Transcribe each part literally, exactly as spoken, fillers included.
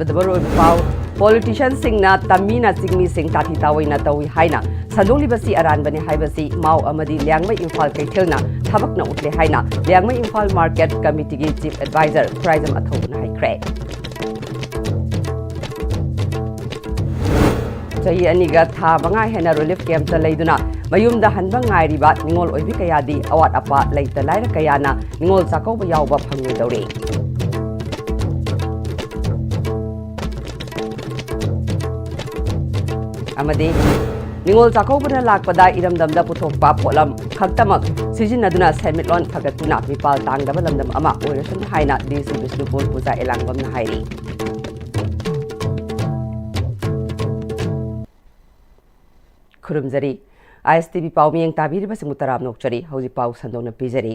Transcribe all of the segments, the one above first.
ꯃꯔꯨꯑꯣꯏꯕ ꯄꯥꯎ꯫ ꯄꯣꯂꯤꯇꯤꯁꯤꯌꯟꯁꯤꯡꯅ ꯇꯝꯃꯤꯅ ꯆꯤꯡꯃꯤꯁꯤꯡ ꯇꯥꯊꯤ ꯇꯥꯑꯣꯏꯅ ꯇꯧꯏ ꯍꯥꯏꯅ ꯁꯟꯗꯣꯛꯂꯤꯕꯁꯤ ꯑꯔꯥꯟꯕꯅꯤ ꯍꯥꯏꯕꯁꯤ ꯃꯥꯎ ꯑꯃꯗꯤ ꯂꯤꯌꯥꯡꯃꯩ ꯏꯝꯐꯥꯜ ꯀꯩꯊꯦꯜꯅ ꯊꯕꯛꯅ ꯎꯠꯂꯦ ꯍꯥꯏꯅ ꯂꯤꯌꯥꯡꯃꯩ ꯏꯝꯐꯥꯜ ꯃꯥꯔꯀꯦꯠ ꯀꯃꯤꯇꯤꯒꯤ ꯆꯤꯐ ꯑꯦꯗꯚꯥꯏꯖꯔ ꯈꯨꯔꯥꯏꯖꯝ ꯑꯊꯧꯕꯅ ꯍꯥꯏꯈ꯭ꯔꯦ꯫ ꯆꯍꯤ ꯑꯅꯤꯒ ꯊꯥ ꯃꯉꯥ ꯍꯦꯟꯅ ꯔꯤꯂꯤꯐ ꯀꯦꯝꯞꯇ ꯂꯩꯗꯨꯅ ꯃꯌꯨꯝꯗ ꯍꯟꯕ ꯉꯥꯏꯔꯤꯕ ꯅꯤꯉꯣꯜ ꯑꯣꯏꯕꯤ ꯀꯌꯥꯗꯤ ꯑꯋꯥꯠ ꯑꯄꯥ ꯂꯩꯇ ꯂꯥꯏꯔ ꯀꯌꯥꯅ ꯅꯤꯉꯣꯜ ꯆꯥꯛꯀꯧꯕ ꯌꯥꯎꯕ ꯐꯪꯂꯣꯏꯗꯧꯔꯤ꯫ ꯑꯃꯗꯤ ꯅꯤꯉꯣꯜ ꯆꯥꯛꯀꯧꯕꯅ ꯂꯥꯛꯄꯗ ꯏꯔꯝꯗꯝꯗ ꯄꯨꯊꯣꯛꯄ ꯄꯣꯠꯂꯝ ꯈꯛꯇꯃꯛ ꯁꯤꯖꯤꯟꯅꯗꯨꯅ ꯁꯦꯟꯃꯤꯠꯂꯣꯟ ꯐꯒꯠꯇꯨꯅ ꯃꯤꯄꯥꯜ ꯇꯥꯡꯗꯕ ꯂꯝꯗꯝ ꯑꯃ ꯑꯣꯏꯔꯁꯅꯨ ꯍꯥꯏꯅ ꯗꯤ ꯁꯤ ꯕꯤꯁꯅꯨꯄꯨꯔ ꯄꯨꯖꯥ ꯑꯦꯂꯥꯡꯕꯝꯅ ꯍꯥꯏꯔꯤ꯫ ꯈꯨꯔꯨꯝꯖꯔꯤ꯫ ꯑꯥꯏ ꯑꯦꯁ ꯇꯤ ꯚꯤ ꯄꯥꯎ ꯃꯤꯠꯌꯦꯡ ꯇꯥꯕꯤꯔꯤꯕꯁꯤꯡꯕꯨ ꯇꯔꯥꯝꯅ ꯑꯣꯛꯆꯔꯤ꯫ ꯍꯧꯖꯤꯛ ꯄꯥꯎ ꯁꯟꯗꯣꯛꯅ ꯄꯤꯖꯔꯤ꯫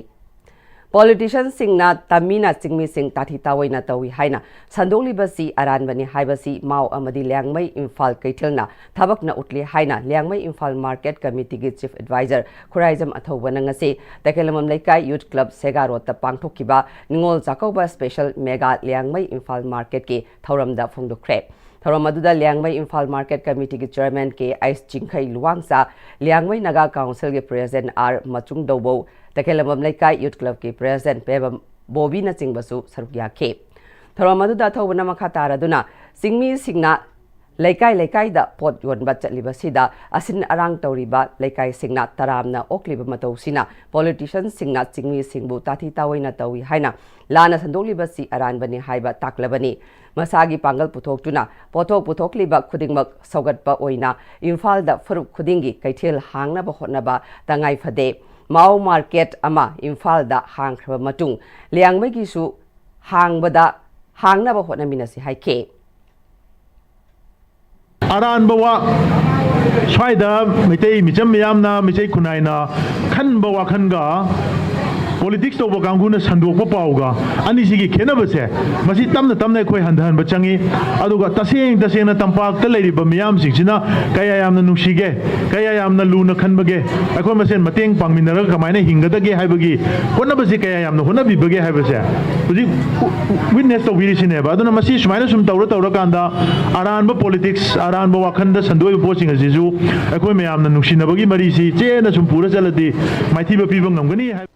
ꯄꯣꯂꯤꯇꯤꯁꯤꯌꯟꯁꯤꯡꯅ ꯇꯝꯃꯤꯅ ꯆꯤꯡꯃꯤꯁꯤꯡ ꯇꯥꯊꯤ ꯇꯥꯑꯣꯏꯅ ꯇꯧꯏ ꯍꯥꯏꯅ ꯁꯟꯗꯣꯛꯂꯤꯕꯁꯤ ꯑꯔꯥꯟꯕꯅꯤ ꯍꯥꯏꯕꯁꯤ ꯃꯥꯎ ꯑꯃꯗꯤ ꯂꯤꯌꯥꯡꯃꯩ ꯏꯝꯐꯥꯜ ꯀꯩꯊꯦꯜꯅ ꯊꯕꯛꯅ ꯎꯠꯂꯤ ꯍꯥꯏꯅ ꯂꯤꯌꯥꯡꯃꯩ ꯏꯝꯐꯥꯜ ꯃꯥꯔꯀꯦꯠ ꯀꯃꯤꯇꯤꯒꯤ ꯆꯤꯐ ꯑꯦꯗꯚꯥꯏꯖꯔ ꯈꯨꯔꯥꯏꯖꯝ ꯑꯊꯧꯕꯅ ꯉꯁꯤ ꯇꯈꯦꯂꯝꯕꯝ ꯂꯩꯀꯥꯏ ꯌꯨꯠ ꯀ꯭ꯂꯕ ꯁꯦꯒꯥ ꯔꯣꯗꯇ ꯄꯥꯡꯊꯣꯛꯈꯤꯕ ꯅꯤꯉꯣꯜ ꯆꯥꯛꯀꯧꯕ ꯁ꯭ꯄꯦꯁꯦꯜ ꯃꯦꯒꯥ ꯂꯤꯌꯥꯡꯃꯩ ꯏꯝꯐꯥꯜ ꯃꯥꯔꯀꯦꯠꯀꯤ ꯊꯧꯔꯝꯗ ꯐꯣꯡꯗꯣꯛꯈ꯭ꯔꯦ꯫ ꯊꯧꯔꯝ ꯑꯗꯨꯗ ꯂꯤꯌꯥꯡꯃꯩ ꯏꯝꯐꯥꯜ ꯃꯥꯔꯀꯦꯠ ꯀꯃꯤꯇꯤꯒꯤ ꯆꯤꯌꯔꯃꯦꯟ ꯀꯦ ꯑꯩꯆ ꯆꯤꯡꯈꯩ ꯂꯨꯋꯥꯡꯆꯥ, ꯂꯤꯌꯥꯡꯃꯩ ꯅꯥꯒꯥ ꯀꯥꯎꯟꯁꯤꯜꯒꯤ ꯄ꯭ꯔꯦꯁꯤꯗꯦꯟ ꯑꯥꯔ ꯃꯆꯨꯡꯗꯧꯕꯧ, ꯇꯈꯦꯂꯝꯕꯝ ꯂꯩꯀꯥꯏ ꯌꯨꯠ ꯀ꯭ꯂꯕꯀꯤ ꯄ꯭ꯔꯦꯁꯤꯗꯦꯟ ꯄꯦꯕꯝ ꯕꯣꯕꯤꯅꯆꯤꯡꯕꯁꯨ ꯁꯔꯨꯛ ꯌꯥꯈꯤ꯫ ꯊꯧꯔꯝ ꯑꯗꯨꯗ ꯑꯊꯧꯕꯅ ꯃꯈꯥ ꯇꯥꯔꯗꯨꯅ ꯆꯤꯡꯃꯤꯁꯤꯡꯅ ꯂꯩꯀꯥꯏ ꯂꯩꯀꯥꯏꯗ ꯄꯣꯠ ꯌꯣꯟꯕ ꯆꯠꯂꯤꯕꯁꯤꯗ ꯑꯁꯤꯟ ꯑꯔꯥꯡ ꯇꯧꯔꯤꯕ ꯂꯩꯀꯥꯏꯁꯤꯡꯅ ꯇꯔꯥꯝꯅ ꯑꯣꯛꯂꯤꯕ ꯃꯇꯧꯁꯤꯅ ꯄꯣꯂꯤꯇꯤꯁꯤꯌꯟꯁꯤꯡꯅ ꯆꯤꯡꯃꯤꯁꯤꯡꯕꯨ ꯇꯥꯊꯤ ꯇꯥꯑꯣꯏꯅ ꯇꯧꯏ ꯍꯥꯏꯅ ꯂꯥꯟꯅ ꯁꯟꯗꯣꯛꯂꯤꯕꯁꯤ ꯑꯔꯥꯟꯕꯅꯤ ꯍꯥꯏꯕ ꯇꯥꯛꯂꯕꯅꯤ꯫ ꯃꯁꯥꯒꯤ ꯄꯥꯡꯒꯜ ꯄꯨꯊꯣꯛꯇꯨꯅ ꯄꯣꯠꯊꯣꯛ ꯄꯨꯊꯣꯛꯂꯤꯕ ꯈꯨꯗꯤꯡꯃꯛ ꯁꯧꯒꯠꯄ ꯑꯣꯏꯅ ꯏꯝꯐꯥꯜꯗ ꯐꯨꯔꯨꯞ ꯈꯨꯗꯤꯡꯒꯤ ꯀꯩꯊꯦꯜ ꯍꯥꯡꯅꯕ ꯍꯣꯠꯅꯕ ꯇꯉꯥꯏ ꯐꯗꯦ꯫ ꯃꯥꯎ ꯃꯥꯔꯀꯦꯠ ꯑꯃ ꯏꯝꯐꯥꯜꯗ ꯍꯥꯡꯈ꯭ꯔꯕ ꯃꯇꯨꯡ ꯂꯤꯌꯥꯡꯃꯩꯒꯤꯁꯨ ꯍꯥꯡꯕꯗ, ꯍꯥꯡꯅꯕ ꯍꯣꯠꯅꯃꯤꯟꯅꯁꯤ ꯍꯥꯏꯈꯤ꯫ ꯑꯔꯥꯟꯕ ꯋꯥ, ꯁ꯭ꯋꯥꯏꯗ ꯃꯩꯇꯩ ꯃꯤꯆꯝ ꯃꯤꯌꯥꯝꯅ, ꯃꯩꯇꯩ ꯈꯨꯟꯅꯥꯏꯅ ꯈꯟꯕ ꯋꯥꯈꯜꯒ ꯄꯣꯂꯤꯇꯤꯛꯁ ꯇꯧꯕ ꯀꯥꯡꯕꯨꯅ ꯁꯟꯗꯣꯛꯄ ꯄꯥꯎꯒ ꯑꯅꯤꯁꯤꯒꯤ ꯈꯦꯠꯅꯕꯁꯦ, ꯃꯁꯤ ꯇꯞꯅ ꯇꯞꯅ ꯑꯩꯈꯣꯏ ꯍꯟꯊꯍꯟꯕ ꯆꯪꯉꯤ꯫ ꯑꯗꯨꯒ ꯇꯁꯦꯡ ꯇꯁꯦꯡꯅ ꯇꯝꯄꯥꯛꯇ ꯂꯩꯔꯤꯕ ꯃꯤꯌꯥꯝꯁꯤꯡꯁꯤꯅ ꯀꯌꯥ ꯌꯥꯝꯅ ꯅꯨꯡꯁꯤꯒꯦ, ꯀꯌꯥ ꯌꯥꯝꯅ ꯂꯨꯅ ꯈꯟꯕꯒꯦ, ꯑꯩꯈꯣꯏ ꯃꯁꯦꯟ ꯃꯇꯦꯡ ꯄꯥꯡꯃꯤꯟꯅꯔꯒ ꯀꯃꯥꯏꯅ ꯍꯤꯡꯒꯗꯒꯦ ꯍꯥꯏꯕꯒꯤ ꯍꯣꯠꯅꯕꯁꯤ ꯀꯌꯥ ꯌꯥꯝꯅ ꯍꯣꯠꯅꯕꯤꯕꯒꯦ ꯍꯥꯏꯕꯁꯦ ꯍꯧꯖꯤꯛ ꯋꯤꯠꯅꯦꯁ ꯇꯧꯕꯤꯔꯤꯁꯤꯅꯦꯕ꯫ ꯑꯗꯨꯅ ꯃꯁꯤ ꯁꯨꯃꯥꯏꯅ ꯁꯨꯝ ꯇꯧꯔ ꯇꯧꯔꯀꯥꯟꯗ ꯑꯔꯥꯟꯕ ꯄꯣꯂꯤꯇꯤꯛꯁ, ꯑꯔꯥꯟꯕ ꯋꯥꯈꯜꯗ ꯁꯟꯗꯣꯛꯏꯕ ꯄꯣꯠꯁꯤꯡ ꯑꯁꯤꯁꯨ ꯑꯩꯈꯣꯏ ꯃꯌꯥꯝꯅ ꯅꯨꯡꯁꯤꯅꯕꯒꯤ ꯃꯔꯤꯁꯤ ꯆꯦꯠꯅ ꯁꯨꯝ ꯄꯨꯔ ꯆꯠꯂꯗꯤ ꯃꯥꯏꯊꯤꯕ ꯄꯤꯕ ꯉꯝꯒꯅꯤ ꯍꯥꯏꯕ꯫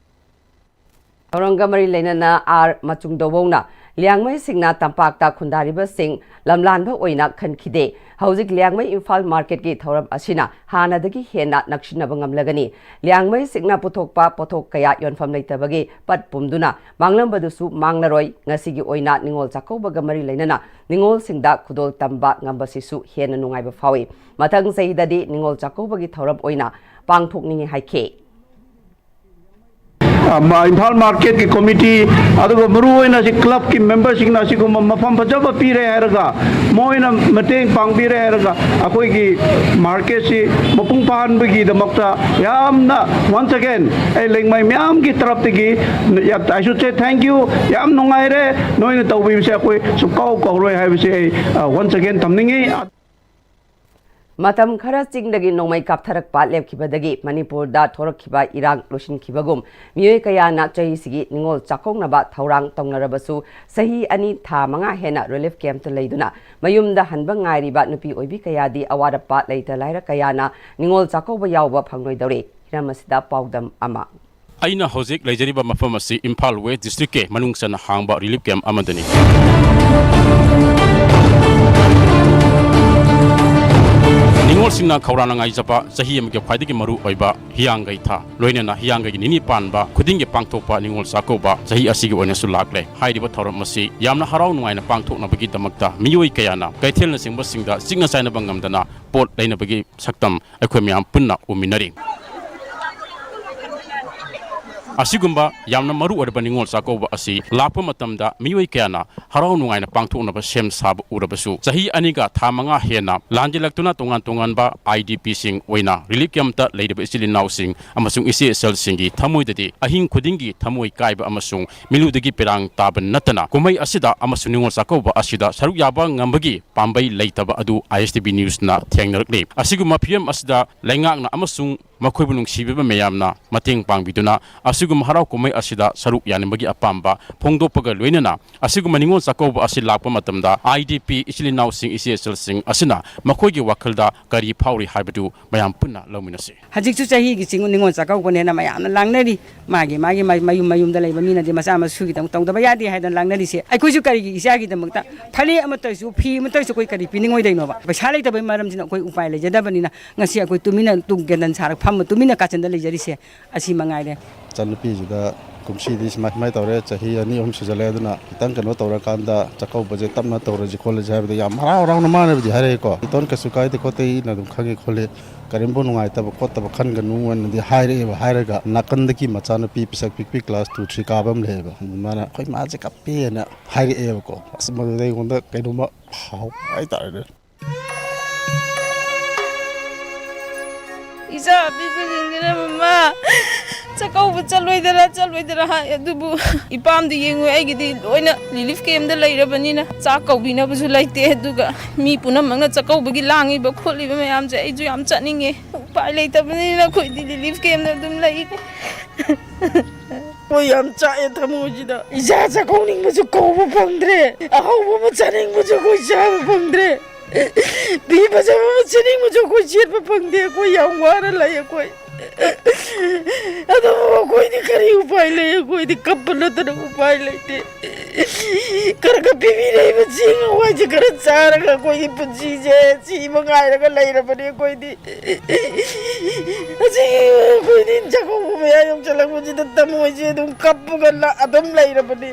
ꯊꯧꯔꯝꯒ ꯃꯔꯤ ꯂꯩꯅꯅ ꯑꯥꯔ ꯃꯆꯨꯡꯗꯧꯕꯧꯅ ꯂꯤꯌꯥꯡꯃꯩꯁꯤꯡꯅ ꯇꯝꯄꯥꯛꯇ ꯈꯨꯟꯗꯥꯔꯤꯕꯁꯤꯡ ꯂꯝꯂꯥꯟꯕ ꯑꯣꯏꯅ ꯈꯟꯈꯤꯗꯦ꯫ ꯍꯧꯖꯤꯛ ꯂꯤꯌꯥꯡꯃꯩ ꯏꯝꯐꯥꯜ ꯃꯥꯔꯀꯦꯠꯀꯤ ꯊꯧꯔꯝ ꯑꯁꯤꯅ ꯍꯥꯟꯅꯗꯒꯤ ꯍꯦꯟꯅ ꯅꯛꯁꯤꯟꯅꯕ ꯉꯝꯂꯒꯅꯤ꯫ ꯂꯤꯌꯥꯡꯃꯩꯁꯤꯡꯅ ꯄꯨꯊꯣꯛꯄ ꯄꯣꯠꯊꯣꯛ ꯀꯌꯥ ꯌꯣꯟꯐꯝ ꯂꯩꯇꯕꯒꯤ ꯄꯠ ꯄꯨꯝꯗꯨꯅ ꯃꯥꯡꯂꯝꯕꯗꯨꯁꯨ ꯃꯥꯡꯂꯔꯣꯏ꯫ ꯉꯁꯤꯒꯤ ꯑꯣꯏꯅ ꯅꯤꯉꯣꯜ ꯆꯥꯛꯀꯧꯕꯒ ꯃꯔꯤ ꯂꯩꯅꯅ ꯅꯤꯉꯣꯜꯁꯤꯡꯗ ꯈꯨꯗꯣꯜ ꯇꯝꯕ ꯉꯝꯕꯁꯤꯁꯨ ꯍꯦꯟꯅ ꯅꯨꯡꯉꯥꯏꯕ ꯐꯥꯎꯏ꯫ ꯃꯊꯪ ꯆꯍꯤꯗꯗꯤ ꯅꯤꯉꯣꯜ ꯆꯥꯛꯀꯧꯕꯒꯤ ꯊꯧꯔꯝ ꯑꯣꯏꯅ ꯄꯥꯡꯊꯣꯛꯅꯤꯡꯏ ꯍꯥꯏꯈꯤ꯫ ꯑ, ꯃ-, ꯏꯝꯐꯥꯜ ꯃꯥꯔꯀꯦꯠꯀꯤ ꯀꯣꯃꯤꯇꯤ, ꯑꯗꯨꯒ ꯃꯔꯨꯑꯣꯏꯅ ꯑꯁꯤ ꯀ꯭ꯂꯕꯀꯤ ꯃꯦꯝꯕꯔꯁꯤꯡꯅ ꯑꯁꯤꯒꯨꯝꯕ ꯃꯐꯝ ꯐꯖꯕ ꯄꯤꯔꯦ ꯍꯥꯏꯔꯒ, ꯃꯣꯏꯅ ꯃꯇꯦꯡ ꯄꯥꯡꯕꯤꯔꯦ ꯍꯥꯏꯔꯒ, ꯑꯩꯈꯣꯏꯒꯤ ꯃꯥꯔꯀꯦꯠꯁꯤ ꯃꯄꯨꯡ ꯐꯥꯍꯟꯕꯒꯤꯗꯃꯛꯇ ꯌꯥꯝꯅ, once again, ꯑꯩ ꯂꯦꯡꯃꯩ ꯃꯌꯥꯝꯒꯤ ꯇꯔꯞꯇꯒꯤ, I should say thank you, ꯌꯥꯝ ꯅꯨꯡꯉꯥꯏꯔꯦ꯫ ꯅꯣꯏꯅ ꯇꯧꯕꯤꯕꯁꯦ ꯑꯩꯈꯣꯏ ꯁꯨꯡꯀꯥꯎ ꯀꯥꯎꯔꯣꯏ ꯍꯥꯏꯕꯁꯦ ꯑꯩ, ꯑ, once again ꯊꯝꯅꯤꯡꯉꯤ꯫ ꯃꯇꯝ ꯈꯔ ꯆꯤꯡꯗꯒꯤ ꯅꯣꯡꯃꯩ ꯀꯥꯞꯊꯔꯛꯄ ꯂꯦꯞꯈꯤꯕꯗꯒꯤ ꯃꯅꯤꯄꯨꯔꯗ ꯊꯣꯔꯛꯈꯤꯕ ꯏꯔꯥꯡ ꯂꯣꯏꯁꯤꯟꯈꯤꯕꯒꯨꯝ, ꯃꯤꯑꯣꯏ ꯀꯌꯥꯅ ꯆꯍꯤꯁꯤꯒꯤ ꯅꯤꯉꯣꯜ ꯆꯥꯛꯀꯧꯅꯕ ꯊꯧꯔꯥꯡ ꯇꯧꯅꯔꯕꯁꯨ, ꯆꯍꯤ ꯑꯅꯤ ꯊꯥ ꯃꯉꯥ ꯍꯦꯟꯅ ꯔꯤꯂꯤꯐ ꯀꯦꯝꯞꯇ ꯂꯩꯗꯨꯅ ꯃꯌꯨꯝꯗ ꯍꯟꯕ ꯉꯥꯏꯔꯤꯕ ꯅꯨꯄꯤ ꯑꯣꯏꯕꯤ ꯀꯌꯥꯗꯤ ꯑꯋꯥꯠ ꯑꯄꯥ ꯂꯩꯇ ꯂꯥꯏꯔ ꯀꯌꯥꯅ ꯅꯤꯉꯣꯜ ꯆꯥꯛꯀꯧꯕ ꯌꯥꯎꯕ ꯐꯪꯂꯣꯏꯗꯧꯔꯦ꯫ ꯍꯤꯔꯝ ꯑꯁꯤꯗ ꯄꯥꯎꯗꯝ ꯑꯃ꯫ ꯑꯩꯅ ꯍꯧꯖꯤꯛ ꯂꯩꯖꯔꯤꯕ ꯃꯐꯝ ꯑꯁꯤ ꯏꯝꯐꯥꯜ ꯋꯦꯁ ꯗꯤꯁꯇ꯭ꯔꯤꯛꯀꯤ ꯃꯅꯨꯡ ꯆꯟꯅ ꯍꯥꯡꯕ ꯔꯤꯂꯤꯐ ꯀꯦꯝꯞ ꯑꯃꯗꯅꯤ꯫ ꯅꯤꯉꯣꯜꯁꯤꯡꯅ ꯈꯧꯔꯥꯡꯅ ꯉꯥꯏꯖꯕ ꯆꯍꯤ ꯑꯃꯒꯤ ꯈ꯭ꯋꯥꯏꯗꯒꯤ ꯃꯔꯨ ꯑꯣꯏꯕ ꯍꯤꯌꯥꯡꯒꯩ ꯊꯥ, ꯂꯣꯏꯅꯅ ꯍꯤꯌꯥꯡꯒꯩꯒꯤ ꯅꯤꯅꯤ ꯄꯥꯟꯕ ꯈꯨꯗꯤꯡꯒꯤ ꯄꯥꯡꯊꯣꯛꯄ ꯅꯤꯉꯣꯜ ꯆꯥꯛꯀꯧꯕ ꯆꯍꯤ ꯑꯁꯤꯒꯤ ꯑꯣꯏꯅꯁꯨ ꯂꯥꯛꯂꯦ꯫ ꯍꯥꯏꯔꯤꯕ ꯊꯧꯔꯝ ꯑꯁꯤ ꯌꯥꯝꯅ ꯍꯔꯥꯎ ꯅꯨꯡꯉꯥꯏꯅ ꯄꯥꯡꯊꯣꯛꯅꯕꯒꯤꯗꯃꯛꯇ ꯃꯤꯑꯣꯏ ꯀꯌꯥꯅ ꯀꯩꯊꯦꯜꯅꯆꯤꯡꯕꯁꯤꯡꯗ ꯆꯤꯛꯅ ꯆꯥꯏꯅꯕ ꯉꯝꯗꯅ ꯄꯣꯠ ꯂꯩꯅꯕꯒꯤ ꯁꯛꯇꯝ ꯑꯩꯈꯣꯏ ꯃꯌꯥꯝ ꯄꯨꯟꯅ ꯎꯃꯤꯟꯅꯔꯤ꯫ ꯑꯁꯤꯒꯨꯝꯕ ꯌꯥꯝꯅ ꯃꯔꯨ ꯑꯣꯏꯔꯕ ꯅꯤꯉꯣꯜ ꯆꯥꯛꯀꯧꯕ ꯑꯁꯤ ꯂꯥꯛꯄ ꯃꯇꯝꯗ ꯃꯤꯑꯣꯏ ꯀꯌꯥꯅ ꯍꯔꯥꯎ ꯅꯨꯡꯉꯥꯏꯅ ꯄꯥꯡꯊꯣꯛꯅꯕ ꯁꯦꯝ ꯁꯥꯕ ꯎꯔꯕꯁꯨ, ꯆꯍꯤ ꯑꯅꯤꯒ ꯊꯥ ꯃꯉꯥ ꯍꯦꯟꯅ ꯂꯥꯟꯖꯦꯜꯂꯛꯇꯨꯅ ꯇꯣꯉꯥꯟ ꯇꯣꯉꯥꯟꯕ IDPꯁꯤꯡ ꯑꯣꯏꯅ relief campꯇ ꯂꯩꯔꯤꯕ ꯏꯆꯤꯜ ꯏꯅꯥꯎꯁꯤꯡ ꯑꯃꯁꯨꯡ ꯏꯆꯦ ꯏꯆꯜꯁꯤꯡꯒꯤ ꯊꯃꯣꯏꯗꯗꯤ ꯑꯍꯤꯡ ꯈꯨꯗꯤꯡꯒꯤ ꯊꯃꯣꯏ ꯀꯥꯏꯕ ꯑꯃꯁꯨꯡ ꯃꯤꯠꯂꯨꯗꯒꯤ ꯄꯤꯔꯥꯡ ꯇꯥꯕ ꯅꯠꯇꯅ, ꯀꯨꯝꯍꯩ ꯑꯁꯤꯗ ꯑꯃꯁꯨꯡ ꯅꯤꯉꯣꯜ ꯆꯥꯛꯀꯧꯕ ꯑꯁꯤꯗ ꯁꯔꯨꯛ ꯌꯥꯕ ꯉꯝꯕꯒꯤ ꯄꯥꯝꯕꯩ ꯂꯩꯇꯕ ꯑꯗꯨ ISTV Newsꯅ ꯊꯦꯡꯅꯔꯛꯂꯤ꯫ ꯑꯁꯤꯒꯨꯝꯕ ꯐꯤꯚꯝ ꯑꯁꯤꯗ ꯂꯩꯉꯥꯛꯅ ꯑꯃꯁꯨꯡ ꯃꯈꯣꯏꯕꯨ ꯅꯨꯡꯁꯤꯕꯤꯕ ꯃꯌꯥꯝꯅ ꯃꯇꯦꯡ ꯄꯥꯡꯕꯤꯗꯨꯅ ꯑꯁꯤꯒꯨꯝꯕ ꯍꯔꯥꯎ ꯀꯨꯝꯍꯩ ꯑꯁꯤꯗ ꯁꯔꯨꯛ ꯌꯥꯅꯤꯡꯕꯒꯤ ꯑꯄꯥꯝꯕ ꯐꯣꯡꯗꯣꯛꯄꯒ ꯂꯣꯏꯅꯅ, ꯑꯁꯤꯒꯨꯝꯕ ꯅꯤꯉꯣꯜ ꯆꯥꯛꯀꯧꯕ ꯑꯁꯤ ꯂꯥꯛꯄ ꯃꯇꯝꯗ IDP ꯏꯆꯤꯜ ꯏꯅꯥꯎꯁꯤꯡ, ꯏꯆꯦ ꯏꯆꯜꯁꯤꯡ ꯑꯁꯤꯅ ꯃꯈꯣꯏꯒꯤ ꯋꯥꯈꯜꯗ ꯀꯔꯤ ꯐꯥꯎꯔꯤ ꯍꯥꯏꯕꯗꯨ ꯃꯌꯥꯝ ꯄꯨꯟꯅ ꯂꯧꯃꯤꯟꯅꯁꯤ꯫ ꯍꯧꯖꯤꯛꯁꯨ ꯆꯍꯤꯒꯤ ꯆꯤꯡ-, ꯅꯤꯉꯣꯜ ꯆꯥꯛꯀꯧꯕꯅꯦꯅ ꯃꯌꯥꯝꯅ ꯂꯥꯡꯅꯔꯤ꯫ ꯃꯥꯒꯤ, ꯃꯥꯒꯤ ꯃ-, ꯃꯌꯨꯝ, ꯃꯌꯨꯝꯗ ꯂꯩꯕ ꯃꯤꯅꯗꯤ ꯃꯆꯥ ꯃꯁꯨꯒꯤꯗꯃꯛ ꯇꯧꯗꯕ ꯌꯥꯗꯦ ꯍꯥꯏꯗꯅ ꯂꯥꯡꯅꯔꯤꯁꯦ꯫ ꯑꯩꯈꯣꯏꯁꯨ ꯀꯔꯤꯒꯤ ꯏꯆꯥꯒꯤꯗꯃꯛꯇ ꯐꯅꯦꯛ ꯑꯃꯠꯇꯁꯨ, ꯐꯤ ꯑꯃꯠꯇꯁꯨ ꯑꯩꯈꯣꯏ ꯀꯔꯤ ꯄꯤꯅꯤꯡꯉꯣꯏꯗꯣꯏꯅꯣꯕ? ꯄꯩꯁꯥ ꯂꯩꯇꯕꯒꯤ ꯃꯔꯝꯁꯤꯅ ꯑꯩꯈꯣꯏ ꯎꯄꯥꯏ ꯂꯩꯖꯗꯕꯅꯤꯅ ꯉꯁꯤ ꯑꯩꯈꯣꯏ ꯇꯨꯃꯤꯟꯅ ꯇꯨꯡ ꯀꯦꯟꯗꯟ ꯁꯥꯔꯒ ꯐꯝꯃ ꯇꯨꯃꯤꯟꯅ ꯀꯥꯆꯤꯟꯗ ꯂꯩꯖꯔꯤꯁꯦ ꯑꯁꯤ ꯃꯉꯥꯏꯔꯦ꯫ ꯏꯆꯟꯅꯨꯄꯤꯁꯤꯗ ꯀꯨꯝꯁꯤꯗꯤ ꯁꯨꯃꯥꯏ ꯁꯨꯃꯥꯏ ꯇꯧꯔꯦ, ꯆꯍꯤ ꯑꯅꯤ ꯑꯍꯨꯝ ꯁꯨꯖꯜꯂꯛꯑꯦ, ꯑꯗꯨꯅ ꯈꯤꯇꯪ ꯀꯩꯅꯣ ꯇꯧꯔꯀꯥꯟꯗ ꯆꯥꯛꯀꯧꯕꯁꯦ ꯇꯞꯅ ꯇꯧꯔꯁꯤ ꯈꯣꯠꯂꯁꯤ ꯍꯥꯏꯕꯗ ꯌꯥꯝ ꯍꯔꯥꯎ ꯍꯔꯥꯎꯅ ꯃꯥꯅꯕꯨꯗꯤ ꯍꯥꯏꯔꯛꯑꯦꯀꯣ꯫ ꯏꯇꯣꯟ ꯀꯩꯁꯨ ꯀꯥꯏꯗꯦ ꯈꯣꯠꯇꯦ, ꯑꯩꯅ ꯑꯗꯨꯝ ꯈꯪꯉꯦ ꯈꯣꯠꯂꯦ, ꯀꯔꯤꯝꯐꯥꯎ ꯅꯨꯡꯉꯥꯏꯇꯕ ꯈꯣꯠꯇꯕ ꯈꯟꯒꯅꯨ ꯑꯅꯗꯤ ꯍꯥꯏꯔꯛꯑꯦꯕ꯫ ꯍꯥꯏꯔꯒ ꯅꯥꯀꯟꯗꯒꯤ ꯃꯆꯥꯅꯨꯄꯤ ꯄꯤꯁꯛ ꯄꯤꯛꯄꯤ class two three ꯀꯥꯕ ꯑꯃ ꯂꯩꯌꯦꯕ, ꯑꯗꯨ ꯃꯥꯅ "ꯑꯩꯈꯣꯏ ꯃꯥꯁꯦ ꯀꯞꯄꯦꯅ" ꯍꯥꯏꯔꯛꯑꯦꯕꯀꯣ꯫ ꯑꯁ, ꯃꯗꯨꯗ ꯑꯩꯉꯣꯟꯗ ꯀꯩꯅꯣꯝꯃ ꯐꯥꯎꯕ ꯍꯥꯏꯇꯥꯔꯦꯅꯦ꯫ ꯏꯆꯥ ꯑꯄꯤꯛꯄꯁꯤꯡꯁꯤꯅ "ꯃꯃꯥ, ꯆꯥꯛꯀꯧꯕ ꯆꯠꯂꯣꯏꯗꯔꯥ, ꯆꯠꯂꯣꯏꯗꯔꯥ?" ꯍꯥꯏ꯫ ꯑꯗꯨꯕꯨ ꯏꯄꯥꯝꯗꯤ ꯌꯦꯡꯉꯨ, ꯑꯩꯒꯤꯗꯤ ꯂꯣꯏꯅ relief campꯇ ꯂꯩꯔꯕꯅꯤꯅ ꯆꯥꯛ ꯀꯧꯕꯤꯅꯕꯁꯨ ꯂꯩꯇꯦ꯫ ꯑꯗꯨꯒ ꯃꯤ ꯄꯨꯝꯅꯃꯛꯅ ꯆꯥꯛꯀꯧꯕꯒꯤ ꯂꯥꯡꯉꯤꯕ ꯈꯣꯠꯂꯤꯕ ꯃꯌꯥꯝꯁꯦ ꯑꯩꯁꯨ ꯌꯥꯝ ꯆꯠꯅꯤꯡꯉꯦ꯫ ꯎꯄꯥꯏ ꯂꯩꯇꯕꯅꯤꯅ ꯑꯩꯈꯣꯏꯗꯤ relief campꯇ ꯑꯗꯨꯝ ꯂꯩꯔꯦ꯫ ꯑꯩꯈꯣꯏ ꯌꯥꯝ ꯆꯥꯛꯑꯦ ꯊꯃꯣꯏꯁꯤꯗ꯫ ꯏꯆꯥ ꯆꯥꯛꯀꯧꯅꯤꯡꯕꯁꯨ ꯀꯧꯕ ꯐꯪꯗ꯭ꯔꯦ, ꯑꯍꯥꯎꯕ ꯑꯃ ꯆꯥꯅꯤꯡꯕꯁꯨ ꯑꯩꯈꯣꯏ ꯆꯥꯕ ꯐꯪꯗ꯭ꯔꯦ, ꯐꯤ ꯐꯖꯕ ꯑꯃ ꯁꯦꯠꯅꯤꯡꯕꯁꯨ ꯑꯩꯈꯣꯏ ꯁꯦꯠꯄ ꯐꯪꯗꯦ꯫ ꯑꯩꯈꯣꯏ ꯌꯥꯝ ꯋꯥꯅ ꯂꯩ ꯑꯩꯈꯣꯏ꯫ ꯑꯗꯨꯕꯨ ꯑꯩꯈꯣꯏꯗꯤ ꯀꯔꯤ ꯎꯄꯥꯏ ꯂꯩ? ꯑꯩꯈꯣꯏꯗꯤ ꯀꯞꯄ ꯅꯠꯇꯅ ꯎꯄꯥꯏ ꯂꯩꯇꯦ꯫ ꯈꯔ ꯈꯔ ꯄꯤꯕꯤꯔꯛꯏꯕ ꯆꯦꯡ ꯍꯋꯥꯏꯁꯦ ꯈꯔ ꯆꯥꯔꯒ ꯑꯩꯈꯣꯏꯒꯤ ꯄꯨꯟꯁꯤꯁꯦ ꯁꯤꯕ ꯉꯥꯏꯔꯒ ꯂꯩꯔꯕꯅꯤ ꯑꯩꯈꯣꯏꯗꯤ꯫ ꯑꯁꯤ ꯑꯩꯈꯣꯏꯗꯤ ꯆꯥꯛꯀꯧꯕ ꯃꯌꯥ ꯌꯧꯁꯜꯂꯛꯄꯁꯤꯗ ꯊꯃꯣꯏꯁꯦ ꯑꯗꯨꯝ ꯀꯞꯄꯒ ꯂ-, ꯑꯗꯨꯝ ꯂꯩꯔꯕꯅꯤ꯫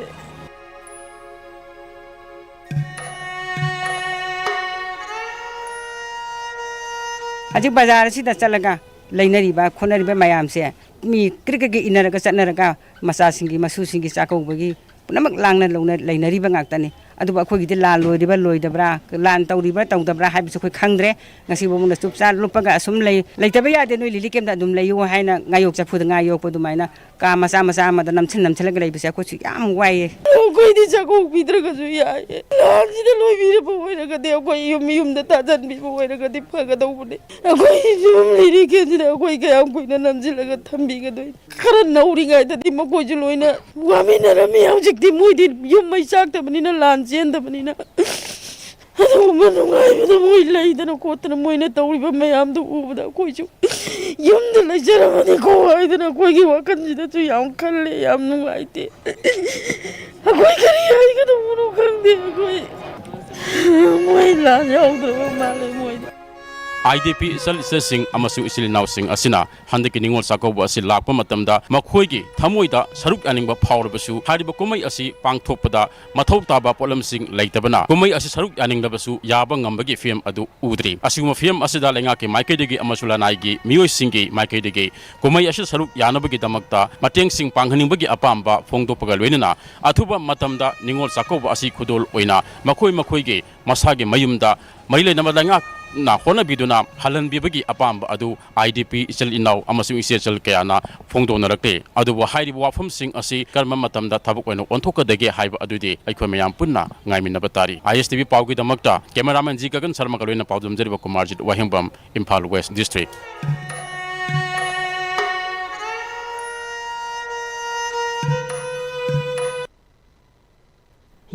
ꯍꯧꯖꯤꯛ ꯕꯖꯥꯔ ꯑꯁꯤꯗ ꯆꯠꯂꯒ ꯂꯩꯅꯔꯤꯕ ꯈꯣꯠꯅꯔꯤꯕ ꯃꯌꯥꯝꯁꯦ ꯃꯤ ꯀ꯭ꯔꯤꯛ ꯀ꯭ꯔꯤꯛ ꯏꯟꯅꯔꯒ ꯆꯠꯅꯔꯒ ꯃꯆꯥꯁꯤꯡꯒꯤ, ꯃꯁꯨꯁꯤꯡꯒꯤ ꯆꯥꯛꯀꯧꯕꯒꯤ ꯄꯨꯝꯅꯃꯛ ꯂꯥꯡꯅ ꯂꯧꯅ ꯂꯩꯅꯔꯤꯕ ꯉꯥꯛꯇꯅꯤ꯫ ꯑꯗꯨꯕꯨ ꯑꯩꯈꯣꯏꯒꯤꯗꯤ ꯂꯥꯟ ꯂꯣꯏꯔꯤꯕ꯭ꯔꯥ ꯂꯣꯏꯗꯕ꯭ꯔꯥ, ꯂꯥꯟ ꯇꯧꯔꯤꯕ꯭ꯔꯥ ꯇꯧꯗꯕ꯭ꯔꯥ ꯍꯥꯏꯕꯁꯨ ꯑꯩꯈꯣꯏ ꯈꯪꯗ꯭ꯔꯦ꯫ ꯉꯁꯤ ꯐꯥꯎꯕꯅ ꯆꯨꯞꯆꯥ ꯂꯨꯞꯄꯒ ꯑꯁꯨꯝ ꯂꯩ꯫ ꯂꯩꯇꯕ ꯌꯥꯗꯦ, ꯅꯣꯏ ꯂꯤꯂꯤ ꯀꯦꯝꯗ ꯑꯗꯨꯝ ꯂꯩꯌꯨ ꯍꯥꯏꯅ ꯉꯥ ꯌꯣꯛ ꯆꯐꯨꯗ ꯉꯥ ꯌꯣꯛꯄ ꯑꯗꯨꯃꯥꯏꯅ ꯀꯥ ꯃꯆꯥ ꯃꯆꯥ ꯑꯃꯗ ꯅꯝꯁꯤꯟ ꯅꯝꯁꯤꯜꯂꯒ ꯂꯩꯕꯁꯦ ꯑꯩꯈꯣꯏꯁꯨ ꯌꯥꯝ ꯋꯥꯏꯌꯦ꯫ ꯑꯩꯈꯣꯏꯗꯤ ꯆꯥꯛꯀꯧꯕ ꯄꯤꯗ꯭ꯔꯒꯁꯨ ꯌꯥꯏꯌꯦ꯫ ꯂꯥꯟꯁꯤꯗ ꯂꯣꯏꯕꯤꯔꯕ ꯑꯣꯏꯔꯒꯗꯤ ꯑꯩꯈꯣꯏ ꯌꯨꯝ ꯌꯨꯝꯗ ꯊꯥꯖꯟꯕꯤꯕ ꯑꯣꯏꯔꯒꯗꯤ ꯐꯒꯗꯧꯕꯅꯦ꯫ ꯑꯩꯈꯣꯏ ꯌꯨꯝ ꯂꯤꯂꯤ ꯀꯦꯝꯁꯤꯗ ꯑꯩꯈꯣꯏ ꯀꯌꯥꯝ ꯀꯨꯏꯅ ꯅꯝꯁꯤꯜꯂꯒ ꯊꯝꯕꯤꯒꯗꯣꯏꯅꯣ? ꯈꯔ ꯅꯧꯔꯤꯉꯩꯗꯗꯤ ꯃꯈꯣꯏꯁꯨ ꯂꯣꯏꯅ ꯋꯥꯃꯤꯟꯅꯔꯝꯃꯤ꯫ ꯍꯧꯖꯤꯛꯇꯤ ꯃꯣꯏꯗꯤ ꯌꯨꯝ ꯃꯩ ꯆꯥꯛꯇꯕꯅꯤꯅ, ꯂꯥꯟ ꯆꯦꯟꯗꯕꯅꯤꯅ, ꯑꯗꯨꯒꯨꯝꯕ ꯅꯨꯡꯉꯥꯏꯕꯗ ꯃꯣꯏ ꯂꯩꯗꯅ ꯈꯣꯠꯇꯅ ꯃꯣꯏꯅ ꯇꯧꯔꯤꯕ ꯃꯌꯥꯝꯗꯨ ꯎꯕꯗ ꯑꯩꯈꯣꯏꯁꯨ ꯌꯨꯝꯗ ꯂꯩꯖꯔꯝꯃꯗꯤꯀꯣ ꯍꯥꯏꯗꯅ ꯑꯩꯈꯣꯏꯒꯤ ꯋꯥꯈꯜꯁꯤꯗꯁꯨ ꯌꯥꯝ ꯈꯜꯂꯦ, ꯌꯥꯝ ꯅꯨꯡꯉꯥꯏꯇꯦ꯫ ꯑꯩꯈꯣꯏ ꯀꯔꯤ ꯍꯥꯏꯒꯗꯧꯕꯅꯣ ꯈꯪꯗꯦ꯫ ꯑꯩꯈꯣꯏ ꯃꯣꯏ ꯂꯥꯟ ꯌꯥꯎꯗ꯭ꯔꯕ ꯃꯥꯜꯂꯦ ꯃꯣꯏꯗ꯫ ꯑꯥꯏ ꯗꯤ ꯄꯤ ꯏꯆꯜ ꯏꯆꯦꯁꯤꯡ ꯑꯃꯁꯨꯡ ꯏꯆꯤꯜ ꯏꯅꯥꯎꯁꯤꯡ ꯑꯁꯤꯅ ꯍꯟꯗꯛꯀꯤ ꯅꯤꯉꯣꯜ ꯆꯥꯛꯀꯧꯕ ꯑꯁꯤ ꯂꯥꯛꯄ ꯃꯇꯝꯗ ꯃꯈꯣꯏꯒꯤ ꯊꯃꯣꯏꯗ ꯁꯔꯨꯛ ꯌꯥꯅꯤꯡꯕ ꯐꯥꯎꯔꯕꯁꯨ, ꯍꯥꯏꯔꯤꯕ ꯀꯨꯝꯍꯩ ꯑꯁꯤ ꯄꯥꯡꯊꯣꯛꯄꯗ ꯃꯊꯧ ꯇꯥꯕ ꯄꯣꯠꯂꯝꯁꯤꯡ ꯂꯩꯇꯕꯅ ꯀꯨꯝꯍꯩ ꯑꯁꯤ ꯁꯔꯨꯛ ꯌꯥꯅꯤꯡꯂꯕꯁꯨ ꯌꯥꯕ ꯉꯝꯕꯒꯤ ꯐꯤꯚꯝ ꯑꯗꯨ ꯎꯗ꯭ꯔꯤ꯫ ꯑꯁꯤꯒꯨꯝꯕ ꯐꯤꯚꯝ ꯑꯁꯤꯗ ꯂꯩꯉꯥꯛꯀꯤ ꯃꯥꯏꯀꯩꯗꯒꯤ ꯑꯃꯁꯨꯡ ꯂꯅꯥꯏꯒꯤ ꯃꯤꯑꯣꯏꯁꯤꯡꯒꯤ ꯃꯥꯏꯀꯩꯗꯒꯤ ꯀꯨꯝꯍꯩ ꯑꯁꯤ ꯁꯔꯨꯛ ꯌꯥꯅꯕꯒꯤꯗꯃꯛꯇ ꯃꯇꯦꯡꯁꯤꯡ ꯄꯥꯡꯍꯟꯅꯤꯡꯕꯒꯤ ꯑꯄꯥꯝꯕ ꯐꯣꯡꯗꯣꯛꯄꯒ ꯂꯣꯏꯅꯅ ꯑꯊꯨꯕ ꯃꯇꯝꯗ ꯅꯤꯉꯣꯜ ꯆꯥꯛꯀꯧꯕ ꯑꯁꯤ ꯈꯨꯗꯣꯜ ꯑꯣꯏꯅ ꯃꯈꯣꯏ ꯃꯈꯣꯏꯒꯤ ꯃꯁꯥꯒꯤ ꯃꯌꯨꯝꯗ ꯃꯔꯤ ꯂꯩꯅꯕ ꯂꯩꯉꯥꯛꯅ ꯍꯣꯠꯅꯕꯤꯗꯨꯅ ꯍꯜꯍꯟꯕꯤꯕꯒꯤ ꯑꯄꯥꯝꯕ ꯑꯗꯨ ꯑꯥꯏ ꯗꯤ ꯄꯤ ꯏꯆꯤꯜ ꯏꯅꯥꯎ ꯑꯃꯁꯨꯡ ꯏꯆꯦ ꯏꯆꯜ ꯀꯌꯥꯅ ꯐꯣꯡꯗꯣꯛꯅꯔꯛꯂꯤ꯫ ꯑꯗꯨꯕꯨ ꯍꯥꯏꯔꯤꯕ ꯋꯥꯐꯝꯁꯤꯡ ꯑꯁꯤ ꯀꯔꯝꯕ ꯃꯇꯝꯗ ꯊꯕꯛ ꯑꯣꯏꯅ ꯑꯣꯟꯊꯣꯛꯀꯗꯒꯦ ꯍꯥꯏꯕ ꯑꯗꯨꯗꯤ ꯑꯩꯈꯣꯏ ꯃꯌꯥꯝ ꯄꯨꯟꯅ ꯉꯥꯏꯃꯤꯟꯅꯕ ꯇꯥꯔꯤ꯫ ꯑꯥꯏ ꯑꯦꯁ T V ꯄꯥꯎꯒꯤꯗꯃꯛꯇ cameraman G Gagan ꯁꯔꯃꯒ ꯂꯣꯏꯅ ꯄꯥꯎꯗꯝꯖꯔꯤꯕ ꯀꯨꯃꯥꯔꯖꯤꯠ ꯋꯥꯍꯦꯡꯕꯝ, ꯏꯝꯐꯥꯜ ꯋꯦꯁ ꯗꯤꯁꯇ꯭ꯔꯤꯛ꯫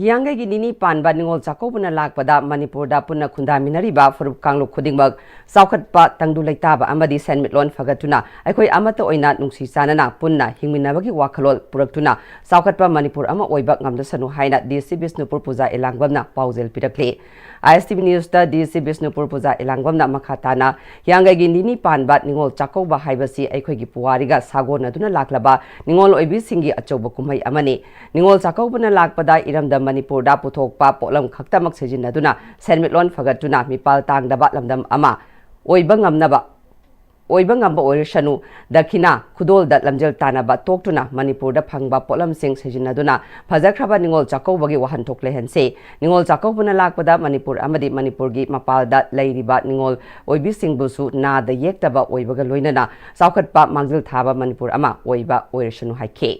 ꯍꯤꯌꯥꯡꯒꯩꯒꯤ ꯅꯤꯅꯤ ꯄꯥꯟꯕ ꯅꯤꯉꯣꯜ ꯆꯥꯛꯀꯧꯕꯅ ꯂꯥꯛꯄꯗ ꯃꯅꯤꯄꯨꯔꯗ ꯄꯨꯟꯅ ꯈꯨꯟꯗꯥꯃꯤꯟꯅꯔꯤꯕ ꯐꯨꯔꯨꯞ ꯀꯥꯡꯂꯨꯞ ꯈꯨꯗꯤꯡꯃꯛ ꯆꯥꯎꯈꯠꯄ, ꯇꯪꯗꯨ ꯂꯩꯇꯥꯕ ꯑꯃꯗꯤ ꯁꯦꯟꯃꯤꯠꯂꯣꯟ ꯐꯒꯠꯇꯨꯅ ꯑꯩꯈꯣꯏ ꯑꯃꯠꯇ ꯑꯣꯏꯅ ꯅꯨꯡꯁꯤ ꯆꯥꯟꯅꯅ ꯄꯨꯟꯅ ꯍꯤꯡꯃꯤꯟꯅꯕꯒꯤ ꯋꯥꯈꯜꯂꯣꯟ ꯄꯨꯔꯛꯇꯨꯅ ꯆꯥꯎꯈꯠꯄ ꯃꯅꯤꯄꯨꯔ ꯑꯃ ꯑꯣꯏꯕ ꯉꯝꯖꯁꯅꯨ ꯍꯥꯏꯅ ꯗꯤ ꯁꯤ ꯕꯤꯁꯅꯨꯄꯨꯔ ꯄꯨꯖꯥ ꯏꯂꯥꯡꯕꯝꯅ ꯄꯥꯎꯖꯦꯜ ꯄꯤꯔꯛꯂꯤ꯫ ꯑꯥꯏ ꯑꯦꯁ ꯇꯤ ꯚꯤ ꯅ꯭ꯌꯨꯁꯇ ꯗꯤ ꯁꯤ ꯕꯤꯁꯅꯨꯄꯨꯔ ꯄꯨꯖꯥ ꯏꯂꯥꯡꯕꯝꯅ ꯃꯈꯥ ꯇꯥꯅ, ꯍꯤꯌꯥꯡꯒꯩꯒꯤ ꯅꯤꯅꯤ ꯄꯥꯟꯕ ꯅꯤꯉꯣꯜ ꯆꯥꯛꯀꯧꯕ ꯍꯥꯏꯕꯁꯤ ꯑꯩꯈꯣꯏꯒꯤ ꯄꯨꯋꯥꯔꯤꯒ ꯁꯥꯒꯣꯟꯅꯗꯨꯅ ꯂꯥꯛꯂꯕ ꯅꯤꯉꯣꯜ ꯑꯣꯏꯕꯤꯁꯤꯡꯒꯤ ꯑꯆꯧꯕ ꯀꯨꯝꯍꯩ ꯑꯃꯅꯤ꯫ ꯅꯤꯉꯣꯜ ꯆꯥꯛꯀꯧꯕꯅ ꯂꯥꯛꯄꯗ ꯏꯔꯝꯗꯝ ꯃꯅꯤꯄꯨꯔꯗ ꯄꯨꯊꯣꯛꯄ ꯄꯣꯠꯂꯝ ꯈꯛꯇꯃꯛ ꯁꯤꯖꯤꯟꯅꯗꯨꯅ ꯁꯦꯟꯃꯤꯠꯂꯣꯟ ꯐꯒꯠꯇꯨꯅ ꯃꯤꯄꯥꯜ ꯇꯥꯡꯗꯕ ꯂꯝꯗꯝ ꯑꯃ ꯑꯣꯏꯕ ꯉꯝꯅꯕ ꯑꯣꯏꯕ ꯉꯝꯕ ꯑꯣꯏꯔꯁꯅꯨ, ꯗꯈꯤꯅꯥ, ꯈꯨꯗꯣꯜꯗ ꯂꯝꯖꯦꯜ ꯇꯥꯟꯅꯕ ꯇꯣꯛꯇꯨꯅ ꯃꯅꯤꯄꯨꯔꯗ ꯐꯪꯕ ꯄꯣꯠꯂꯝꯁꯤꯡ ꯁꯤꯖꯤꯟꯅꯗꯨꯅ ꯐꯖꯈ꯭ꯔꯕ ꯅꯤꯉꯣꯜ ꯆꯥꯛꯀꯧꯕꯒꯤ ꯋꯥꯍꯟꯊꯣꯛ ꯂꯩꯍꯟꯁꯤ꯫ ꯅꯤꯉꯣꯜ ꯆꯥꯛꯀꯧꯕꯅ ꯂꯥꯛꯄꯗ ꯃꯅꯤꯄꯨꯔ ꯑꯃꯗꯤ ꯃꯅꯤꯄꯨꯔꯒꯤ ꯃꯄꯥꯜꯗ ꯂꯩꯔꯤꯕ ꯅꯤꯉꯣꯜ ꯑꯣꯏꯕꯤꯁꯤꯡꯕꯨꯁꯨ ꯅꯥꯗ ꯌꯦꯛꯇꯕ ꯑꯣꯏꯕꯒ ꯂꯣꯏꯅꯅ ꯆꯥꯎꯈꯠꯄ ꯃꯥꯡꯖꯤꯜ ꯊꯥꯕ ꯃꯅꯤꯄꯨꯔ ꯑꯃ ꯑꯣꯏꯕ ꯑꯣꯏꯔꯁꯅꯨ ꯍꯥꯏꯈꯤ꯫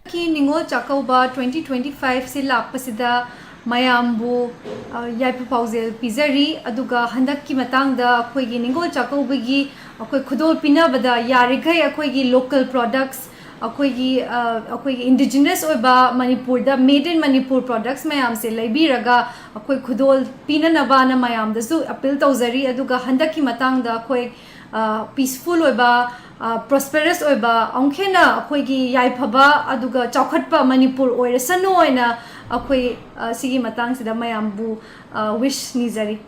ꯍꯟꯗꯛꯀꯤ Ningol Chakkouba twenty twenty five ꯁꯤ ꯂꯥꯛꯄꯁꯤꯗ ꯃꯌꯥꯝꯕꯨ, ꯑ, ꯌꯥꯏꯐ ꯄꯥꯎꯖꯦꯜ ꯄꯤꯖꯔꯤ꯫ ꯑꯗꯨꯒ ꯍꯟꯗꯛꯀꯤ ꯃꯇꯥꯡꯗ ꯑꯩꯈꯣꯏꯒꯤ ꯅꯤꯉꯣꯜ ꯆꯥꯛꯀꯧꯕꯒꯤ ꯑꯩꯈꯣꯏ ꯈꯨꯗꯣꯜ ꯄꯤꯅꯕꯗ ꯌꯥꯔꯤꯈꯩ ꯑꯩꯈꯣꯏꯒꯤ local products, ꯑꯩꯈꯣꯏꯒꯤ, ꯑ, ꯑꯩꯈꯣꯏꯒꯤ indigenous ꯑꯣꯏꯕ ꯃꯅꯤꯄꯨꯔꯗ made in Manipur products ꯃꯌꯥꯝꯁꯦ ꯂꯩꯕꯤꯔꯒ ꯑꯩꯈꯣꯏ ꯈꯨꯗꯣꯜ ꯄꯤꯅꯅꯕꯅ ꯃꯌꯥꯝꯗꯁꯨ appeal ꯇꯧꯖꯔꯤ꯫ ꯑꯗꯨꯒ ꯍꯟꯗꯛꯀꯤ ꯃꯇꯥꯡꯗ ꯑꯩꯈꯣꯏ, ꯑ, peaceful ꯑꯣꯏꯕ, ꯑ, prosperous ꯑꯣꯏꯕ, ꯑꯃꯨꯛ ꯍꯦꯟꯅ ꯑꯩꯈꯣꯏꯒꯤ ꯌꯥꯏꯐꯕ ꯑꯗꯨꯒ ꯆꯥꯎꯈꯠꯄ ꯃꯅꯤꯄꯨꯔ ꯑꯣꯏꯔꯁꯅꯨ ꯍꯥꯏꯅ ꯑꯩꯈꯣꯏ, ꯑ, ꯁꯤꯒꯤ ꯃꯇꯥꯡꯁꯤꯗ ꯃꯌꯥꯝꯕꯨ, ꯑ, wish ꯅꯤꯖꯔꯤ꯫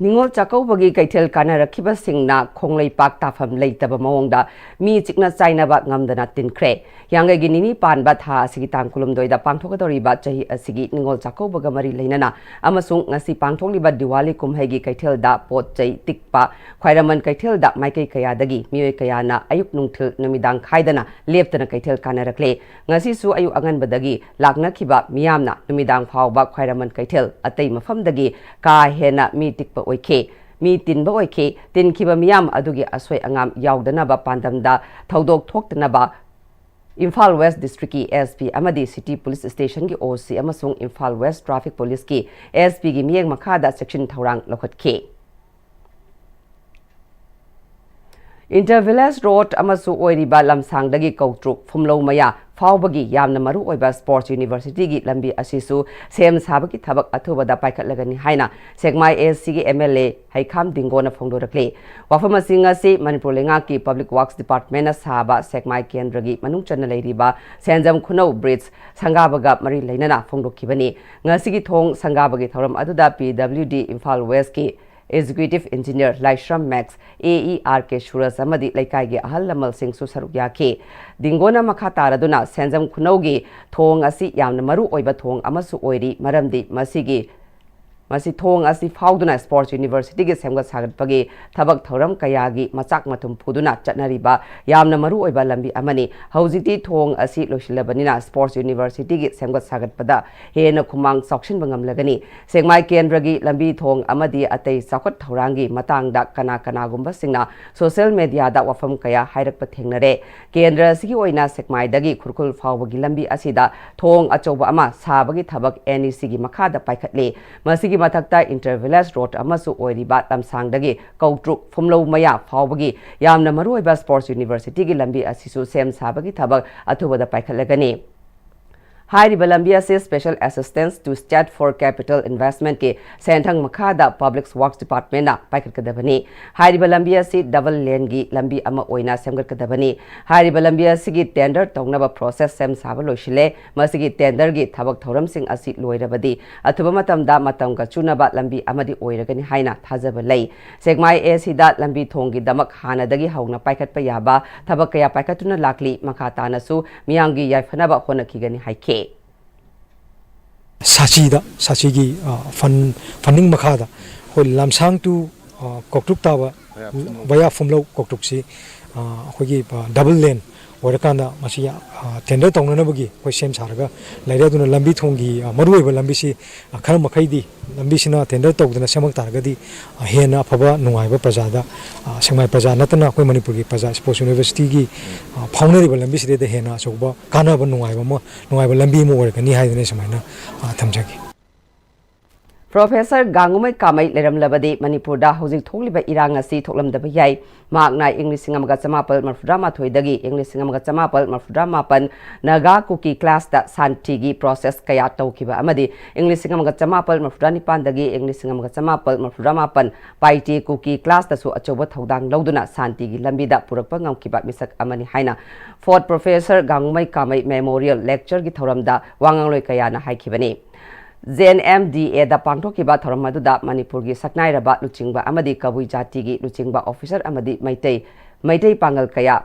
ꯅꯤꯉꯣꯜ ꯆꯥꯛꯀꯧꯕꯒꯤ ꯀꯩꯊꯦꯜ ꯀꯥꯟꯅꯔꯛꯈꯤꯕꯁꯤꯡꯅ ꯈꯣꯡꯂꯩꯄꯥꯛ ꯇꯥꯐꯝ ꯂꯩꯇꯕ ꯃꯑꯣꯡꯗ ꯃꯤ ꯆꯤꯛꯅ ꯆꯥꯏꯅꯕ ꯉꯝꯗꯅ ꯇꯤꯟꯈ꯭ꯔꯦ꯫ ꯌꯥꯡꯒꯩꯒꯤ ꯅꯤꯅꯤ ꯄꯥꯟꯕ ꯊꯥ ꯑꯁꯤꯒꯤ ꯇꯥꯡ ꯀꯨꯟꯍꯨꯝꯗꯣꯏꯗ ꯄꯥꯡꯊꯣꯛꯀꯗꯧꯔꯤꯕ ꯆꯍꯤ ꯑꯁꯤꯒꯤ ꯅꯤꯉꯣꯜ ꯆꯥꯛꯀꯧꯕꯒ ꯃꯔꯤ ꯂꯩꯅꯅ ꯑꯃꯁꯨꯡ ꯉꯁꯤ ꯄꯥꯡꯊꯣꯛꯂꯤꯕ ꯗꯤꯋꯥꯂꯤ ꯀꯨꯝꯍꯩꯒꯤ ꯀꯩꯊꯦꯜꯗ ꯄꯣꯠ ꯆꯩ ꯇꯤꯛꯄ ꯈ꯭ꯋꯥꯏꯔꯝꯕꯟ ꯀꯩꯊꯦꯜꯗ ꯃꯥꯏꯀꯩ ꯀꯌꯥꯗꯒꯤ ꯃꯤꯑꯣꯏ ꯀꯌꯥꯅ ꯑꯌꯨꯛ ꯅꯨꯡꯊꯤꯜ ꯅꯨꯃꯤꯗꯥꯡ ꯈꯥꯏꯗꯅ ꯂꯦꯞꯇꯅ ꯀꯩꯊꯦꯜ ꯀꯥꯟꯅꯔꯛꯂꯦ꯫ ꯉꯁꯤꯁꯨ ꯑꯌꯨꯛ ꯑꯉꯟꯕꯗꯒꯤ ꯂꯥꯛꯅꯈꯤꯕ ꯃꯤꯌꯥꯝꯅ ꯅꯨꯃꯤꯗꯥꯡ ꯐꯥꯎꯕ ꯈ꯭ꯋꯥꯏꯔꯝꯕꯟ ꯀꯩꯊꯦꯜ ꯑꯇꯩ ꯃꯐꯝꯗꯒꯤ ꯀꯥ ꯍꯦꯟꯅ ꯃꯤ ꯇꯤꯛꯄ ꯑꯣꯏꯈꯤ꯫ ꯃꯤ ꯇꯤꯟꯕ ꯑꯣꯏꯈꯤ꯫ ꯇꯤꯟꯈꯤꯕ ꯃꯤꯌꯥꯝ ꯑꯗꯨꯒꯤ ꯑꯁꯣꯏ ꯑꯉꯥꯝ ꯌꯥꯎꯗꯅꯕ ꯄꯥꯟꯗꯝꯗ ꯊꯧꯗꯣꯛ ꯊꯣꯛꯇꯅꯕ ꯏꯝꯐꯥꯜ ꯋꯦꯁ ꯗꯤꯁꯇ꯭ꯔꯤꯛꯀꯤ ꯑꯦꯁ ꯄꯤ ꯑꯃꯗꯤ ꯁꯤꯇꯤ ꯄꯨꯂꯤꯁ ꯁ꯭ꯇꯦꯁꯟꯒꯤ ꯑꯣ ꯁꯤ ꯑꯃꯁꯨꯡ ꯏꯝꯐꯥꯜ ꯋꯦꯁ ꯇ꯭ꯔꯥꯐꯤꯛ ꯄꯨꯂꯤꯁꯀꯤ ꯑꯦꯁ ꯄꯤꯒꯤ ꯃꯤꯠꯌꯦꯡ ꯃꯈꯥꯗ ꯆꯦꯛꯁꯤꯟ ꯊꯧꯔꯥꯡ ꯂꯧꯈꯠꯈꯤ꯫ ꯏꯟꯇꯔ ꯚꯤꯂꯦꯖ ꯔꯣꯗ ꯑꯃꯁꯨ ꯑꯣꯏꯔꯤꯕ ꯂꯝꯁꯥꯡꯗꯒꯤ ꯀꯧꯇ꯭ꯔꯨꯛ ꯐꯨꯝꯂꯧ ꯃꯌꯥ ꯐꯥꯎꯕꯒꯤ ꯌꯥꯝꯅ ꯃꯔꯨ ꯑꯣꯏꯕ ꯁ꯭ꯄꯣꯔꯠꯁ ꯌꯨꯅꯤꯚꯔꯁꯤꯇꯤꯒꯤ ꯂꯝꯕꯤ ꯑꯁꯤꯁꯨ ꯁꯦꯝ ꯁꯥꯕꯒꯤ ꯊꯕꯛ ꯑꯊꯨꯕꯗ ꯄꯥꯏꯈꯠꯂꯒꯅꯤ ꯍꯥꯏꯅ ꯁꯦꯛꯃꯥꯏ ꯑꯦꯁ ꯁꯤꯒꯤ ꯑꯦꯝ ꯑꯦꯜ ꯑꯦ ꯍꯩꯈꯥꯝ ꯗꯤꯡꯒꯣꯅ ꯐꯣꯡꯗꯣꯔꯛꯂꯤ꯫ ꯋꯥꯐꯝ ꯑꯁꯤ ꯉꯁꯤ ꯃꯅꯤꯄꯨꯔ ꯂꯩꯉꯥꯛꯀꯤ ꯄꯕ꯭ꯂꯤꯛ ꯋꯥꯔꯛꯁ ꯗꯤꯄꯥꯔꯠꯃꯦꯟꯅ ꯁꯥꯕ ꯁꯦꯛꯃꯥꯏ ꯀꯦꯟꯗ꯭ꯔꯒꯤ ꯃꯅꯨꯡ ꯆꯟꯅ ꯂꯩꯔꯤꯕ ꯁꯦꯟꯖꯝ ꯈꯨꯅꯧ ꯕ꯭ꯔꯤꯖ ꯁꯪꯒꯥꯕꯒ ꯃꯔꯤ ꯂꯩꯅꯅ ꯐꯣꯡꯗꯣꯛꯈꯤꯕꯅꯤ꯫ ꯉꯁꯤꯒꯤ ꯊꯣꯡ ꯁꯪꯒꯥꯕꯒꯤ ꯊꯧꯔꯝ ꯑꯗꯨꯗ ꯄꯤ ꯗꯕ꯭ꯂꯤꯎ ꯗꯤ ꯏꯝꯐꯥꯜ ꯋꯦꯁꯀꯤ ꯑꯦꯛꯖꯤꯀ꯭ꯌꯨꯇꯤꯚ ꯏꯟꯖꯤꯅꯤꯌꯔ ꯂꯥꯏꯁ꯭ꯔꯝ ꯃꯦꯛꯁ, ꯑꯦ ꯏ ꯑꯥꯔ ꯀꯦ ꯁꯨꯔꯖ ꯑꯃꯗꯤ ꯂꯩꯀꯥꯏꯒꯤ ꯑꯍꯜ ꯂꯃꯟꯁꯤꯡꯁꯨ ꯁꯔꯨꯛ ꯌꯥꯈꯤ꯫ ꯗꯤꯡꯒꯣꯅ ꯃꯈꯥ ꯇꯥꯔꯗꯨꯅ ꯁꯦꯟꯖꯝ ꯈꯨꯅꯧꯒꯤ ꯊꯣꯡ ꯑꯁꯤ ꯌꯥꯝꯅ ꯃꯔꯨ ꯑꯣꯏꯕ ꯊꯣꯡ ꯑꯃꯁꯨ ꯑꯣꯏꯔꯤ, ꯃꯔꯝꯗꯤ ꯃꯁꯤꯒꯤ ꯃꯁꯤ ꯊꯣꯡ ꯑꯁꯤ ꯐꯥꯎꯗꯨꯅ Sports Universityꯒꯤ ꯁꯦꯝꯒꯠ ꯁꯥꯒꯠꯄꯒꯤ ꯊꯕꯛ ꯊꯧꯔꯝ ꯀꯌꯥꯒꯤ ꯃꯆꯥꯛ ꯃꯊꯨꯝ ꯄꯨꯗꯨꯅ ꯆꯠꯅꯔꯤꯕ ꯌꯥꯝꯅ ꯃꯔꯨ ꯑꯣꯏꯕ ꯂꯝꯕꯤ ꯑꯃꯅꯤ꯫ ꯍꯧꯖꯤꯛꯇꯤ ꯊꯣꯡ ꯑꯁꯤ ꯂꯣꯏꯁꯤꯜꯂꯕꯅꯤꯅ Sports Universityꯒꯤ ꯁꯦꯝꯒꯠ ꯁꯥꯒꯠꯄꯗ ꯍꯦꯟꯅ ꯈꯨꯃꯥꯡ ꯆꯥꯎꯁꯤꯟꯕ ꯉꯝꯂꯒꯅꯤ꯫ ꯁꯦꯛꯃꯥꯏ ꯀꯦꯟꯗ꯭ꯔꯒꯤ ꯂꯝꯕꯤ ꯊꯣꯡ ꯑꯃꯗꯤ ꯑꯇꯩ ꯆꯥꯎꯈꯠ ꯊꯧꯔꯥꯡꯒꯤ ꯃꯇꯥꯡꯗ ꯀꯅꯥ ꯀꯅꯥꯒꯨꯝꯕꯁꯤꯡꯅ social mediaꯗ ꯋꯥꯐꯝ ꯀꯌꯥ ꯍꯥꯏꯔꯛꯄ ꯊꯦꯡꯅꯔꯦ꯫ ꯀꯦꯟꯗ꯭ꯔ ꯑꯁꯤꯒꯤ ꯑꯣꯏꯅ ꯁꯦꯛꯃꯥꯏꯗꯒꯤ ꯈꯨꯔꯈꯨꯜ ꯐꯥꯎꯕꯒꯤ ꯂꯝꯕꯤ ꯑꯁꯤꯗ ꯊꯣꯡ ꯑꯆꯧꯕ ꯑꯃ ꯁꯥꯕꯒꯤ ꯊꯕꯛ NECꯒꯤ ꯃꯈꯥꯗ ꯄꯥꯏꯈꯠꯂꯤ꯫ ꯃꯁꯤꯒꯤ ꯃꯊꯛꯇ inter village road ꯑꯃꯁꯨ ꯑꯣꯏꯔꯤꯕ ꯂꯝꯁꯥꯡꯗꯒꯤ ꯀꯧꯇ꯭ꯔꯨꯛ ꯐꯨꯝꯂꯧ ꯃꯌꯥ ꯐꯥꯎꯕꯒꯤ ꯌꯥꯝꯅ ꯃꯔꯨꯑꯣꯏꯕ Sports Universityꯒꯤ ꯂꯝꯕꯤ ꯑꯁꯤꯁꯨ ꯁꯦꯝ ꯁꯥꯕꯒꯤ ꯊꯕꯛ ꯑꯊꯨꯕꯗ ꯄꯥꯏꯈꯠꯂꯒꯅꯤ꯫ ꯍꯥꯏꯔꯤꯕ ꯂꯝꯕꯤ ꯑꯁꯤ Special Assistance to State for Capital Investmentꯀꯤ ꯁꯦꯟꯊꯪ ꯃꯈꯥꯗ Public Works Departmentꯅ ꯄꯥꯏꯈꯠꯀꯗꯕꯅꯤ꯫ ꯍꯥꯏꯔꯤꯕ ꯂꯝꯕꯤ ꯑꯁꯤ double laneꯒꯤ ꯂꯝꯕꯤ ꯑꯃ ꯑꯣꯏꯅ ꯁꯦꯝꯒꯠꯀꯗꯕꯅꯤ꯫ ꯍꯥꯏꯔꯤꯕ ꯂꯝꯕꯤ ꯑꯁꯤꯒꯤ tender ꯇꯧꯅꯕ process ꯁꯦꯝ ꯁꯥꯕ ꯂꯣꯏꯁꯤꯜꯂꯦ꯫ ꯃꯁꯤꯒꯤ tenderꯒꯤ ꯊꯕꯛ ꯊꯧꯔꯝꯁꯤꯡ ꯑꯁꯤ ꯂꯣꯏꯔꯕꯗꯤ ꯑꯊꯨꯕ ꯃꯇꯝꯗ ꯃꯇꯝꯒ ꯆꯨꯅꯕ ꯂꯝꯕꯤ ꯑꯃꯗꯤ ꯑꯣꯏꯔꯒꯅꯤ ꯍꯥꯏꯅ ꯊꯥꯖꯕ ꯂꯩ꯫ ꯁꯦꯛꯃꯥꯏ ACꯗ ꯂꯝꯕꯤ ꯊꯣꯡꯒꯤꯗꯃꯛ ꯍꯥꯟꯅꯗꯒꯤ ꯍꯧꯅ ꯄꯥꯏꯈꯠꯄ ꯌꯥꯕ ꯊꯕꯛ ꯀꯌꯥ ꯄꯥꯏꯈꯠꯇꯨꯅ ꯂꯥꯛꯂꯤ꯫ ꯃꯈꯥ ꯇꯥꯅꯁꯨ ꯃꯤꯌꯥꯝꯒꯤ ꯌꯥꯏꯐꯅꯕ ꯍꯣꯠꯅꯈꯤꯒꯅꯤ ꯍꯥꯏꯈꯤ꯫ ꯁꯥꯆꯤꯗ, ꯁꯥꯆꯤꯒꯤ, ꯑ, fund, funding ꯃꯈꯥꯗ ꯑꯩꯈꯣꯏ ꯂꯝꯁꯥꯡ to, ꯑ, ꯀꯧꯇ꯭ꯔꯨꯛ ꯇꯥꯕ, via ꯐꯨꯝꯂꯧ ꯀꯧꯇ꯭ꯔꯨꯛꯁꯤ, ꯑ, ꯑꯩꯈꯣꯏꯒꯤ, ꯑ, double lane ꯑꯣꯏꯔꯀꯥꯟꯗ ꯃꯁꯤ, ꯑ, tender ꯇꯧꯅꯅꯕꯒꯤ ꯑꯩꯈꯣꯏ ꯁꯦꯝ ꯁꯥꯔꯒ ꯂꯩꯔꯦ꯫ ꯑꯗꯨꯅ ꯂꯝꯕꯤ ꯊꯣꯡꯒꯤ, ꯑ, ꯃꯔꯨꯑꯣꯏꯕ ꯂꯝꯕꯤꯁꯤ, ꯑ, ꯈꯔ ꯃꯈꯩꯗꯤ ꯂꯝꯕꯤꯁꯤꯅ tender ꯇꯧꯗꯅ ꯁꯦꯝꯃꯛ ꯇꯥꯔꯒꯗꯤ, ꯑ, ꯍꯦꯟꯅ ꯑꯐꯕ ꯅꯨꯡꯉꯥꯏꯕ ꯄ꯭ꯔꯖꯥꯗ, ꯑ, ꯁꯦꯛꯃꯥꯏ ꯄ꯭ꯔꯖꯥ ꯅꯠꯇꯅ ꯑꯩꯈꯣꯏ ꯃꯅꯤꯄꯨꯔꯒꯤ ꯄ꯭ꯔꯖꯥ, Sports Universityꯒꯤ, ꯑ, ꯐꯥꯎꯅꯔꯤꯕ ꯂꯝꯕꯤꯁꯤꯗꯩꯗ ꯍꯦꯟꯅ ꯑꯆꯧꯕ ꯀꯥꯟꯅꯕ ꯅꯨꯡꯉꯥꯏꯕ ꯑꯃ, ꯅꯨꯡꯉꯥꯏꯕ ꯂꯝꯕꯤ ꯑꯃ ꯑꯣꯏꯔꯒꯅꯤ ꯍꯥꯏꯗꯅ ꯑꯩ ꯁꯨꯃꯥꯏꯅ, ꯑ, ꯊꯝꯖꯒꯦ꯫ Professor ꯒꯥꯡꯉꯨꯃꯩ ꯀꯥꯃꯩ ꯂꯩꯔꯝꯂꯕꯗꯤ ꯃꯅꯤꯄꯨꯔꯗ ꯍꯧꯖꯤꯛ ꯊꯣꯛꯂꯤꯕ ꯏꯔꯥꯡ ꯑꯁꯤ ꯊꯣꯛꯂꯝꯗꯕ ꯌꯥꯏ꯫ ꯃꯍꯥꯛꯅ ꯏꯪ ꯂꯤꯁꯤꯡ ꯑꯃꯒ ꯆꯃꯥꯄꯜ ꯃꯔꯐꯨꯇꯔꯥ ꯃꯥꯊꯣꯏꯗꯒꯤ ꯏꯪ ꯂꯤꯁꯤꯡ ꯑꯃꯒ ꯆꯃꯥꯄꯜ ꯃꯔꯐꯨꯇꯔꯥ ꯃꯥꯄꯜ ꯅꯥꯒꯥ ꯀꯨꯀꯤ classꯇ ꯁꯥꯟꯇꯤꯒꯤ process ꯀꯌꯥ ꯇꯧꯈꯤꯕ ꯑꯃꯗꯤ ꯏꯪ ꯂꯤꯁꯤꯡ ꯑꯃꯒ ꯆꯃꯥꯄꯜ ꯃꯔꯐꯨꯇꯔꯥ ꯅꯤꯄꯥꯟꯗꯒꯤ ꯏꯪ ꯂꯤꯁꯤꯡ ꯑꯃꯒ ꯆꯃꯥꯄꯜ ꯃꯔꯐꯨꯇꯔꯥ ꯃꯥꯄꯜ ꯄꯥꯏꯇꯦ ꯀꯨꯀꯤ classꯇꯁꯨ ꯑꯆꯧꯕ ꯊꯧꯗꯥꯡ ꯂꯧꯗꯨꯅ ꯁꯥꯟꯇꯤꯒꯤ ꯂꯝꯕꯤꯗ ꯄꯨꯔꯛꯄ ꯉꯝꯈꯤꯕ ꯃꯤꯁꯛ ꯑꯃꯅꯤ ꯍꯥꯏꯅ Fort Professor ꯒꯥꯡꯉꯨꯃꯩ ꯀꯥꯃꯩ Memorial Lectureꯒꯤ ꯊꯧꯔꯝꯗ ꯋꯥꯉꯥꯡꯂꯣꯏ ꯀꯌꯥꯅ ꯍꯥꯏꯈꯤꯕꯅꯤ꯫ JNMDAꯗ ꯄꯥꯡꯊꯣꯛꯈꯤꯕ ꯊꯧꯔꯝ ꯑꯗꯨꯗ ꯃꯅꯤꯄꯨꯔꯒꯤ ꯁꯛꯅꯥꯏꯔꯕ ꯂꯨꯆꯤꯡꯕ ꯑꯃꯗꯤ ꯀꯕꯨꯏ ꯖꯥꯇꯤꯒꯤ ꯂꯨꯆꯤꯡꯕ officer ꯑꯃꯗꯤ ꯃꯩꯇꯩ, ꯃꯩꯇꯩ ꯄꯥꯉꯜ ꯀꯌꯥ,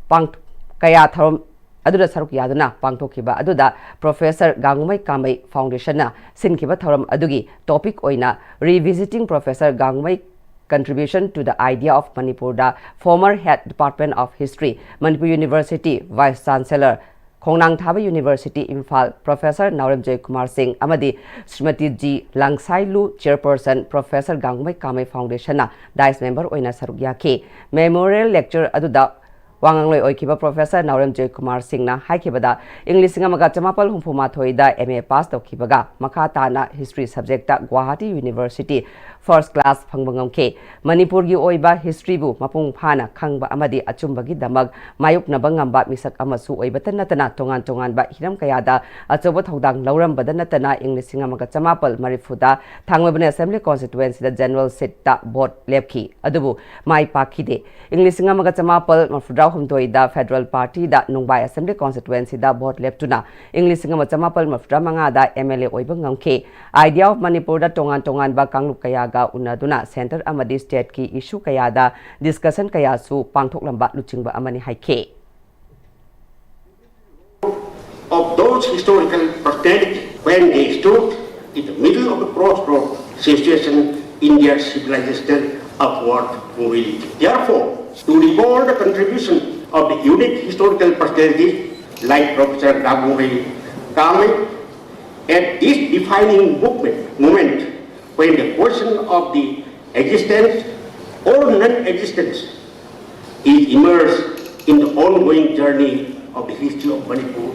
ꯄꯥꯡ-, ꯀꯌꯥ ꯊꯧꯔꯝ, ꯑꯗꯨꯗ ꯁꯔꯨꯛ ꯌꯥꯗꯨꯅ ꯄꯥꯡꯊꯣꯛꯈꯤꯕ ꯑꯗꯨꯗ Professor ꯒꯥꯡꯉꯨꯃꯩ ꯀꯥꯃꯩ Foundationꯅ ꯁꯤꯟꯈꯤꯕ ꯊꯧꯔꯝ ꯑꯗꯨꯒꯤ topic ꯑꯣꯏꯅ Revisiting Professor Gangumai Contribution to the Idea of Manipurꯗ former head Department of History, Manipur University Vice Chancellor, ꯈꯣꯡꯅꯥꯡ ꯊꯥꯕ University, ꯏꯝꯐꯥꯜ, Professor ꯅꯥꯎꯔꯦꯝ ꯖꯣꯏꯀꯨꯃꯥꯔ ꯁꯤꯡ ꯑꯃꯗꯤ Shrimati G Langsailu, Chairperson, Professor Gangmumei Kamei Foundationꯅ dais member ꯑꯣꯏꯅ ꯁꯔꯨꯛ ꯌꯥꯈꯤ꯫ Memorial lecture ꯑꯗꯨꯗ ꯋꯥ ꯉꯥꯡꯂꯣꯏ ꯑꯣꯏꯈꯤꯕ Professor ꯅꯥꯎꯔꯦꯝ ꯖꯣꯏꯀꯨꯃꯥꯔ ꯁꯤꯡꯅ ꯍꯥꯏꯈꯤꯕꯗ, ꯏꯪ ꯂꯤꯁꯤꯡ ꯑꯃꯒ ꯆꯃꯥꯄꯜ ꯍꯨꯝꯐꯨ ꯃꯥꯊꯣꯏꯗ M A pass ꯇꯧꯈꯤꯕꯒ ꯃꯈꯥ ꯇꯥꯅ History subjectꯇ Guwahati University first class ꯐꯪꯕ ꯉꯝꯈꯤ꯫ ꯃꯅꯤꯄꯨꯔꯒꯤ ꯑꯣꯏꯕ historyꯕꯨ ꯃꯄꯨꯡ ꯐꯥꯅ ꯈꯪꯕ ꯑꯃꯗꯤ ꯑꯆꯨꯝꯕꯒꯤꯗꯃꯛ ꯃꯥꯌꯣꯛꯅꯕ ꯉꯝꯕ ꯃꯤꯁꯛ ꯑꯃꯁꯨ ꯑꯣꯏꯕꯇ ꯅꯠꯇꯅ, ꯇꯣꯉꯥꯟ ꯇꯣꯉꯥꯟꯕ ꯍꯤꯔꯝ ꯀꯌꯥꯗ ꯑꯆꯧꯕ ꯊꯧꯗꯥꯡ ꯂꯧꯔꯝꯕꯗ ꯅꯠꯇꯅ, ꯏꯪ ꯂꯤꯁꯤꯡ ꯑꯃꯒ ꯆꯃꯥꯄꯜ ꯃꯔꯤꯐꯨꯗ ꯊꯥꯡꯃꯩꯕꯟ Assembly Constituencyꯗ General Seatꯇ vote ꯂꯦꯞꯈꯤ꯫ ꯑꯗꯨꯕꯨ ꯃꯥꯏ ꯄꯥꯛꯈꯤꯗꯦ꯫ ꯏꯪ ꯂꯤꯁꯤꯡ ꯑꯃꯒ ꯆꯃꯥꯄꯜ ꯃꯔꯤꯐꯨꯇꯔꯥꯍꯨꯝꯗꯣꯏꯗ Federal Partyꯗ ꯅꯨꯡꯕꯥꯏ Assembly Constituencyꯗ vote ꯂꯦꯞꯇꯨꯅ ꯏꯪ ꯂꯤꯁꯤꯡ ꯑꯃ ꯆꯃꯥꯄꯜ ꯃꯔꯤꯐꯨꯇꯔꯥꯃꯉꯥꯗ M L A ꯑꯣꯏꯕ ꯉꯝꯈꯤ꯫ Idea of Manipurꯗ ꯇꯣꯉꯥꯟ ꯇꯣꯉꯥꯟꯕ ꯀꯥꯡꯂꯨꯞ ꯀꯌꯥꯒ ꯎꯅꯗꯨꯅ centre ꯑꯃꯗꯤ stateꯀꯤ issue ꯀꯌꯥꯗ discussion ꯀꯌꯥꯁꯨ ꯄꯥꯡꯊꯣꯛꯂꯝꯕ ꯂꯨꯆꯤꯡꯕ ꯑꯃꯅꯤ ꯍꯥꯏꯈꯤ꯫ Of those historical personalities when they stood in the middle of a crossroad situation in their civilizational upward mobility. Therefore, to recall the contribution of the unique historical personalities like Professor Gangumai Kamei at this defining movement, moment when the question of the existence or non-existence is immersed in the ongoing journey of the history of Manipur.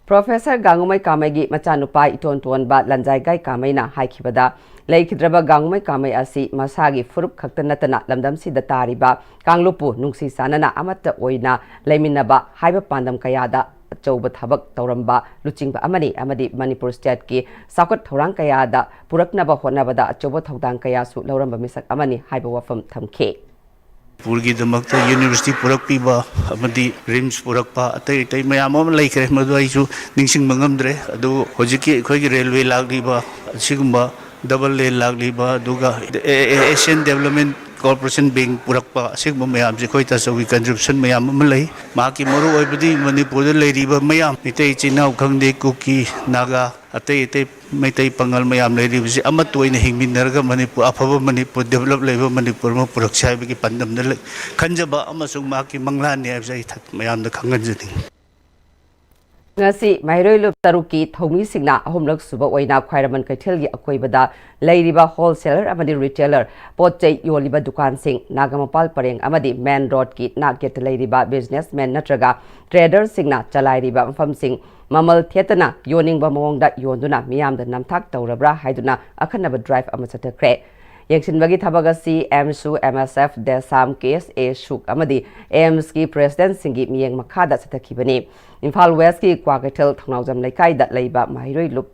Professor ꯒꯥꯡꯒꯨꯃꯩ ꯀꯥꯃꯩꯒꯤ ꯃꯆꯥꯅꯨꯄꯥ ꯏꯇꯣꯟ ꯇꯣꯟꯕ ꯂꯟꯖꯥꯏꯒꯥꯏ ꯀꯥꯃꯩꯅ ꯍꯥꯏꯈꯤꯕꯗ, ꯂꯩꯈꯤꯗ꯭ꯔꯕ ꯒꯥꯡꯒꯨꯃꯩ ꯀꯥꯃꯩ ꯑꯁꯤ ꯃꯁꯥꯒꯤ ꯐꯨꯔꯨꯞ ꯈꯛꯇ ꯅꯠꯇꯅ ꯂꯝꯗꯝꯁꯤꯗ ꯇꯥꯔꯤꯕ ꯀꯥꯡꯂꯨꯞꯄꯨ ꯅꯨꯡꯁꯤ ꯆꯥꯟꯅꯅ ꯑꯃꯠꯇ ꯑꯣꯏꯅ ꯂꯩꯃꯤꯟꯅꯕ ꯍꯥꯏꯕ ꯄꯥꯟꯗꯝ ꯀꯌꯥꯗ ꯑꯆꯧꯕ ꯊꯕꯛ ꯇꯧꯔꯝꯕ ꯂꯨꯆꯤꯡꯕ ꯑꯃꯅꯤ ꯑꯃꯗꯤ ꯃꯅꯤꯄꯨꯔ stateꯀꯤ ꯆꯥꯎꯈꯠ ꯊꯧꯔꯥꯡ ꯀꯌꯥꯗ ꯄꯨꯔꯛꯅꯕ ꯍꯣꯠꯅꯕꯗ ꯑꯆꯧꯕ ꯊꯧꯗꯥꯡ ꯀꯌꯥꯁꯨ ꯂꯧꯔꯝꯕ ꯃꯤꯁꯛ ꯑꯃꯅꯤ ꯍꯥꯏꯕ ꯋꯥꯐꯝ ꯊꯝꯈꯤ꯫ ꯃꯅꯤꯄꯨꯔꯒꯤꯗꯃꯛꯇ university ꯄꯨꯔꯛꯄꯤꯕ ꯑꯃꯗꯤ RIMS ꯄꯨꯔꯛꯄ ꯑꯇꯩ ꯑꯇꯩ ꯃꯌꯥꯝ ꯑꯃ ꯂꯩꯈ꯭ꯔꯦ, ꯃꯗꯨ ꯑꯩꯁꯨ ꯅꯤꯡꯁꯤꯡꯕ ꯉꯝꯗ꯭ꯔꯦ꯫ ꯑꯗꯨꯕꯨ ꯍꯧꯖꯤꯛꯀꯤ ꯑꯩꯈꯣꯏꯒꯤ railway ꯂꯥꯛꯂꯤꯕ, ꯑꯁꯤꯒꯨꯝꯕ double lane ꯂꯥꯛꯂꯤꯕ, ꯑꯗꯨꯒ Asian Development ꯀꯣꯔꯄꯣꯔꯦꯁꯟ ꯕꯦꯡ ꯄꯨꯔꯛꯄ, ꯑꯁꯤꯒꯨꯝꯕ ꯃꯌꯥꯝꯁꯦ ꯑꯩꯈꯣꯏ ꯇꯆꯧꯒꯤ ꯀꯟꯇ꯭ꯔꯤꯕ꯭ꯌꯨꯁꯟ ꯃꯌꯥꯝ ꯑꯃ ꯂꯩ꯫ ꯃꯍꯥꯛꯀꯤ ꯃꯔꯨ ꯑꯣꯏꯕꯗꯤ ꯃꯅꯤꯄꯨꯔꯗ ꯂꯩꯔꯤꯕ ꯃꯌꯥꯝ, ꯃꯤꯇꯩ ꯏꯆꯤꯟ ꯏꯅꯥꯎ ꯈꯪꯗꯦ, ꯀꯨꯀꯤ, ꯅꯥꯒꯥ, ꯑꯇꯩ ꯑꯇꯩ ꯃꯩꯇꯩ ꯄꯥꯉꯜ ꯃꯌꯥꯝ ꯂꯩꯔꯤꯕꯁꯤ ꯑꯃꯠꯇ ꯑꯣꯏꯅ ꯍꯤꯡꯃꯤꯟꯅꯔꯒ ꯃꯅꯤꯄꯨꯔ, ꯑꯐꯕ ꯃꯅꯤꯄꯨꯔ, ꯗꯦꯕꯂꯞ ꯂꯩꯕ ꯃꯅꯤꯄꯨꯔ ꯑꯃ ꯄꯨꯔꯛꯁꯤ ꯍꯥꯏꯕꯒꯤ ꯄꯥꯟꯗꯝꯗ ꯂꯩ-, ꯈꯟꯖꯕ ꯑꯃꯁꯨꯡ ꯃꯍꯥꯛꯀꯤ ꯃꯪꯂꯥꯟꯅꯤ ꯍꯥꯏꯕꯁꯦ ꯑꯩ ꯊ-, ꯃꯌꯥꯝꯗ ꯈꯪꯍꯟꯖꯅꯤꯡꯉꯤ꯫ ꯉꯁꯤ ꯃꯍꯩꯔꯣꯏ ꯂꯨꯞ ꯇꯔꯨꯛꯀꯤ ꯊꯧꯃꯤꯁꯤꯡꯅ ꯑꯍꯨꯝꯂꯛ ꯁꯨꯕ ꯑꯣꯏꯅ ꯈ꯭ꯋꯥꯏꯔꯝꯕꯟ ꯀꯩꯊꯦꯜꯒꯤ ꯑꯀꯣꯏꯕꯗ ꯂꯩꯔꯤꯕ ꯍꯣꯜꯁꯦꯂꯔ ꯑꯃꯗꯤ ꯔꯤꯇꯦꯂꯔ ꯄꯣꯠ ꯆꯩ ꯌꯣꯜꯂꯤꯕ ꯗꯨꯀꯥꯟꯁꯤꯡ, ꯅꯥꯒꯥꯃꯄꯥꯜ ꯄꯔꯦꯡ ꯑꯃꯗꯤ ꯃꯦꯟ ꯔꯣꯗꯀꯤ ꯅꯥꯛ ꯌꯦꯠꯇ ꯂꯩꯔꯤꯕ ꯕꯤꯖꯤꯅꯦꯁꯃꯦꯟ ꯅꯠꯇ꯭ꯔꯒ ꯇ꯭ꯔꯦꯗꯔꯁꯤꯡꯅ ꯆꯂꯥꯏꯔꯤꯕ ꯃꯐꯝꯁꯤꯡ ꯃꯃꯜ ꯊꯦꯠꯇꯅ ꯌꯣꯟꯅꯤꯡꯕ ꯃꯑꯣꯡꯗ ꯌꯣꯟꯗꯨꯅ ꯃꯤꯌꯥꯝꯗ ꯅꯝꯊꯥꯛ ꯇꯧꯔꯕ꯭ꯔꯥ ꯍꯥꯏꯗꯨꯅ ꯑꯈꯟꯅꯕ ꯗ꯭ꯔꯥꯏꯚ ꯑꯃ ꯆꯠꯊꯈ꯭ꯔꯦ꯫ ꯌꯦꯡꯁꯤꯟꯕꯒꯤ ꯊꯕꯛ ꯑꯁꯤ ꯑꯦꯝꯁꯨ, ꯑꯦꯝ ꯑꯦꯁ ꯑꯦꯐ, ꯗꯦꯁꯥꯝ, ꯀꯦ ꯑꯦꯁ ꯑꯦ, ꯁꯨꯛ ꯑꯃꯗꯤ ꯑꯦꯝꯁꯀꯤ ꯄ꯭ꯔꯦꯁꯤꯗꯦꯟꯠꯁꯤꯡꯒꯤ ꯃꯤꯠꯌꯦꯡ ꯃꯈꯥꯗ ꯆꯠꯊꯈꯤꯕꯅꯤ꯫ ꯏꯝꯐꯥꯜ ꯋꯦꯁꯀꯤ ꯀ꯭ꯋꯥꯀꯩꯊꯦꯜ ꯊꯧꯅꯥꯎꯖꯝ ꯂꯩꯀꯥꯏꯗ ꯂꯩꯕ ꯃꯍꯩꯔꯣꯏ ꯂꯨꯞ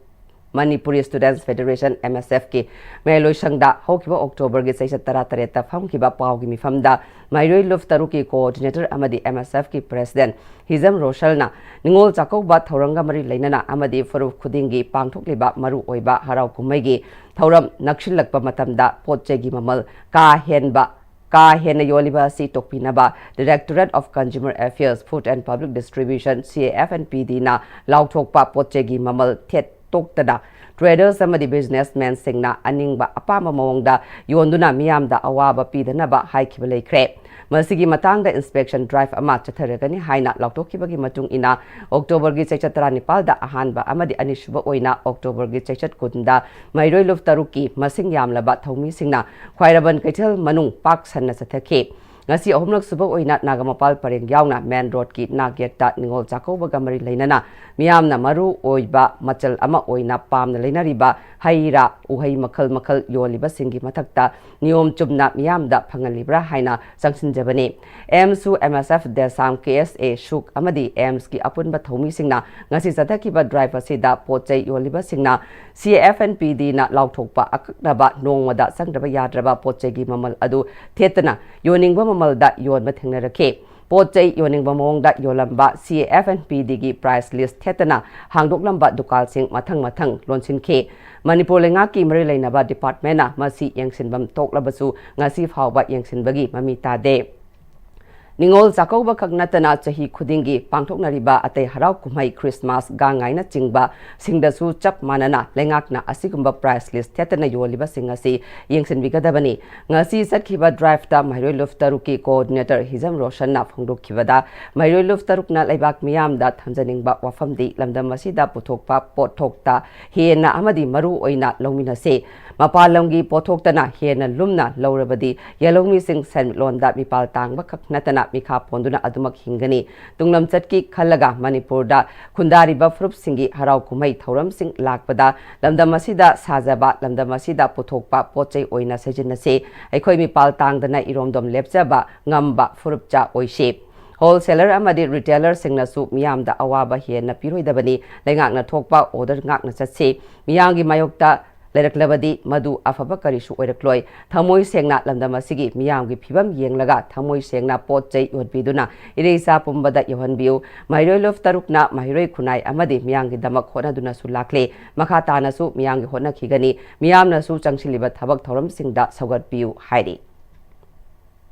ꯃꯅꯤꯄꯨꯔꯤ ꯁ꯭ꯇꯨꯗꯦꯟꯠꯁ ꯐꯦꯗꯔꯦꯁꯟ, ꯑꯦꯝ ꯑꯦꯁ ꯑꯦꯐꯀꯤ ꯃꯌꯥꯏꯂꯣꯏꯁꯪꯗ ꯍꯧꯈꯤꯕ ꯑꯣꯛꯇꯣꯕꯔꯒꯤ ꯆꯩꯆꯠ ꯇꯔꯥꯇꯔꯦꯠꯇ ꯐꯝꯈꯤꯕ ꯄꯥꯎꯒꯤ ꯃꯤꯐꯝꯗ ꯃꯍꯩꯔꯣꯏ ꯂꯨꯞ ꯇꯔꯨꯛꯀꯤ ꯀꯣꯑꯣꯔꯗꯤꯅꯦꯇꯔ ꯑꯃꯗꯤ ꯑꯦꯝ ꯑꯦꯁ ꯑꯦꯐꯀꯤ ꯄ꯭ꯔꯦꯁꯤꯗꯦꯟꯠ ꯍꯤꯖꯝ ꯔꯣꯁꯜꯅ ꯅꯤꯉꯣꯜ ꯆꯥꯛꯀꯧꯕ ꯊꯧꯔꯝꯒ ꯃꯔꯤ ꯂꯩꯅꯅ ꯑꯃꯗꯤ ꯐꯨꯔꯨꯞ ꯈꯨꯗꯤꯡꯒꯤ ꯄꯥꯡꯊꯣꯛꯂꯤꯕ ꯃꯔꯨꯑꯣꯏꯕ ꯍꯔꯥꯎ ꯀꯨꯝꯍꯩꯒꯤ ꯊꯧꯔꯝ ꯅꯛꯁꯤꯜꯂꯛꯄ ꯃꯇꯝꯗ ꯄꯣꯠ ꯆꯩꯒꯤ ꯃꯃꯜ ꯀꯥ ꯍꯦꯟꯕ ꯀꯥ ꯍꯦꯟꯅ ꯌꯣꯜꯂꯤꯕ ꯑꯁꯤ ꯇꯣꯛꯄꯤꯅꯕ Directorate of Consumer Affairs, Food and Public Distribution, C A F and P D ꯅ ꯂꯥꯎꯊꯣꯛꯄ ꯄꯣꯠ ꯆꯩꯒꯤ ꯃꯃꯜ ꯊꯦꯠꯇꯣꯛꯇꯅ ꯇ꯭ꯔꯦꯗꯔꯁ ꯑꯃꯗꯤ ꯕꯤꯖꯤꯅꯦꯁꯃꯦꯟꯁꯤꯡꯅ ꯑꯅꯤꯡꯕ ꯑꯄꯥꯝꯕ ꯃꯑꯣꯡꯗ ꯌꯣꯟꯗꯨꯅ ꯃꯤꯌꯥꯝꯗ ꯑꯋꯥꯕ ꯄꯤꯗꯅꯕ ꯍꯥꯏꯈꯤꯕ ꯂꯩꯈ꯭ꯔꯦ꯫ ꯃꯁꯤꯒꯤ ꯃꯇꯥꯡꯗ ꯏꯟꯁꯄꯦꯛꯁꯟ ꯗ꯭ꯔꯥꯏꯚ ꯑꯃ ꯆꯠꯊꯔꯒꯅꯤ ꯍꯥꯏꯅ ꯂꯥꯎꯊꯣꯛꯈꯤꯕꯒꯤ ꯃꯇꯨꯡ ꯏꯟꯅ, ꯑꯣꯛꯇꯣꯕꯔꯒꯤ ꯆꯩꯆꯠ ꯇꯔꯥꯅꯤꯄꯥꯜꯗ ꯑꯍꯥꯟꯕ ꯑꯃꯗꯤ ꯑꯅꯤꯁꯨꯕ ꯑꯣꯏꯅ ꯑꯣꯛꯇꯣꯕꯔꯒꯤ ꯆꯩꯆꯠ ꯀꯨꯟꯗ ꯃꯍꯩꯔꯣꯏ ꯂꯨꯞ ꯇꯔꯨꯛꯀꯤ ꯃꯁꯤꯡ ꯌꯥꯝꯂꯕ ꯊꯧꯃꯤꯁꯤꯡꯅ ꯈ꯭ꯋꯥꯏꯔꯝꯕꯟ ꯀꯩꯊꯦꯜ ꯃꯅꯨꯡ ꯄꯥꯛ ꯁꯟꯅ ꯆꯠꯊꯈꯤ꯫ ꯉꯁꯤ ꯑꯍꯨꯝꯂꯛ ꯁꯨꯕ ꯑꯣꯏꯅ ꯅꯥꯒꯥꯃꯄꯥꯜ ꯄꯔꯦꯡ ꯌꯥꯎꯅ ꯃꯦꯟ ꯔꯣꯗꯀꯤ ꯅꯥꯛ ꯌꯦꯠꯇ ꯅꯤꯉꯣꯜ ꯆꯥꯛꯀꯧꯕꯒ ꯃꯔꯤ ꯂꯩꯅꯅ ꯃꯤꯌꯥꯝꯅ ꯃꯔꯨ ꯑꯣꯏꯕ ꯃꯆꯜ ꯑꯃ ꯑꯣꯏꯅ ꯄꯥꯝꯅ ꯂꯩꯅꯔꯤꯕ ꯍꯩ ꯔꯥ, ꯎꯍꯩ ꯃꯈꯜ ꯃꯈꯜ ꯌꯣꯜꯂꯤꯕꯁꯤꯡꯒꯤ ꯃꯊꯛꯇ ꯅꯤꯌꯣꯝ ꯆꯨꯝꯅ ꯃꯤꯌꯥꯝꯗ ꯐꯪꯍꯜꯂꯤꯕ꯭ꯔꯥ ꯍꯥꯏꯅ ꯆꯪꯁꯤꯟꯖꯕꯅꯤ꯫ ꯑꯦꯝꯁꯨ, ꯑꯦꯝ ꯑꯦꯁ ꯑꯦꯐ, ꯗꯦꯁꯥꯝ, ꯀꯦ ꯑꯦꯁ ꯑꯦ, ꯁꯨꯛ ꯑꯃꯗꯤ ꯑꯦꯝꯁꯀꯤ ꯑꯄꯨꯟꯕ ꯊꯧꯃꯤꯁꯤꯡꯅ ꯉꯁꯤ ꯆꯠꯊꯈꯤꯕ ꯗ꯭ꯔꯥꯏꯚ ꯑꯁꯤꯗ ꯄꯣꯠ ꯆꯩ ꯌꯣꯜꯂꯤꯕꯁꯤꯡꯅ C A F and P D ꯅ ꯂꯥꯎꯊꯣꯛꯄ ꯑꯀꯛꯅꯕ ꯅꯣꯡꯃꯗ ꯆꯪꯗ꯭ꯔꯕ ꯌꯥꯗ꯭ꯔꯕ ꯄꯣꯠ ꯆꯩꯒꯤ ꯃꯃꯜ ꯑꯗꯨ ꯊꯦꯠꯇꯅ ꯌꯣꯟꯅꯤꯡꯕ ꯃꯃꯜꯗ ꯌꯣꯟꯕ ꯊꯦꯡꯅꯔꯛꯈꯤ꯫ ꯄꯣꯠ ꯆꯩ ꯌꯣꯟꯅꯤꯡꯕ ꯃꯑꯣꯡꯗ ꯌꯣꯜꯂꯝꯕ C A F and P Dꯒꯤ price list ꯊꯦꯠꯇꯅ ꯍꯥꯡꯗꯣꯛꯂꯝꯕ ꯗꯨꯀꯥꯟꯁꯤꯡ ꯃꯊꯪ ꯃꯊꯪ ꯂꯣꯟꯁꯤꯟꯈꯤ꯫ ꯃꯅꯤꯄꯨꯔ ꯂꯩꯉꯥꯛꯀꯤ ꯃꯔꯤ ꯂꯩꯅꯕ departmentꯅ ꯃꯁꯤ ꯌꯦꯡꯁꯤꯟꯐꯝ ꯊꯣꯛꯂꯕꯁꯨ ꯉꯁꯤ ꯐꯥꯎꯕ ꯌꯦꯡꯁꯤꯟꯕꯒꯤ ꯃꯃꯤ ꯇꯥꯗꯦ꯫ ꯅꯤꯉꯣꯜ ꯆꯥꯛꯀꯧꯕ ꯈꯛ ꯅꯠꯇꯅ ꯆꯍꯤ ꯈꯨꯗꯤꯡꯒꯤ ꯄꯥꯡꯊꯣꯛꯅꯔꯤꯕ ꯑꯇꯩ ꯍꯔꯥꯎ ꯀꯨꯝꯍꯩ Christmas, ꯒꯥꯡ ꯉꯥꯏꯅꯆꯤꯡꯕ ꯁꯤꯡꯗꯁꯨ ꯆꯞ ꯃꯥꯟꯅꯅ ꯂꯩꯉꯥꯛꯅ ꯑꯁꯤꯒꯨꯝꯕ price list ꯊꯦꯠꯇꯅ ꯌꯣꯜꯂꯤꯕꯁꯤꯡ ꯑꯁꯤ ꯌꯦꯡꯁꯤꯟꯕꯤꯒꯗꯕꯅꯤ꯫ ꯉꯁꯤ ꯆꯠꯈꯤꯕ driveꯇ ꯃꯍꯩꯔꯣꯏ ꯂꯨꯞ ꯇꯔꯨꯛꯀꯤ coordinator ꯍꯤꯖꯝ ꯔꯣꯁꯟꯅ ꯐꯣꯡꯗꯣꯛꯈꯤꯕꯗ, ꯃꯍꯩꯔꯣꯏ ꯂꯨꯞ ꯇꯔꯨꯛꯅ ꯂꯩꯕꯥꯛ ꯃꯤꯌꯥꯝꯗ ꯊꯝꯖꯅꯤꯡꯕ ꯋꯥꯐꯝꯗꯤ ꯂꯝꯗꯝ ꯑꯁꯤꯗ ꯄꯨꯊꯣꯛꯄ ꯄꯣꯠꯊꯣꯛꯇ ꯍꯦꯟꯅ ꯑꯃꯗꯤ ꯃꯔꯨ ꯑꯣꯏꯅ ꯂꯧꯃꯤꯟꯅꯁꯤ꯫ ꯃꯄꯥꯟ ꯂꯝꯒꯤ ꯄꯣꯠꯊꯣꯛꯇꯅ ꯍꯦꯟꯅ ꯂꯨꯝꯅ ꯂꯧꯔꯕꯗꯤ ꯌꯦꯜꯍꯧꯃꯤꯁꯤꯡ ꯁꯦꯟꯃꯤꯠꯂꯣꯟꯗ ꯃꯤꯄꯥꯜ ꯇꯥꯡꯕ ꯈꯛ ꯅꯠꯇꯅ ꯃꯤꯈꯥ ꯄꯣꯟꯗꯨꯅ ꯑꯗꯨꯃꯛ ꯍꯤꯡꯒꯅꯤ꯫ ꯇꯨꯡꯂꯝꯆꯠꯀꯤ ꯈꯜꯂꯒ ꯃꯅꯤꯄꯨꯔꯗ ꯈꯨꯟꯗꯥꯔꯤꯕ ꯐꯨꯔꯨꯞꯁꯤꯡꯒꯤ ꯍꯔꯥꯎ ꯀꯨꯝꯍꯩ ꯊꯧꯔꯝꯁꯤꯡ ꯂꯥꯛꯄꯗ ꯂꯝꯗꯝ ꯑꯁꯤꯗ ꯁꯥꯖꯕ, ꯂꯝꯗꯝ ꯑꯁꯤꯗ ꯄꯨꯊꯣꯛꯄ ꯄꯣꯠ ꯆꯩ ꯑꯣꯏꯅ ꯁꯤꯖꯤꯟꯅꯁꯤ꯫ ꯑꯩꯈꯣꯏ ꯃꯤꯄꯥꯜ ꯇꯥꯡꯗꯅ ꯏꯔꯣꯝꯗꯣꯝ ꯂꯦꯞꯆꯕ ꯉꯝꯕ ꯐꯨꯔꯨꯞꯆꯥ ꯑꯣꯏꯁꯤ꯫ Wholesaler ꯑꯃꯗꯤ retailerꯁꯤꯡꯅꯁꯨ ꯃꯤꯌꯥꯝꯗ ꯑꯋꯥꯕ ꯍꯦꯟꯅ ꯄꯤꯔꯣꯏꯗꯕꯅꯤ꯫ ꯂꯩꯉꯥꯛꯅ ꯊꯣꯛꯄ order ꯉꯥꯛꯅ ꯆꯠꯁꯤ꯫ ꯃꯤꯌꯥꯝꯒꯤ ꯃꯥꯌꯣꯛꯇ ꯂꯩꯔꯛꯂꯕꯗꯤ ꯃꯗꯨ ꯑꯐꯕ ꯀꯔꯤꯁꯨ ꯑꯣꯏꯔꯛꯂꯣꯏ꯫ ꯊꯃꯣꯏ ꯁꯦꯡꯅ ꯂꯝꯗꯝ ꯑꯁꯤꯒꯤ ꯃꯤꯌꯥꯝꯒꯤ ꯐꯤꯕꯝ ꯌꯦꯡꯂꯒ ꯊꯃꯣꯏ ꯁꯦꯡꯅ ꯄꯣꯠ ꯆꯩ ꯌꯣꯟꯕꯤꯗꯨꯅ ꯏꯔꯩꯆꯥ ꯄꯨꯝꯕꯗ ꯌꯧꯍꯟꯕꯤꯌꯨ꯫ ꯃꯍꯩꯔꯣꯏ ꯂꯨꯞ ꯇꯔꯨꯛꯅ ꯃꯍꯩꯔꯣꯏ ꯈꯨꯟꯅꯥꯏ ꯑꯃꯗꯤ ꯃꯤꯌꯥꯝꯒꯤꯗꯃꯛ ꯍꯣꯠꯅꯗꯨꯅꯁꯨ ꯂꯥꯛꯂꯦ꯫ ꯃꯈꯥ ꯇꯥꯅꯁꯨ ꯃꯤꯌꯥꯝꯒꯤ ꯍꯣꯠꯅꯈꯤꯒꯅꯤ꯫ ꯃꯤꯌꯥꯝꯅꯁꯨ ꯆꯪꯁꯤꯜꯂꯤꯕ ꯊꯕꯛ ꯊꯧꯔꯝꯁꯤꯡꯗ ꯁꯧꯒꯠꯄꯤꯌꯨ ꯍꯥꯏꯔꯤ꯫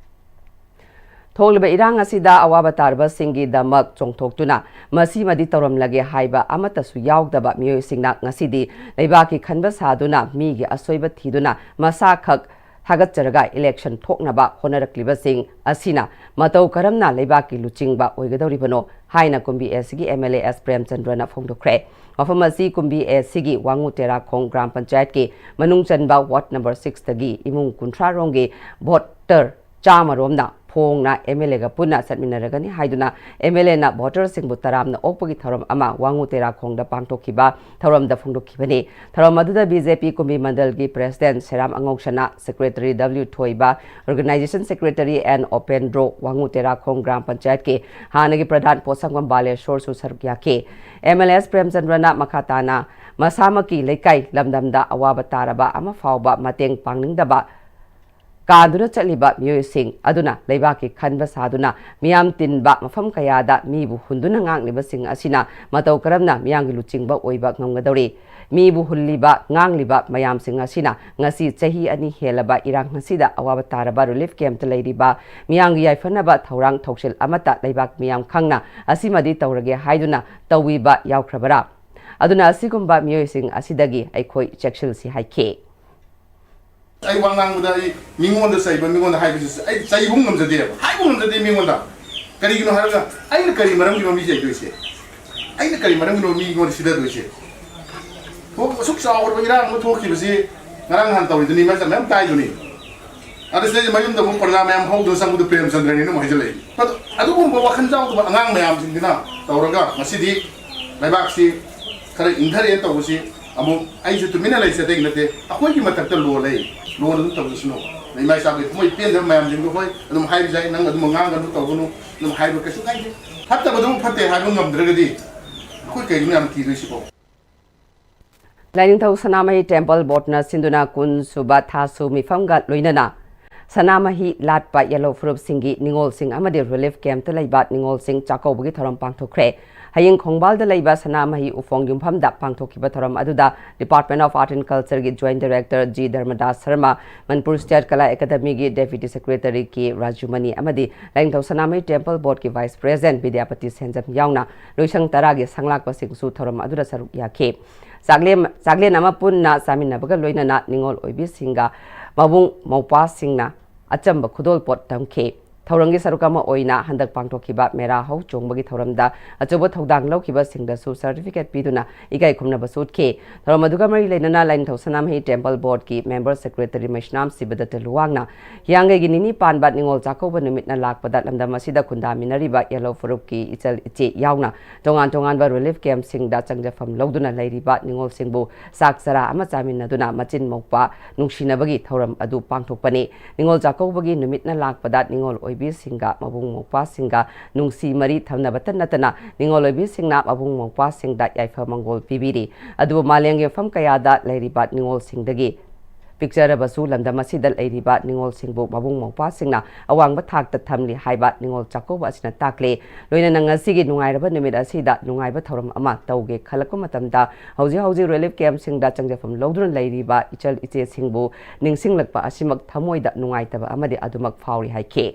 ꯊꯣꯛꯂꯤꯕ ꯏꯔꯥꯡ ꯑꯁꯤꯗ ꯑꯋꯥꯕ ꯇꯥꯔꯕꯁꯤꯡꯒꯤꯗꯃꯛ ꯆꯣꯡꯊꯣꯛꯇꯨꯅ ꯃꯁꯤꯃꯗꯤ ꯇꯧꯔꯝꯂꯒꯦ ꯍꯥꯏꯕ ꯑꯃꯠꯇꯁꯨ ꯌꯥꯎꯗꯕ ꯃꯤꯑꯣꯏꯁꯤꯡꯅ ꯉꯁꯤꯗꯤ ꯂꯩꯕꯥꯛꯀꯤ ꯈꯟꯕ ꯁꯥꯗꯨꯅ ꯃꯤꯒꯤ ꯑꯁꯣꯏꯕ ꯊꯤꯗꯨꯅ ꯃꯁꯥꯈꯛ ꯊꯥꯒꯠꯆꯔꯒ election ꯊꯣꯛꯅꯕ ꯍꯣꯠꯅꯔꯛꯂꯤꯕꯁꯤꯡ ꯑꯁꯤꯅ ꯃꯇꯧ ꯀꯔꯝꯅ ꯂꯩꯕꯥꯛꯀꯤ ꯂꯨꯆꯤꯡꯕ ꯑꯣꯏꯒꯗꯧꯔꯤꯕꯅꯣ ꯍꯥꯏꯅ ꯀꯨꯝꯕꯤ ꯑꯦꯁꯤꯒꯤ M L A S ꯄ꯭ꯔꯦꯝꯆꯟꯗ꯭ꯔꯅ ꯐꯣꯡꯗꯣꯛꯈ꯭ꯔꯦ꯫ ꯃꯐꯝ ꯑꯁꯤ ꯀꯨꯝꯕꯤ ꯑꯦꯁꯤꯒꯤ ꯋꯥꯉꯨ ꯇꯦꯔꯥꯈꯣꯡ ꯒ꯭ꯔꯥꯝ ꯄꯟꯆꯥꯌꯠꯀꯤ ꯃꯅꯨꯡ ꯆꯟꯕ ward number sixꯇꯒꯤ ꯏꯃꯨꯡ ꯀꯨꯟꯊ꯭ꯔꯥ ꯔꯣꯝꯒꯤ voter ꯆꯥꯝꯃ ꯔꯣꯝꯅ ꯐꯣꯡꯅ M L Aꯒ ꯄꯨꯟꯅ ꯆꯠꯃꯤꯟꯅꯔꯒꯅꯤ ꯍꯥꯏꯗꯨꯅ M L Aꯅ voterꯁꯤꯡꯕꯨ ꯇꯔꯥꯝꯅ ꯑꯣꯛꯄꯒꯤ ꯊꯧꯔꯝ ꯑꯃ ꯋꯥꯉꯨ ꯇꯦꯔꯥꯈꯣꯡꯗ ꯄꯥꯡꯊꯣꯛꯈꯤꯕ ꯊꯧꯔꯝꯗ ꯐꯣꯡꯗꯣꯛꯈꯤꯕꯅꯤ꯫ ꯊꯧꯔꯝ ꯑꯗꯨꯗ B J P ꯀꯨꯝꯕꯤ ꯃꯟꯗꯜꯒꯤ president Seram Angousana, secretary W Thoiba, organization secretary N Upendro, Wangoo Terakhong Gram ꯄꯟꯆꯥꯌꯠꯀꯤ ꯍꯥꯟꯅꯒꯤ ꯄ꯭ꯔꯙꯥꯟ ꯄꯣꯠꯁꯪꯕꯝ ꯕꯥꯂꯦꯁꯣꯔꯁꯨ ꯁꯔꯨꯛ ꯌꯥꯈꯤ꯫ M L A S ꯄ꯭ꯔꯦꯝꯆꯟꯗ꯭ꯔꯅ ꯃꯈꯥ ꯇꯥꯅ ꯃꯁꯥꯃꯛꯀꯤ ꯂꯩꯀꯥꯏ ꯂꯝꯗꯝꯗ ꯑꯋꯥꯕ ꯇꯥꯔꯕ ꯑꯃ ꯐꯥꯎꯕ ꯃꯇꯦꯡ ꯄꯥꯡꯅꯤꯡꯗꯕ ꯀꯥꯟꯗꯨꯅ ꯆꯠꯂꯤꯕ ꯃꯤꯑꯣꯏꯁꯤꯡ ꯑꯗꯨꯅ ꯂꯩꯕꯥꯛꯀꯤ ꯈꯟꯕ ꯁꯥꯗꯨꯅ ꯃꯤꯌꯥꯝ ꯇꯤꯟꯕ ꯃꯐꯝ ꯀꯌꯥꯗ ꯃꯤꯕꯨ ꯍꯨꯟꯗꯨꯅ ꯉꯥꯛꯂꯤꯕꯁꯤꯡ ꯑꯁꯤꯅ ꯃꯇꯧ ꯀꯔꯝꯅ ꯃꯤꯌꯥꯝꯒꯤ ꯂꯨꯆꯤꯡꯕ ꯑꯣꯏꯕ ꯉꯝꯒꯗꯧꯔꯤ? ꯃꯤꯕꯨ ꯍꯨꯜꯂꯤꯕ, ꯉꯥꯡꯂꯤꯕ ꯃꯌꯥꯝꯁꯤꯡ ꯑꯁꯤꯅ ꯉꯁꯤ ꯆꯍꯤ ꯑꯅꯤ ꯍꯦꯜꯂꯕ ꯏꯔꯥꯡ ꯑꯁꯤꯗ ꯑꯋꯥꯕ ꯇꯥꯔꯕ relief camp ꯇ ꯂꯩꯔꯤꯕ ꯃꯤꯌꯥꯝꯒꯤ ꯌꯥꯏꯐꯅꯕ ꯊꯧꯔꯥꯡ ꯊꯧꯁꯤꯜ ꯑꯃꯠꯇ ꯂꯩꯕꯥꯛ ꯃꯤꯌꯥꯝ ꯈꯪꯅ ꯑꯁꯤꯃꯗꯤ ꯇꯧꯔꯒꯦ ꯍꯥꯏꯗꯨꯅ ꯇꯧꯕꯤꯕ ꯌꯥꯎꯈ꯭ꯔꯕꯔꯥ? ꯑꯗꯨꯅ ꯑꯁꯤꯒꯨꯝꯕ ꯃꯤꯑꯣꯏꯁꯤꯡ ꯑꯁꯤꯗꯒꯤ ꯑꯩꯈꯣꯏ ꯆꯦꯛꯁꯤꯜꯁꯤ ꯍꯥꯏꯈꯤ꯫ ꯑꯩ ꯋꯥ ꯉꯥꯡꯕꯗ ꯑꯩ ꯃꯤꯉꯣꯟꯗ ꯆꯩꯕ, ꯃꯤꯉꯣꯟꯗ ꯍꯥꯏꯕꯁꯤ ꯑꯩ ꯆꯩꯕ ꯉꯝꯖꯗꯦꯕ, ꯍꯥꯏꯕ ꯉꯝꯖꯗꯦ ꯃꯤꯉꯣꯟꯗ꯫ ꯀꯔꯤꯒꯤꯅꯣ ꯍꯥꯏꯔꯒ, ꯑꯩꯅ ꯀꯔꯤ ꯃꯔꯝꯒꯤꯅꯣ ꯃꯤ ꯆꯩꯗꯣꯏꯁꯦ? ꯑꯩꯅ ꯀꯔꯤ ꯃꯔꯝꯒꯤꯅꯣ ꯃꯤꯉꯣꯟꯗ ꯁꯤꯗꯗꯣꯏꯁꯦ? ꯊꯣꯛ-, ꯑꯁꯨꯛ ꯆꯥꯎꯔꯕ ꯏꯔꯥꯡ ꯑꯃ ꯊꯣꯛꯈꯤꯕꯁꯤ ꯉꯔꯥꯡ ꯅꯍꯥꯟ ꯇꯧꯔꯤꯗꯨꯅꯤ, ꯃꯌꯥꯝ ꯇꯥꯏꯗꯨꯅꯤ꯫ ꯑꯗꯨ ꯁꯤꯗꯩꯗ ꯃꯌꯨꯝꯗ ꯑꯃꯨꯛ ꯄ꯭ꯔꯖꯥ ꯃꯌꯥꯝ ꯍꯧꯗꯨꯅ ꯆꯪꯕꯗ ꯄ꯭ꯔꯦꯝꯆꯟꯗ꯭ꯔꯅꯤꯅ ꯑꯃꯨꯛ ꯍꯥꯏꯖꯜꯂꯛꯏ꯫ ꯑꯗꯨ, ꯑꯗꯨꯒꯨꯝꯕ ꯋꯥꯈꯜ ꯌꯥꯎꯗꯕ ꯑꯉꯥꯡ ꯃꯌꯥꯝꯁꯤꯡꯁꯤꯅ ꯇꯧꯔꯒ ꯉꯁꯤꯗꯤ ꯂꯩꯕꯥꯛꯁꯤ ꯈꯔ ꯏꯪꯊꯔꯛꯑꯦ ꯇꯧꯕꯁꯤ ꯑꯃꯨꯛ ꯑꯩꯁꯨ ꯇꯨꯃꯤꯟꯅ ꯂꯩꯁꯦ ꯑꯇꯩꯒꯤ ꯅꯠꯇꯦ꯫ ꯑꯩꯈꯣꯏꯒꯤ ꯃꯊꯛꯇ ꯂꯣ ꯂꯩ, ꯂꯣꯟ ꯑꯗꯨꯝ ꯇꯧꯖꯁꯅꯨ꯫ ꯏꯃꯥ ꯏꯆꯥꯈꯩ ꯊꯃꯣꯏ ꯄꯦꯟꯗꯕ ꯃꯌꯥꯝꯁꯤꯡꯗꯣ ꯍꯣꯏ ꯑꯗꯨꯝ ꯍꯥꯏꯕ ꯌꯥꯏ, ꯅꯪ ꯑꯗꯨꯝ ꯉꯥꯡꯒꯅꯨ ꯇꯧꯒꯅꯨ ꯑꯗꯨꯝ ꯍꯥꯏꯕ ꯀꯩꯁꯨ ꯀꯥꯏꯗꯦ꯫ ꯐꯠꯇꯕꯗꯨꯕꯨ ꯐꯠꯇꯦ ꯍꯥꯏꯕ ꯉꯝꯗ꯭ꯔꯒꯗꯤ ꯑꯩꯈꯣꯏ ꯀꯩꯒꯤꯅꯣ ꯌꯥꯝ ꯀꯤꯗꯣꯏꯁꯤꯕꯣ? ꯂꯥꯏꯅꯤꯡꯊꯧ ꯁꯅꯥꯃꯍꯤ Temple Board ꯅ ꯁꯤꯟꯗꯨꯅ ꯀꯨꯟ ꯁꯨꯕ ꯊꯥꯁꯨ ꯃꯤꯐꯝꯒ ꯂꯣꯏꯅꯅ ꯁꯅꯥꯃꯍꯤ ꯂꯥꯠꯄ ꯌꯦꯜꯍꯧ ꯐꯨꯔꯨꯞꯁꯤꯡꯒꯤ ꯅꯤꯉꯣꯜꯁꯤꯡ ꯑꯃꯗꯤ relief camp ꯇ ꯂꯩꯕ ꯅꯤꯉꯣꯜꯁꯤꯡ ꯆꯥꯛꯀꯧꯕꯒꯤ ꯊꯧꯔꯝ ꯄꯥꯡꯊꯣꯛꯈ꯭ꯔꯦ꯫ ꯍꯌꯦꯡ ꯈꯣꯡꯕꯥꯜꯗ ꯂꯩꯕ ꯁꯅꯥꯃꯍꯤ ꯎꯐꯣꯡ ꯌꯨꯝꯐꯝꯗ ꯄꯥꯡꯊꯣꯛꯈꯤꯕ ꯊꯧꯔꯝ ꯑꯗꯨꯗ Department of Art and Culture ꯒꯤ Joint Director G Dharmadas Sharma, Manipur State Kala Academy ꯒꯤ Deputy Secretary ꯀꯦ ꯔꯥꯖꯨꯃꯅꯤ ꯑꯃꯗꯤ ꯂꯥꯏꯅꯤꯡꯊꯧ ꯁꯅꯥꯃꯍꯤ Temple Board ꯀꯤ Vice President ꯕꯤꯗ꯭ꯌꯥꯄꯇꯤ ꯁꯦꯟꯖꯝ ꯌꯥꯎꯅ ꯂꯣꯏꯁꯪ ꯇꯔꯥꯒꯤ ꯁꯪꯂꯥꯛꯄꯁꯤꯡꯁꯨ ꯊꯧꯔꯝ ꯑꯗꯨꯗ ꯁꯔꯨꯛ ꯌꯥꯈꯤ꯫ ꯆꯥꯛꯂꯦꯝ-, ꯆꯥꯛꯂꯦꯟ ꯑꯃ ꯄꯨꯟꯅ ꯆꯥꯃꯤꯟꯅꯕꯒ ꯂꯣꯏꯅꯅ ꯅꯤꯉꯣꯜ ꯑꯣꯏꯕꯤꯁꯤꯡꯒ ꯃꯕꯨꯡ ꯃꯧꯄ꯭ꯋꯥꯁꯤꯡꯅ ꯑꯆꯝꯕ ꯈꯨꯗꯣꯜꯄꯣꯠ ꯇꯝꯈꯤ꯫ ꯊꯧꯔꯝꯒꯤ ꯁꯔꯨꯛ ꯑꯃ ꯑꯣꯏꯅ ꯍꯟꯗꯛ ꯄꯥꯡꯊꯣꯛꯈꯤꯕ ꯃꯦꯔꯥ ꯍꯧ ꯆꯣꯡꯕꯒꯤ ꯊꯧꯔꯝꯗ ꯑꯆꯧꯕ ꯊꯧꯗꯥꯡ ꯂꯧꯈꯤꯕꯁꯤꯡꯗꯁꯨ certificate ꯄꯤꯗꯨꯅ ꯏꯀꯥꯏ ꯈꯨꯝꯅꯕꯁꯨ ꯎꯠꯈꯤ꯫ ꯊꯧꯔꯝ ꯑꯗꯨꯒ ꯃꯔꯤ ꯂꯩꯅꯅ ꯂꯥꯏꯅꯤꯡꯊꯧ ꯁꯅꯥꯃꯍꯤ Temple Board ꯀꯤ Member Secretary ꯃꯩꯁꯅꯥꯝ ꯁꯤꯕꯗꯠꯇ ꯂꯨꯋꯥꯡꯅ ꯍꯤꯌꯥꯡꯒꯩꯒꯤ ꯅꯤꯅꯤ ꯄꯥꯟꯕ ꯅꯤꯉꯣꯜ ꯆꯥꯛꯀꯧꯕ ꯅꯨꯃꯤꯠꯅ ꯂꯥꯛꯄꯗ ꯂꯝꯗꯝ ꯑꯁꯤꯗ ꯈꯨꯟꯗꯥꯃꯤꯟꯅꯔꯤꯕ ꯌꯦꯜꯍꯧ ꯐꯨꯔꯨꯞꯀꯤ ꯏꯆꯜ ꯏꯆꯦ ꯌꯥꯎꯅ ꯇꯣꯉꯥꯟ ꯇꯣꯉꯥꯟꯕ relief camp ꯁꯤꯡꯗ ꯆꯪꯖꯐꯝ ꯂꯧꯗꯨꯅ ꯂꯩꯔꯤꯕ ꯅꯤꯉꯣꯜꯁꯤꯡꯕꯨ ꯆꯥꯛ ꯆꯔꯥ ꯑꯃ ꯆꯥꯃꯤꯟꯅꯗꯨꯅ ꯃꯆꯤꯟ ꯃꯧꯄꯥ ꯅꯨꯡꯁꯤꯅꯕꯒꯤ ꯊꯧꯔꯝ ꯑꯗꯨ ꯄꯥꯡꯊꯣꯛꯄꯅꯤ꯫ ꯅꯤꯉꯣꯜ ꯆꯥꯛꯀꯧꯕꯒꯤ ꯅꯨꯃꯤꯠꯅ ꯂꯥꯛꯄꯗ ꯅꯤꯉꯣꯜ ꯑꯣꯏꯕꯤꯁꯤꯡꯒ ꯃꯕꯨꯡ ꯃꯧꯄ꯭ꯋꯥꯁꯤꯡꯒ ꯅꯨꯡꯁꯤ ꯃꯔꯤ ꯊꯝꯅꯕꯇ ꯅꯠꯇꯅ ꯅꯤꯉꯣꯜ ꯑꯣꯏꯕꯤꯁꯤꯡꯅ ꯃꯕꯨꯡ ꯃꯧꯄ꯭ꯋꯥꯁꯤꯡꯗ ꯌꯥꯏꯐ ꯃꯪꯒꯣꯜ ꯄꯤꯕꯤꯔꯤ꯫ ꯑꯗꯨꯕꯨ ꯃꯥꯂꯦꯝꯒꯤ ꯃꯐꯝ ꯀꯌꯥꯗ ꯂꯩꯔꯤꯕ ꯅꯤꯉꯣꯜꯁꯤꯡꯗꯒꯤ ꯄꯤꯛꯆꯔꯕꯁꯨ ꯂꯝꯗꯝ ꯑꯁꯤꯗ ꯂꯩꯔꯤꯕ ꯅꯤꯉꯣꯜꯁꯤꯡꯕꯨ ꯃꯕꯨꯡ ꯃꯧꯄ꯭ꯋꯥꯁꯤꯡꯅ ꯑꯋꯥꯡꯕ ꯊꯥꯛꯇ ꯊꯝꯂꯤ ꯍꯥꯏꯕ ꯅꯤꯉꯣꯜ ꯆꯥꯛꯀꯧꯕ ꯑꯁꯤꯅ ꯇꯥꯛꯂꯤ꯫ ꯂꯣꯏꯅꯅ ꯉꯁꯤꯒꯤ ꯅꯨꯡꯉꯥꯏꯔꯕ ꯅꯨꯃꯤꯠ ꯑꯁꯤꯗ ꯅꯨꯡꯉꯥꯏꯕ ꯊꯧꯔꯝ ꯑꯃ ꯇꯧꯒꯦ ꯈꯜꯂꯛꯄ ꯃꯇꯝꯗ ꯍꯧꯖꯤꯛ ꯍꯧꯖꯤꯛ ꯔꯤꯂꯤꯐ ꯀꯦꯝꯞꯁꯤꯡꯗ ꯆꯪꯖꯐꯝ ꯂꯧꯗꯨꯅ ꯂꯩꯔꯤꯕ ꯏꯆꯜ ꯏꯆꯦꯁꯤꯡꯕꯨ ꯅꯤꯡꯁꯤꯡꯂꯛꯄ ꯑꯁꯤꯃꯛ ꯊꯃꯣꯏꯗ ꯅꯨꯡꯉꯥꯏꯇꯕ ꯑꯃꯗꯤ ꯑꯗꯨꯃꯛ ꯐꯥꯎꯔꯤ ꯍꯥꯏꯈꯤ꯫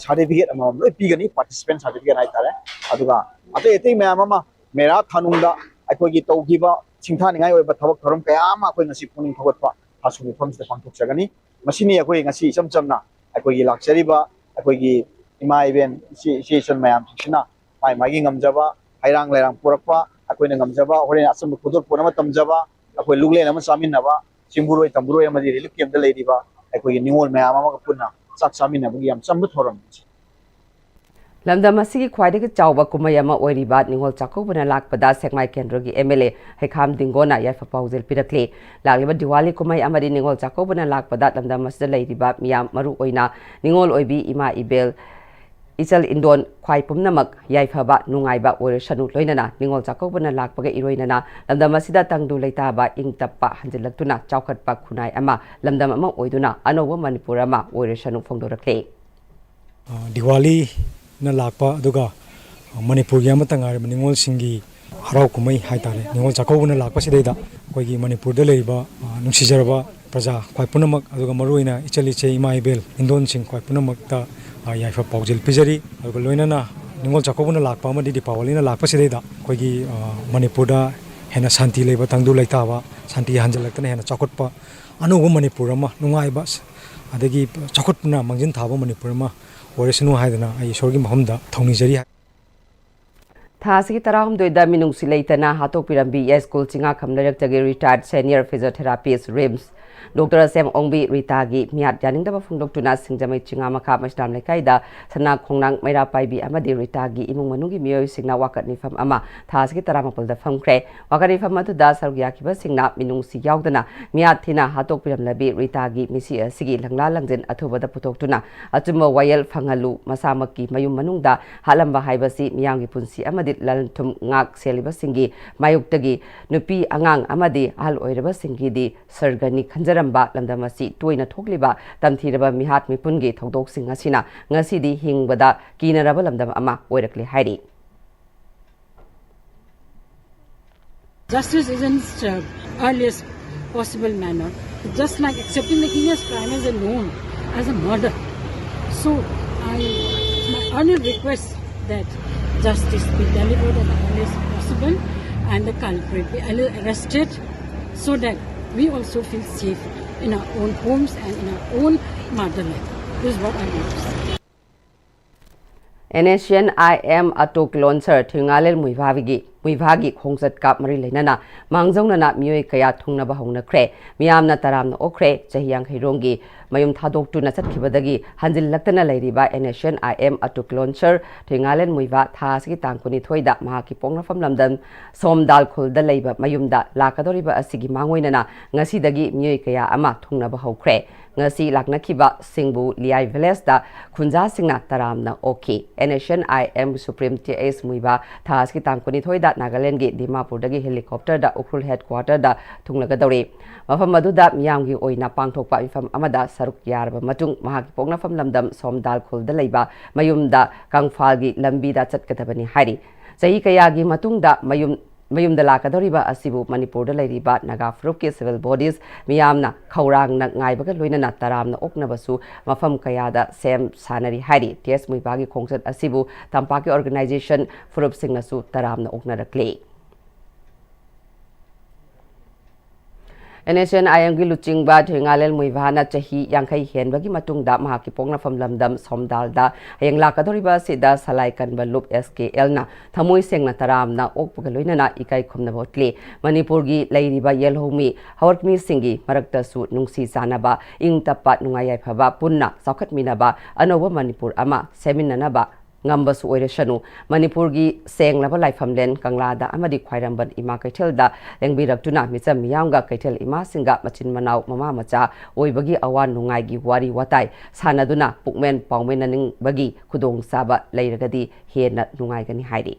ꯁꯥꯔꯇꯤꯐꯤꯀꯦꯠ ꯑꯃꯃꯝ ꯂꯣꯏ ꯄꯤꯒꯅꯤ, ꯄꯥꯔꯇꯤꯁꯤꯄꯦꯟ ꯁꯥꯔꯇꯤꯐꯤꯀꯦꯠ ꯍꯥꯏꯇꯥꯔꯦ꯫ ꯑꯗꯨꯒ ꯑꯇꯩ ꯑꯇꯩ ꯃꯌꯥꯝ ꯑꯃ ꯃꯦꯔꯥ ꯊꯥꯅꯨꯡꯗ ꯑꯩꯈꯣꯏꯒꯤ ꯇꯧꯈꯤꯕ ꯁꯤꯡꯊꯥꯅꯤꯡꯉꯥꯏ ꯑꯣꯏꯕ ꯊꯕꯛ ꯊꯧꯔꯝ ꯀꯌꯥ ꯑꯃ ꯑꯩꯈꯣꯏ ꯉꯁꯤ ꯄꯨꯛꯅꯤꯡ ꯊꯧꯒꯠꯄ ꯊꯥꯁꯨ ꯃꯐꯝꯁꯤꯗ ꯄꯥꯡꯊꯣꯛꯆꯒꯅꯤ꯫ ꯃꯁꯤꯅꯤ ꯑꯩꯈꯣꯏ ꯉꯁꯤ ꯏꯆꯝ ꯆꯝꯅ ꯑꯩꯈꯣꯏꯒꯤ ꯂꯥꯛꯆꯔꯤꯕ ꯑꯩꯈꯣꯏꯒꯤ ꯏꯃꯥ ꯏꯕꯦꯟ ꯏꯆꯦ ꯏꯆꯦ ꯏꯆꯜ ꯃꯌꯥꯝꯁꯤꯡꯁꯤꯅ ꯃꯥꯏ ꯃꯥꯒꯤ ꯉꯝꯖꯕ ꯍꯩꯔꯥꯡ ꯂꯩꯔꯥꯡ ꯄꯨꯔꯛꯄ, ꯑꯩꯈꯣꯏꯅ ꯉꯝꯖꯕ ꯍꯣꯔꯦꯟ ꯑꯆꯝꯕ ꯈꯨꯗꯣꯜꯄꯣꯠ ꯑꯃ ꯇꯝꯖꯕ, ꯑꯩꯈꯣꯏ ꯂꯨꯛꯂꯦꯟ ꯑꯃ ꯆꯥꯃꯤꯟꯅꯕ, ꯆꯤꯡꯕꯨꯔꯣꯏ ꯇꯝꯕꯨꯔꯣꯏ ꯑꯃꯗꯤ ꯔꯤꯂꯤꯐ ꯀꯦꯝꯞꯇ ꯂꯩꯔꯤꯕ ꯑꯩꯈꯣꯏꯒꯤ ꯅꯤꯉꯣꯜ ꯃꯌꯥꯝ ꯑꯃꯒ ꯄꯨꯟꯅ ꯆꯥꯛ ꯆꯥꯃꯤꯟꯅꯕꯒꯤ ꯌꯥꯝ ꯆꯝꯕ ꯊꯧꯔꯝꯅꯤ꯫ ꯂꯝꯗꯝ ꯑꯁꯤꯒꯤ ꯈ꯭ꯋꯥꯏꯗꯒꯤ ꯆꯥꯎꯕ ꯀꯨꯝꯍꯩ ꯑꯃ ꯑꯣꯏꯔꯤꯕ ꯅꯤꯉꯣꯜ ꯆꯥꯛꯀꯧꯕꯅ ꯂꯥꯛꯄꯗ ꯁꯦꯛꯃꯥꯏ ꯀꯦꯟꯗ꯭ꯔꯒꯤ ꯑꯦꯝ ꯑꯦꯜ ꯑꯦ ꯍꯩꯈꯥꯝ ꯗꯤꯡꯒꯣꯅ ꯌꯥꯏꯐ ꯄꯥꯎꯖꯦꯜ ꯄꯤꯔꯛꯂꯤ꯫ ꯂꯥꯛꯂꯤꯕ ꯗꯤꯋꯥꯂꯤ ꯀꯨꯝꯍꯩ ꯑꯃꯗꯤ ꯅꯤꯉꯣꯜ ꯆꯥꯛꯀꯧꯕꯅ ꯂꯥꯛꯄꯗ ꯂꯝꯗꯝ ꯑꯁꯤꯗ ꯂꯩꯔꯤꯕ ꯃꯤꯌꯥꯝ, ꯃꯔꯨ ꯑꯣꯏꯅ ꯅꯤꯉꯣꯜ ꯑꯣꯏꯕꯤ ꯏꯃꯥ ꯏꯕꯦꯜ, ꯏꯆꯜ ꯏꯟꯗꯣꯟ ꯈ꯭ꯋꯥꯏ ꯄꯨꯝꯅꯃꯛ ꯌꯥꯏꯐꯕ ꯅꯨꯡꯉꯥꯏꯕ ꯑꯣꯏꯔꯁꯅꯨ꯫ ꯂꯣꯏꯅꯅ ꯅꯤꯉꯣꯜ ꯆꯥꯛꯀꯧꯕꯅ ꯂꯥꯛꯄꯒ ꯏꯔꯣꯏꯅꯅ ꯂꯝꯗꯝ ꯑꯁꯤꯗ ꯇꯪꯗꯨ ꯂꯩꯇꯥꯕ, ꯏꯪ ꯇꯞꯄ ꯍꯟꯖꯤꯜꯂꯛꯇꯨꯅ ꯆꯥꯎꯈꯠꯄ ꯈꯨꯟꯅꯥꯏ ꯑꯃ, ꯂꯝꯗꯝ ꯑꯃ ꯑꯣꯏꯗꯨꯅ ꯑꯅꯧꯕ ꯃꯅꯤꯄꯨꯔ ꯑꯃ ꯑꯣꯏꯔꯁꯅꯨ ꯐꯣꯡꯗꯣꯔꯛꯂꯤ꯫ ꯗꯤꯋꯥꯂꯤꯅ ꯂꯥꯛꯄ, ꯑꯗꯨꯒ ꯃꯅꯤꯄꯨꯔꯒꯤ ꯑꯃꯠꯇ ꯉꯥꯏꯔꯕ ꯅꯤꯉꯣꯜꯁꯤꯡꯒꯤ ꯍꯔꯥꯎ ꯀꯨꯝꯍꯩ ꯍꯥꯏꯇꯥꯔꯦ, ꯅꯤꯉꯣꯜ ꯆꯥꯛꯀꯧꯕꯅ ꯂꯥꯛꯄꯁꯤꯗꯩꯗ ꯑꯩꯈꯣꯏꯒꯤ ꯃꯅꯤꯄꯨꯔꯗ ꯂꯩꯔꯤꯕ ꯅꯨꯡꯁꯤꯖꯔꯕ ꯄ꯭ꯔꯖꯥ ꯈ꯭ꯋꯥꯏ ꯄꯨꯝꯅꯃꯛ, ꯑꯗꯨꯒ ꯃꯔꯨꯑꯣꯏꯅ ꯏꯆꯜ ꯏꯆꯦ ꯏꯃꯥ ꯏꯕꯦꯜ ꯏꯟꯗꯣꯟꯁꯤꯡ ꯈ꯭ꯋꯥꯏ ꯄꯨꯝꯅꯃꯛꯇ ꯌꯥꯏꯐ ꯄꯥꯎꯖꯦꯜ ꯄꯤꯖꯔꯤ꯫ ꯑꯗꯨꯒ ꯂꯣꯏꯅꯅ ꯅꯤꯉꯣꯜ ꯆꯥꯛꯀꯧꯕꯅ ꯂꯥꯛꯄ ꯑꯃꯗꯤ ꯗꯤꯄꯥꯋꯂꯤꯅ ꯂꯥꯛꯄꯁꯤꯗꯩꯗ ꯑꯩꯈꯣꯏꯒꯤ ꯃꯅꯤꯄꯨꯔꯗ ꯍꯦꯟꯅ ꯁꯥꯟꯇꯤ ꯂꯩꯕ, ꯇꯪꯗꯨ ꯂꯩꯇꯥꯕ, ꯁꯥꯟꯇꯤ ꯍꯟꯖꯤꯜꯂꯛꯇꯅ ꯍꯦꯟꯅ ꯆꯥꯎꯈꯠꯄ, ꯑꯅꯧꯕ ꯃꯅꯤꯄꯨꯔ ꯑꯃ, ꯅꯨꯡꯉꯥꯏꯕ ꯑꯗꯒꯤ ꯆꯥꯎꯈꯠꯄꯅ ꯃꯥꯡꯖꯤꯟ ꯊꯥꯕ ꯃꯅꯤꯄꯨꯔ ꯑꯃ ꯑꯣꯏꯔꯁꯅꯨ ꯍꯥꯏꯗꯅ ꯑꯩ ꯏꯁꯣꯔꯒꯤ ꯃꯐꯝꯗ ꯊꯧꯅꯤꯖꯔꯤ꯫ ꯊꯥ ꯑꯁꯤꯒꯤ ꯇꯔꯥꯍꯨꯝꯗꯣꯏꯗ ꯃꯤꯅꯨꯡꯁꯤ ꯂꯩꯇꯅ ꯍꯥꯠꯇꯣꯛꯄꯤꯔꯝꯕꯤ ꯌꯥꯏꯁ꯭ꯀꯨꯜ ꯆꯤꯡꯉꯥꯈꯝ ꯂꯩꯔꯛꯇꯒꯤ ꯔꯤꯇꯥꯌꯔꯗ ꯁꯦꯅꯤꯌꯔ ꯐꯤꯖꯤꯑꯣꯊꯦꯔꯥꯄꯤꯁ ꯔꯤꯝꯁ ꯗꯣꯛꯇꯔ ꯑꯁꯦꯝ ꯑꯣꯡꯕꯤ ꯔꯤꯇꯥꯒꯤ ꯃꯤꯌꯥꯠ ꯌꯥꯅꯤꯡꯗꯕ ꯐꯣꯡꯗꯣꯛꯇꯨꯅ ꯁꯤꯡꯖꯃꯩ ꯆꯤꯉꯥꯃꯈꯥ ꯃꯩꯁꯅꯥꯝ ꯂꯩꯀꯥꯏꯗ ꯁꯅꯥ ꯈꯣꯡꯅꯥꯡ ꯃꯩꯔꯥ ꯄꯥꯏꯕꯤ ꯑꯃꯗꯤ ꯔꯤꯇꯥꯒꯤ ꯏꯃꯨꯡ ꯃꯅꯨꯡꯒꯤ ꯃꯤꯑꯣꯏꯁꯤꯡꯅ ꯋꯥꯀꯠ ꯃꯤꯐꯝ ꯑꯃ ꯊꯥ ꯑꯁꯤꯒꯤ ꯇꯔꯥꯃꯥꯄꯜꯗ ꯐꯝꯈ꯭ꯔꯦ꯫ ꯋꯥꯀꯠ ꯃꯤꯐꯝ ꯑꯗꯨꯗ ꯁꯔꯨꯛ ꯌꯥꯈꯤꯕꯁꯤꯡꯅ ꯃꯤꯅꯨꯡꯁꯤ ꯌꯥꯎꯗꯅ ꯃꯤꯌꯥꯠ ꯊꯤꯅ ꯍꯥꯠꯇꯣꯛꯄꯤꯔꯝꯂꯕꯤ ꯔꯤꯇꯥꯒꯤ ꯃꯤꯁꯤ ꯑꯁꯤꯒꯤ ꯂꯪꯂꯥ ꯂꯪꯖꯤꯟ ꯑꯊꯨꯕꯗ ꯄꯨꯊꯣꯛꯇꯨꯅ ꯑꯆꯨꯝꯕ ꯋꯥꯌꯦꯜ ꯐꯪꯍꯜꯂꯨ, ꯃꯁꯥꯃꯛꯀꯤ ꯃꯌꯨꯝ ꯃꯅꯨꯡꯗ ꯍꯥꯠꯂꯝꯕ ꯍꯥꯏꯕꯁꯤ ꯃꯤꯌꯥꯝꯒꯤ ꯄꯨꯟꯁꯤ ꯑꯃꯗꯤ ꯂꯟ ꯊꯨꯝ ꯉꯥꯛ ꯁꯦꯜꯂꯤꯕꯁꯤꯡꯒꯤ ꯃꯥꯌꯣꯛꯇꯒꯤ ꯅꯨꯄꯤ ꯑꯉꯥꯡ ꯑꯃꯗꯤ ꯑꯍꯜ ꯑꯣꯏꯔꯕꯁꯤꯡꯒꯤꯗꯤ ꯁꯔꯒꯅꯤ ꯈꯟꯖꯔꯝꯕ ꯂꯝꯗꯝ ꯑꯁꯤ ꯇꯣꯏꯅ ꯊꯣꯛꯂꯤꯕ ꯇꯝꯊꯤꯔꯕ ꯃꯤꯍꯥꯠ ꯃꯤꯄꯨꯟꯒꯤ ꯊꯧꯗꯣꯛꯁꯤꯡ ꯑꯁꯤꯅ ꯉꯁꯤꯗꯤ ꯍꯤꯡꯕꯗ ꯀꯤꯅꯔꯕ ꯂꯝꯗꯝ ꯑꯃ ꯑꯣꯏꯔꯛꯂꯦ ꯍꯥꯏꯔꯤ꯫ Justice isn't served earliest possible manner, just like accepting the heinous crime as a known, as a murder. So I, it's my earnest request that justice be delivered at the earliest possible and the culprit be arrested so that we also feel safe in our own homes and in our own motherland. This is what I want to say. NSCN-IM autoclone sir ꯊꯣꯏꯉꯥꯂꯦꯜ ꯃꯨꯏꯚꯥꯒꯤ ꯃꯨꯏꯚꯥꯒꯤ ꯈꯣꯡꯆꯠꯀ ꯃꯔꯤ ꯂꯩꯅꯅ ꯃꯥꯡꯖꯧꯅꯅ ꯃꯤꯑꯣꯏ ꯀꯌꯥ ꯊꯨꯡꯅꯕ ꯍꯧꯅꯈ꯭ꯔꯦ꯫ ꯃꯤꯌꯥꯝꯅ ꯇꯔꯥꯝꯅ ꯑꯣꯛꯈ꯭ꯔꯦ꯫ ꯆꯍꯤ ꯌꯥꯡꯈꯩꯔꯣꯝꯒꯤ ꯃꯌꯨꯝ ꯊꯥꯗꯣꯛꯇꯨꯅ ꯆꯠꯈꯤꯕꯗꯒꯤ ꯍꯟꯖꯤꯜꯂꯛꯇꯅ ꯂꯩꯔꯤꯕ NSCN-IM autoclone sir ꯊꯣꯏꯉꯥꯂꯦꯜ ꯃꯨꯏꯚꯥ ꯊꯥ ꯑꯁꯤꯒꯤ ꯇꯥꯡ ꯀꯨꯟꯅꯤꯊꯣꯏꯗ ꯃꯍꯥꯛꯀꯤ ꯄꯣꯛꯅꯐꯝ ꯂꯝꯗꯝ ꯁꯣꯝꯗꯥꯜ ꯈꯨꯜꯗ ꯂꯩꯕ ꯃꯌꯨꯝꯗ ꯂꯥꯛꯀꯗꯧꯔꯤꯕ ꯑꯁꯤꯒꯤ ꯃꯥꯡꯑꯣꯏꯅꯅ ꯉꯁꯤꯗꯒꯤ ꯃꯤꯑꯣꯏ ꯀꯌꯥ ꯑꯃ ꯊꯨꯡꯅꯕ ꯍꯧꯈ꯭ꯔꯦ꯫ ꯉꯁꯤ ꯂꯥꯛꯅꯈꯤꯕꯁꯤꯡꯕꯨ ꯂꯤꯌꯥꯏ ꯚꯤꯂꯦꯖꯇ ꯈꯨꯟꯖꯥꯁꯤꯡꯅ ꯇꯔꯥꯝꯅ ꯑꯣꯛꯈꯤ꯫ NSCN-IM supreme T.S. ꯃꯨꯏꯚꯥ ꯊꯥ ꯑꯁꯤꯒꯤ ꯇꯥꯡ ꯀꯨꯟꯅꯤꯊꯣꯏꯗ ꯅꯥꯒꯥꯂꯦꯟꯒꯤ ꯗꯤꯃꯥꯄꯨꯔꯗꯒꯤ ꯍꯦꯂꯤꯀꯣꯞꯇꯔꯗ ꯎꯈ꯭ꯔꯨꯜ ꯍꯦꯗꯀ꯭ꯋꯥꯇꯔꯗ ꯊꯨꯡꯂꯒꯗꯧꯔꯤ꯫ ꯃꯐꯝ ꯑꯗꯨꯗ ꯃꯤꯌꯥꯝꯒꯤ ꯑꯣꯏꯅ ꯄꯥꯡꯊꯣꯛꯄ ꯃꯤꯐꯝ ꯑꯃꯗ ꯁꯔꯨꯛ ꯌꯥꯔꯕ ꯃꯇꯨꯡ ꯃꯍꯥꯛꯀꯤ ꯄꯣꯛꯅꯐꯝ ꯂꯝꯗꯝ ꯁꯣꯝꯗꯥꯜ ꯈꯨꯜꯗ ꯂꯩꯕ ꯃꯌꯨꯝꯗ ꯀꯪꯐꯥꯜꯒꯤ ꯂꯝꯕꯤꯗ ꯆꯠꯀꯗꯕꯅꯤ ꯍꯥꯏꯔꯤ꯫ ꯆꯍꯤ ꯀꯌꯥꯒꯤ ꯃꯇꯨꯡꯗ ꯃꯌꯨꯝ ꯃꯌꯨꯝꯗ ꯂꯥꯛꯀꯗꯧꯔꯤꯕ ꯑꯁꯤꯕꯨ ꯃꯅꯤꯄꯨꯔꯗ ꯂꯩꯔꯤꯕ ꯅꯥꯒꯥ ꯐꯨꯔꯨꯞꯀꯤ civil bodies ꯃꯤꯌꯥꯝꯅ ꯈꯧꯔꯥꯡꯅ ꯉꯥꯏꯕꯒ ꯂꯣꯏꯅꯅ ꯇꯔꯥꯝꯅ ꯑꯣꯛꯅꯕꯁꯨ ꯃꯐꯝ ꯀꯌꯥꯗ ꯁꯦꯝ ꯁꯥꯅꯔꯤ ꯍꯥꯏꯔꯤ꯫ T.S. ꯃꯨꯏꯚꯥꯒꯤ ꯈꯣꯡꯆꯠ ꯑꯁꯤꯕꯨ ꯇꯝꯄꯥꯛꯀꯤ organization ꯐꯨꯔꯨꯞꯁꯤꯡꯅꯁꯨ ꯇꯔꯥꯝꯅ ꯑꯣꯛꯅꯔꯛꯂꯤ꯫ NSCN-IMꯒꯤ ꯂꯨꯆꯤꯡꯕ ꯊꯣꯏꯉꯥꯂꯦꯜ ꯃꯨꯏꯚꯥꯅ ꯆꯍꯤ ꯌꯥꯡꯈꯩ ꯍꯦꯟꯕꯒꯤ ꯃꯇꯨꯡꯗ ꯃꯍꯥꯛꯀꯤ ꯄꯣꯛꯅꯐꯝ ꯂꯝꯗꯝ ꯁꯣꯝꯗꯥꯜꯗ ꯍꯌꯦꯡ ꯂꯥꯛꯀꯗꯧꯔꯤꯕ ꯑꯁꯤꯗ ꯁꯂꯥꯏ ꯀꯟꯕ ꯂꯨꯞ SKLꯅ ꯊꯃꯣꯏ ꯁꯦꯡꯅ ꯇꯔꯥꯝꯅ ꯑꯣꯛꯄꯒ ꯂꯣꯏꯅꯅ ꯏꯀꯥꯏ ꯈꯨꯝꯅꯕ ꯎꯠꯂꯤ꯫ ꯃꯅꯤꯄꯨꯔꯒꯤ ꯂꯩꯔꯤꯕ ꯌꯦꯜꯍꯧꯃꯤ ꯍꯧꯔꯛꯃꯤꯁꯤꯡꯒꯤ ꯃꯔꯛꯇꯁꯨ ꯅꯨꯡꯁꯤ ꯆꯥꯟꯅꯕ, ꯏꯪ ꯇꯞꯄ, ꯅꯨꯡꯉꯥꯏ ꯌꯥꯏꯐꯕ, ꯄꯨꯟꯅ ꯆꯥꯎꯈꯠꯃꯤꯟꯅꯕ ꯑꯅꯧꯕ ꯃꯅꯤꯄꯨꯔ ꯑꯃ ꯁꯦꯝꯃꯤꯟꯅꯅꯕ ꯉꯝꯕꯁꯨ ꯑꯣꯏꯔꯁꯅꯨ꯫ ꯃꯅꯤꯄꯨꯔꯒꯤ ꯁꯦꯡꯂꯕ ꯂꯥꯏꯐꯝꯂꯦꯟ ꯀꯪꯂꯥꯗ ꯑꯃꯗꯤ ꯈ꯭ꯋꯥꯏꯔꯝꯕꯟ ꯏꯃꯥ ꯀꯩꯊꯦꯜꯗ ꯂꯦꯡꯕꯤꯔꯛꯇꯨꯅ ꯃꯤꯆꯝ ꯃꯤꯌꯥꯝꯒ ꯀꯩꯊꯦꯜ ꯏꯃꯥꯁꯤꯡꯒ ꯃꯆꯤꯟ ꯃꯅꯥꯎ ꯃꯃꯥ ꯃꯆꯥ ꯑꯣꯏꯕꯒꯤ ꯑꯋꯥ ꯅꯨꯡꯉꯥꯏꯒꯤ ꯋꯥꯔꯤ ꯋꯥꯇꯥꯏ ꯁꯥꯟꯅꯗꯨꯅ ꯄꯨꯛꯃꯦꯟ ꯄꯥꯎꯃꯤꯟꯅꯅꯤꯡꯕꯒꯤ ꯈꯨꯗꯣꯡꯆꯥꯕ ꯂꯩꯔꯒꯗꯤ ꯍꯦꯟꯅ ꯅꯨꯡꯉꯥꯏꯒꯅꯤ ꯍꯥꯏꯔꯤ꯫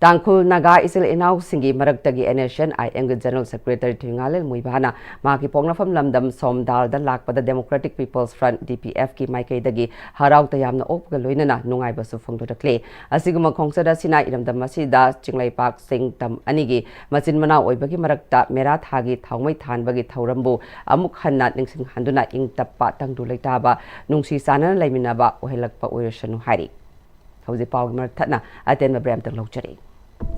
ꯇꯥꯡꯈꯨꯜ ꯅꯥꯒꯥ ꯏꯆꯤꯜ ꯏꯅꯥꯎꯁꯤꯡꯒꯤ ꯃꯔꯛꯇꯒꯤ NSCN-IMꯒꯤ General Secretary ꯊꯣꯏꯉꯥꯂꯦꯜ ꯃꯨꯏꯚꯥꯅ ꯃꯍꯥꯛꯀꯤ ꯄꯣꯛꯅꯐꯝ ꯂꯝꯗꯝ ꯁꯣꯝꯗꯥꯜꯗ ꯂꯥꯛꯄꯗ Democratic People's Front, DPFꯀꯤ ꯃꯥꯏꯀꯩꯗꯒꯤ ꯍꯔꯥꯎ ꯇꯌꯥꯝꯅ ꯑꯣꯛꯄꯒ ꯂꯣꯏꯅꯅ ꯅꯨꯡꯉꯥꯏꯕꯁꯨ ꯐꯣꯡꯗꯣꯔꯛꯂꯤ꯫ ꯑꯁꯤꯒꯨꯝꯕ ꯈꯣꯡꯆꯠ ꯑꯁꯤꯅ ꯏꯔꯝꯗꯝ ꯑꯁꯤꯗ ꯆꯤꯡꯂꯩꯄꯥꯛ ꯆꯤꯡ ꯇꯝ ꯑꯅꯤꯒꯤ ꯃꯆꯤꯟ ꯃꯅꯥꯎ ꯑꯣꯏꯕꯒꯤ ꯃꯔꯛꯇ ꯃꯦꯔꯥ ꯊꯥꯒꯤ ꯊꯥꯎꯃꯩ ꯊꯥꯟꯕꯒꯤ ꯊꯧꯔꯝꯕꯨ ꯑꯃꯨꯛ ꯍꯟꯅ ꯅꯤꯡꯁꯤꯡꯍꯟꯗꯨꯅ ꯏꯪ ꯇꯞꯄ, ꯇꯪꯗꯨ ꯂꯩꯇꯥꯕ, ꯅꯨꯡꯁꯤ ꯆꯥꯟꯅꯅ ꯂꯩꯃꯤꯟꯅꯕ ꯑꯣꯏꯍꯜꯂꯛꯄ ꯑꯣꯏꯔꯁꯅꯨ ꯍꯥꯏꯔꯤ꯫ ꯍꯧꯖꯤꯛ ꯄꯥꯎꯒꯤ ꯃꯔꯛ ꯊꯠꯅ ꯑꯇꯦꯟꯕ ꯕ꯭ꯔꯦꯛ ꯑꯃꯇꯪ ꯂꯧꯖꯔꯛꯏ꯫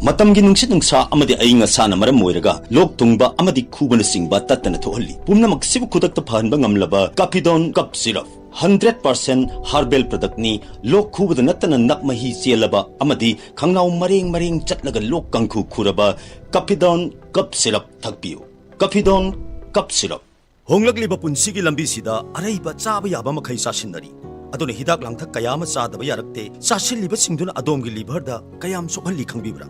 ꯃꯇꯝꯒꯤ ꯅꯨꯡꯁꯤꯠ ꯅꯨꯡꯁꯥ ꯑꯃꯗꯤ ꯑꯏꯪ ꯑꯁꯥꯅ ꯃꯔꯝ ꯑꯣꯏꯔꯒ ꯂꯣꯛ ꯊꯨꯡꯕ ꯑꯃꯗꯤ ꯈꯨꯕꯅꯆꯤꯡꯕ ꯇꯠꯇꯅ ꯊꯣꯛꯍꯜꯂꯤ꯫ ꯄꯨꯝꯅꯃꯛꯁꯤꯕꯨ ꯈꯨꯗꯛꯇ ꯐꯍꯟꯕ ꯉꯝꯂꯕ Capidone Cough Syrup, hundred percent herbal productꯅꯤ꯫ ꯂꯣꯛ ꯈꯨꯕꯗ ꯅꯠꯇꯅ ꯅꯞ ꯃꯍꯤ ꯆꯦꯜꯂꯕ ꯑꯃꯗꯤ ꯈꯪꯅꯥꯎ ꯃꯔꯦꯡ ꯃꯔꯦꯡ ꯆꯠꯂꯒ ꯂꯣꯛ ꯀꯥꯡꯈꯨ ꯈꯨꯔꯕ Capidone Cough Syrup ꯊꯛꯄꯤꯌꯨ꯫ Capidone Cough Syrup꯫ ꯍꯣꯡꯂꯛꯂꯤꯕ ꯄꯨꯟꯁꯤꯒꯤ ꯂꯝꯕꯤꯁꯤꯗ ꯑꯔꯩꯕ ꯆꯥꯕ ꯌꯥꯕ ꯃꯈꯩ ꯆꯥꯁꯤꯟꯅꯔꯤ꯫ ꯑꯗꯨꯅ ꯍꯤꯗꯥꯛ ꯂꯥꯡꯊꯛ ꯀꯌꯥ ꯑꯃ ꯆꯥꯗꯕ ꯌꯥꯔꯛꯇꯦ꯫ ꯆꯥꯁꯤꯜꯂꯤꯕꯁꯤꯡꯗꯨꯅ ꯑꯗꯣꯝꯒꯤ liverꯗ ꯀꯌꯥꯝ ꯁꯣꯛꯍꯜꯂꯤ ꯈꯪꯕꯤꯕ꯭ꯔꯥ?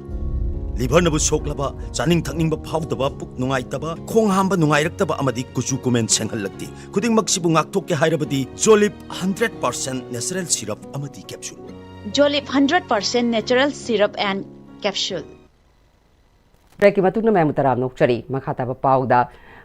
Liverꯅꯕꯨ ꯁꯣꯛꯂꯕ, ꯆꯥꯅꯤꯡ ꯊꯛꯅꯤꯡꯕ ꯐꯥꯎꯗꯕ, ꯄꯨꯛ ꯅꯨꯡꯉꯥꯏꯇꯕ, ꯈꯣꯡ ꯍꯥꯝꯕ ꯅꯨꯡꯉꯥꯏꯔꯛꯇꯕ ꯑꯃꯗꯤ ꯀꯨꯆꯨ ꯀꯨꯃꯦꯟ ꯁꯦꯡꯍꯜꯂꯛꯇꯦ꯫ ꯈꯨꯗꯤꯡꯃꯛꯁꯤꯕꯨ ꯉꯥꯛꯊꯣꯛꯀꯦ ꯍꯥꯏꯔꯕꯗꯤ Jolib hundred percent natural syrup ꯑꯃꯗꯤ capsule꯫ Jolib hundred percent natural syrup and capsule꯫ ꯕ꯭ꯔꯦꯛꯀꯤ ꯃꯇꯨꯡꯗ ꯃꯌꯥꯝꯕꯨ ꯇꯔꯥꯝꯅ ꯑꯣꯛꯆꯔꯤ꯫ ꯃꯈꯥ ꯇꯥꯕ ꯄꯥꯎꯗ,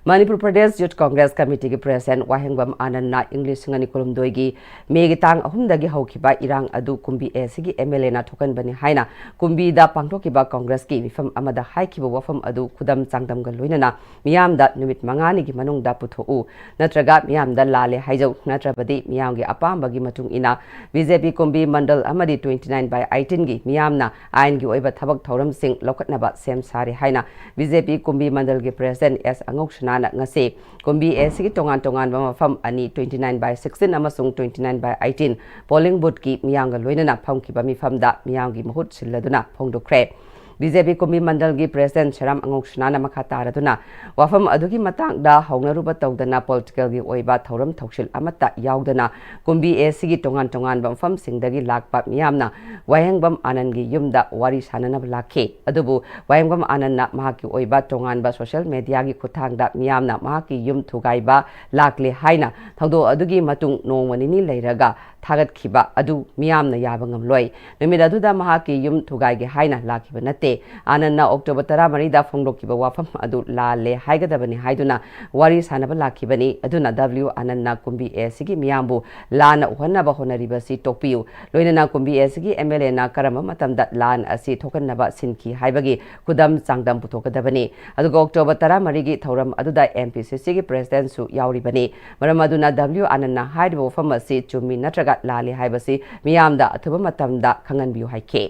ꯃꯅꯤꯄꯨꯔ ꯄ꯭ꯔꯗꯦꯁ ꯌꯨꯊ ꯀꯣꯡꯒ꯭ꯔꯦꯁ ꯀꯃꯤꯇꯤꯒꯤ ꯄ꯭ꯔꯦꯁꯤꯗꯦꯟꯠ ꯋꯥꯍꯦꯡꯕꯝ ꯑꯥꯅꯟꯅ ꯏꯪ ꯂꯤꯁꯤꯡ ꯑꯅꯤ ꯀꯨꯟꯍꯨꯝꯗꯣꯏꯒꯤ ꯃꯦꯒꯤ ꯇꯥꯡ ꯑꯍꯨꯝꯗꯒꯤ ꯍꯧꯈꯤꯕ ꯏꯔꯥꯡ ꯑꯗꯨ ꯀꯨꯝꯕꯤ ꯑꯦ ꯁꯤꯒꯤ ꯑꯦꯝ ꯑꯦꯜ ꯑꯦꯅ ꯊꯣꯛꯍꯟꯕꯅꯤ ꯍꯥꯏꯅ ꯀꯨꯝꯕꯤꯗ ꯄꯥꯡꯊꯣꯛꯈꯤꯕ ꯀꯣꯡꯒ꯭ꯔꯦꯁꯀꯤ ꯃꯤꯐꯝ ꯑꯃꯗ ꯍꯥꯏꯈꯤꯕ ꯋꯥꯐꯝ ꯑꯗꯨ ꯈꯨꯗꯝ ꯆꯥꯡꯗꯝꯒ ꯂꯣꯏꯅꯅ ꯃꯤꯌꯥꯝꯗ ꯅꯨꯃꯤꯠ ꯃꯉꯥꯅꯤꯒꯤ ꯃꯅꯨꯡꯗ ꯄꯨꯊꯣꯛꯎ, ꯅꯠꯇ꯭ꯔꯒ ꯃꯤꯌꯥꯝꯗ ꯂꯥꯜꯂꯦ ꯍꯥꯏꯖꯧ, ꯅꯠꯇ꯭ꯔꯕꯗꯤ ꯃꯤꯌꯥꯝꯒꯤ ꯑꯄꯥꯝꯕꯒꯤ ꯃꯇꯨꯡ ꯏꯟꯅ ꯕꯤ ꯖꯦ ꯄꯤ ꯀꯨꯝꯕꯤ ꯃꯟꯗꯜ ꯑꯃꯗꯤ twenty nine by eighteen ꯒꯤ ꯃꯤꯌꯥꯝꯅ ꯑꯥꯏꯟꯒꯤ ꯑꯣꯏꯕ ꯊꯕꯛ ꯊꯧꯔꯝꯁꯤꯡ ꯂꯧꯈꯠꯅꯕ ꯁꯦꯝ ꯁꯥꯔꯦ ꯍꯥꯏꯅ ꯕꯤ ꯖꯦ ꯄꯤ ꯀꯨꯝꯕꯤ ꯃꯟꯗꯜꯒꯤ ꯄ꯭ꯔꯦꯁꯤꯗꯦꯟꯠ ꯑꯦꯁ ꯑꯉꯧꯁꯅꯥꯅ ꯉꯁꯤ ꯀꯨꯝꯕꯤ ꯑꯦ ꯁꯤꯒꯤ ꯇꯣꯉꯥꯟ ꯇꯣꯉꯥꯟꯕ ꯃꯐꯝ ꯑꯅꯤ, twenty nine by sixteen ꯑꯃꯁꯨꯡ twenty nine by eighteen polling ꯕꯨꯊꯀꯤ ꯃꯤꯌꯥꯝꯒ ꯂꯣꯏꯅꯅ ꯐꯝꯈꯤꯕ ꯃꯤꯐꯝꯗ ꯃꯤꯌꯥꯝꯒꯤ ꯃꯍꯨꯠ ꯁꯤꯜꯂꯗꯨꯅ ꯐꯣꯡꯗꯣꯛꯈ꯭ꯔꯦ꯫ ꯕꯤ ꯖꯦ ꯄꯤ ꯀꯨꯝꯕꯤ ꯃꯟꯗꯜꯒꯤ ꯄ꯭ꯔꯦꯁꯤꯗꯦꯟꯠ ꯁꯦꯔꯥꯝ ꯑꯉꯧꯁꯅꯥꯅ ꯃꯈꯥ ꯇꯥꯔꯗꯨꯅ, ꯋꯥꯐꯝ ꯑꯗꯨꯒꯤ ꯃꯇꯥꯡꯗ ꯍꯧꯅꯔꯨꯕ ꯇꯧꯗꯅ ꯄꯣꯂꯤꯇꯤꯀꯦꯜꯒꯤ ꯑꯣꯏꯕ ꯊꯧꯔꯝ ꯊꯧꯁꯤꯜ ꯑꯃꯠꯇ ꯌꯥꯎꯗꯅ ꯀꯨꯝꯕꯤ ꯑꯦ ꯁꯤꯒꯤ ꯇꯣꯉꯥꯟ ꯇꯣꯉꯥꯟꯕ ꯃꯐꯝꯁꯤꯡꯗꯒꯤ ꯂꯥꯛꯄ ꯃꯤꯌꯥꯝꯅ ꯋꯥꯍꯦꯡꯕꯝ ꯑꯥꯅꯟꯒꯤ ꯌꯨꯝꯗ ꯋꯥꯔꯤ ꯁꯥꯅꯅꯕ ꯂꯥꯛꯈꯤ꯫ ꯑꯗꯨꯕꯨ ꯋꯥꯍꯦꯡꯕꯝ ꯑꯥꯅꯟꯅ ꯃꯍꯥꯛꯀꯤ ꯑꯣꯏꯕ ꯇꯣꯉꯥꯟꯕ ꯁꯣꯁꯤꯌꯦꯜ ꯃꯦꯗꯤꯌꯥꯒꯤ ꯈꯨꯠꯊꯥꯡꯗ ꯃꯤꯌꯥꯝꯅ ꯃꯍꯥꯛꯀꯤ ꯌꯨꯝ ꯊꯨꯒꯥꯏꯕ ꯂꯥꯛꯂꯦ ꯍꯥꯏꯅ ꯊꯧꯗꯣꯛ ꯑꯗꯨꯒꯤ ꯃꯇꯨꯡ ꯅꯣꯡꯃ ꯅꯤꯅꯤ ꯂꯩꯔꯒ ꯊꯥꯒꯠꯈꯤꯕ ꯑꯗꯨ ꯃꯤꯌꯥꯝꯅ ꯌꯥꯕ ꯉꯝꯂꯣꯏ꯫ ꯅꯨꯃꯤꯠ ꯑꯗꯨꯗ ꯃꯍꯥꯛꯀꯤ ꯌꯨꯝ ꯊꯨꯒꯥꯏꯒꯦ ꯍꯥꯏꯅ ꯂꯥꯛꯈꯤꯕ ꯅꯠꯇꯦ꯫ ꯑꯥꯅꯟꯅ ꯑꯣꯛꯇꯣꯕꯔ ꯇꯔꯥꯃꯔꯤꯗ ꯐꯣꯡꯗꯣꯛꯈꯤꯕ ꯋꯥꯐꯝ ꯑꯗꯨ ꯂꯥꯜꯂꯦ ꯍꯥꯏꯒꯗꯕꯅꯤ ꯍꯥꯏꯗꯨꯅ ꯋꯥꯔꯤ ꯁꯥꯅꯕ ꯂꯥꯛꯈꯤꯕꯅꯤ꯫ ꯑꯗꯨꯅ ꯗꯕ꯭ꯂꯤꯎ ꯑꯥꯅꯟꯅ ꯀꯨꯝꯕꯤ ꯑꯦ ꯁꯤꯒꯤ ꯃꯤꯌꯥꯝꯕꯨ ꯂꯥꯟꯅ ꯎꯍꯟꯅꯕ ꯍꯣꯠꯅꯔꯤꯕꯁꯤ ꯇꯣꯛꯄꯤꯌꯨ꯫ ꯂꯣꯏꯅꯅ ꯀꯨꯝꯕꯤ ꯑꯦ ꯁꯤꯒꯤ ꯑꯦꯝ ꯑꯦꯜ ꯑꯦꯅ ꯀꯔꯝꯕ ꯃꯇꯝꯗ ꯂꯥꯟ ꯑꯁꯤ ꯊꯣꯛꯍꯟꯅꯕ ꯁꯤꯟꯈꯤ ꯍꯥꯏꯕꯒꯤ ꯈꯨꯗꯝ ꯆꯥꯡꯗꯝ ꯄꯨꯊꯣꯛꯀꯗꯕꯅꯤ꯫ ꯑꯗꯨꯒ ꯑꯣꯛꯇꯣꯕꯔ ꯇꯔꯥꯃꯔꯤꯒꯤ ꯊꯧꯔꯝ ꯑꯗꯨꯗ ꯑꯦꯝ ꯄꯤ ꯁꯤ ꯁꯤꯒꯤ ꯄ꯭ꯔꯦꯁꯤꯗꯦꯟꯠꯁꯨ ꯌꯥꯎꯔꯤꯕꯅꯤ꯫ ꯃꯔꯝ ꯑꯗꯨꯅ ꯗꯕ꯭ꯂꯤꯎ ꯑꯥꯅꯟꯅ ꯍꯥꯏꯔꯤꯕ ꯋꯥꯐꯝ ꯑꯁꯤ ꯆꯨꯝꯃꯤ ꯅꯠꯇ꯭ꯔꯒ ꯂꯥꯜꯂꯤ ꯍꯥꯏꯕꯁꯤ ꯃꯤꯌꯥꯝꯗ ꯑꯊꯨꯕ ꯃꯇꯝꯗ ꯈꯪꯍꯟꯕꯤꯌꯨ ꯍꯥꯏꯈꯤ꯫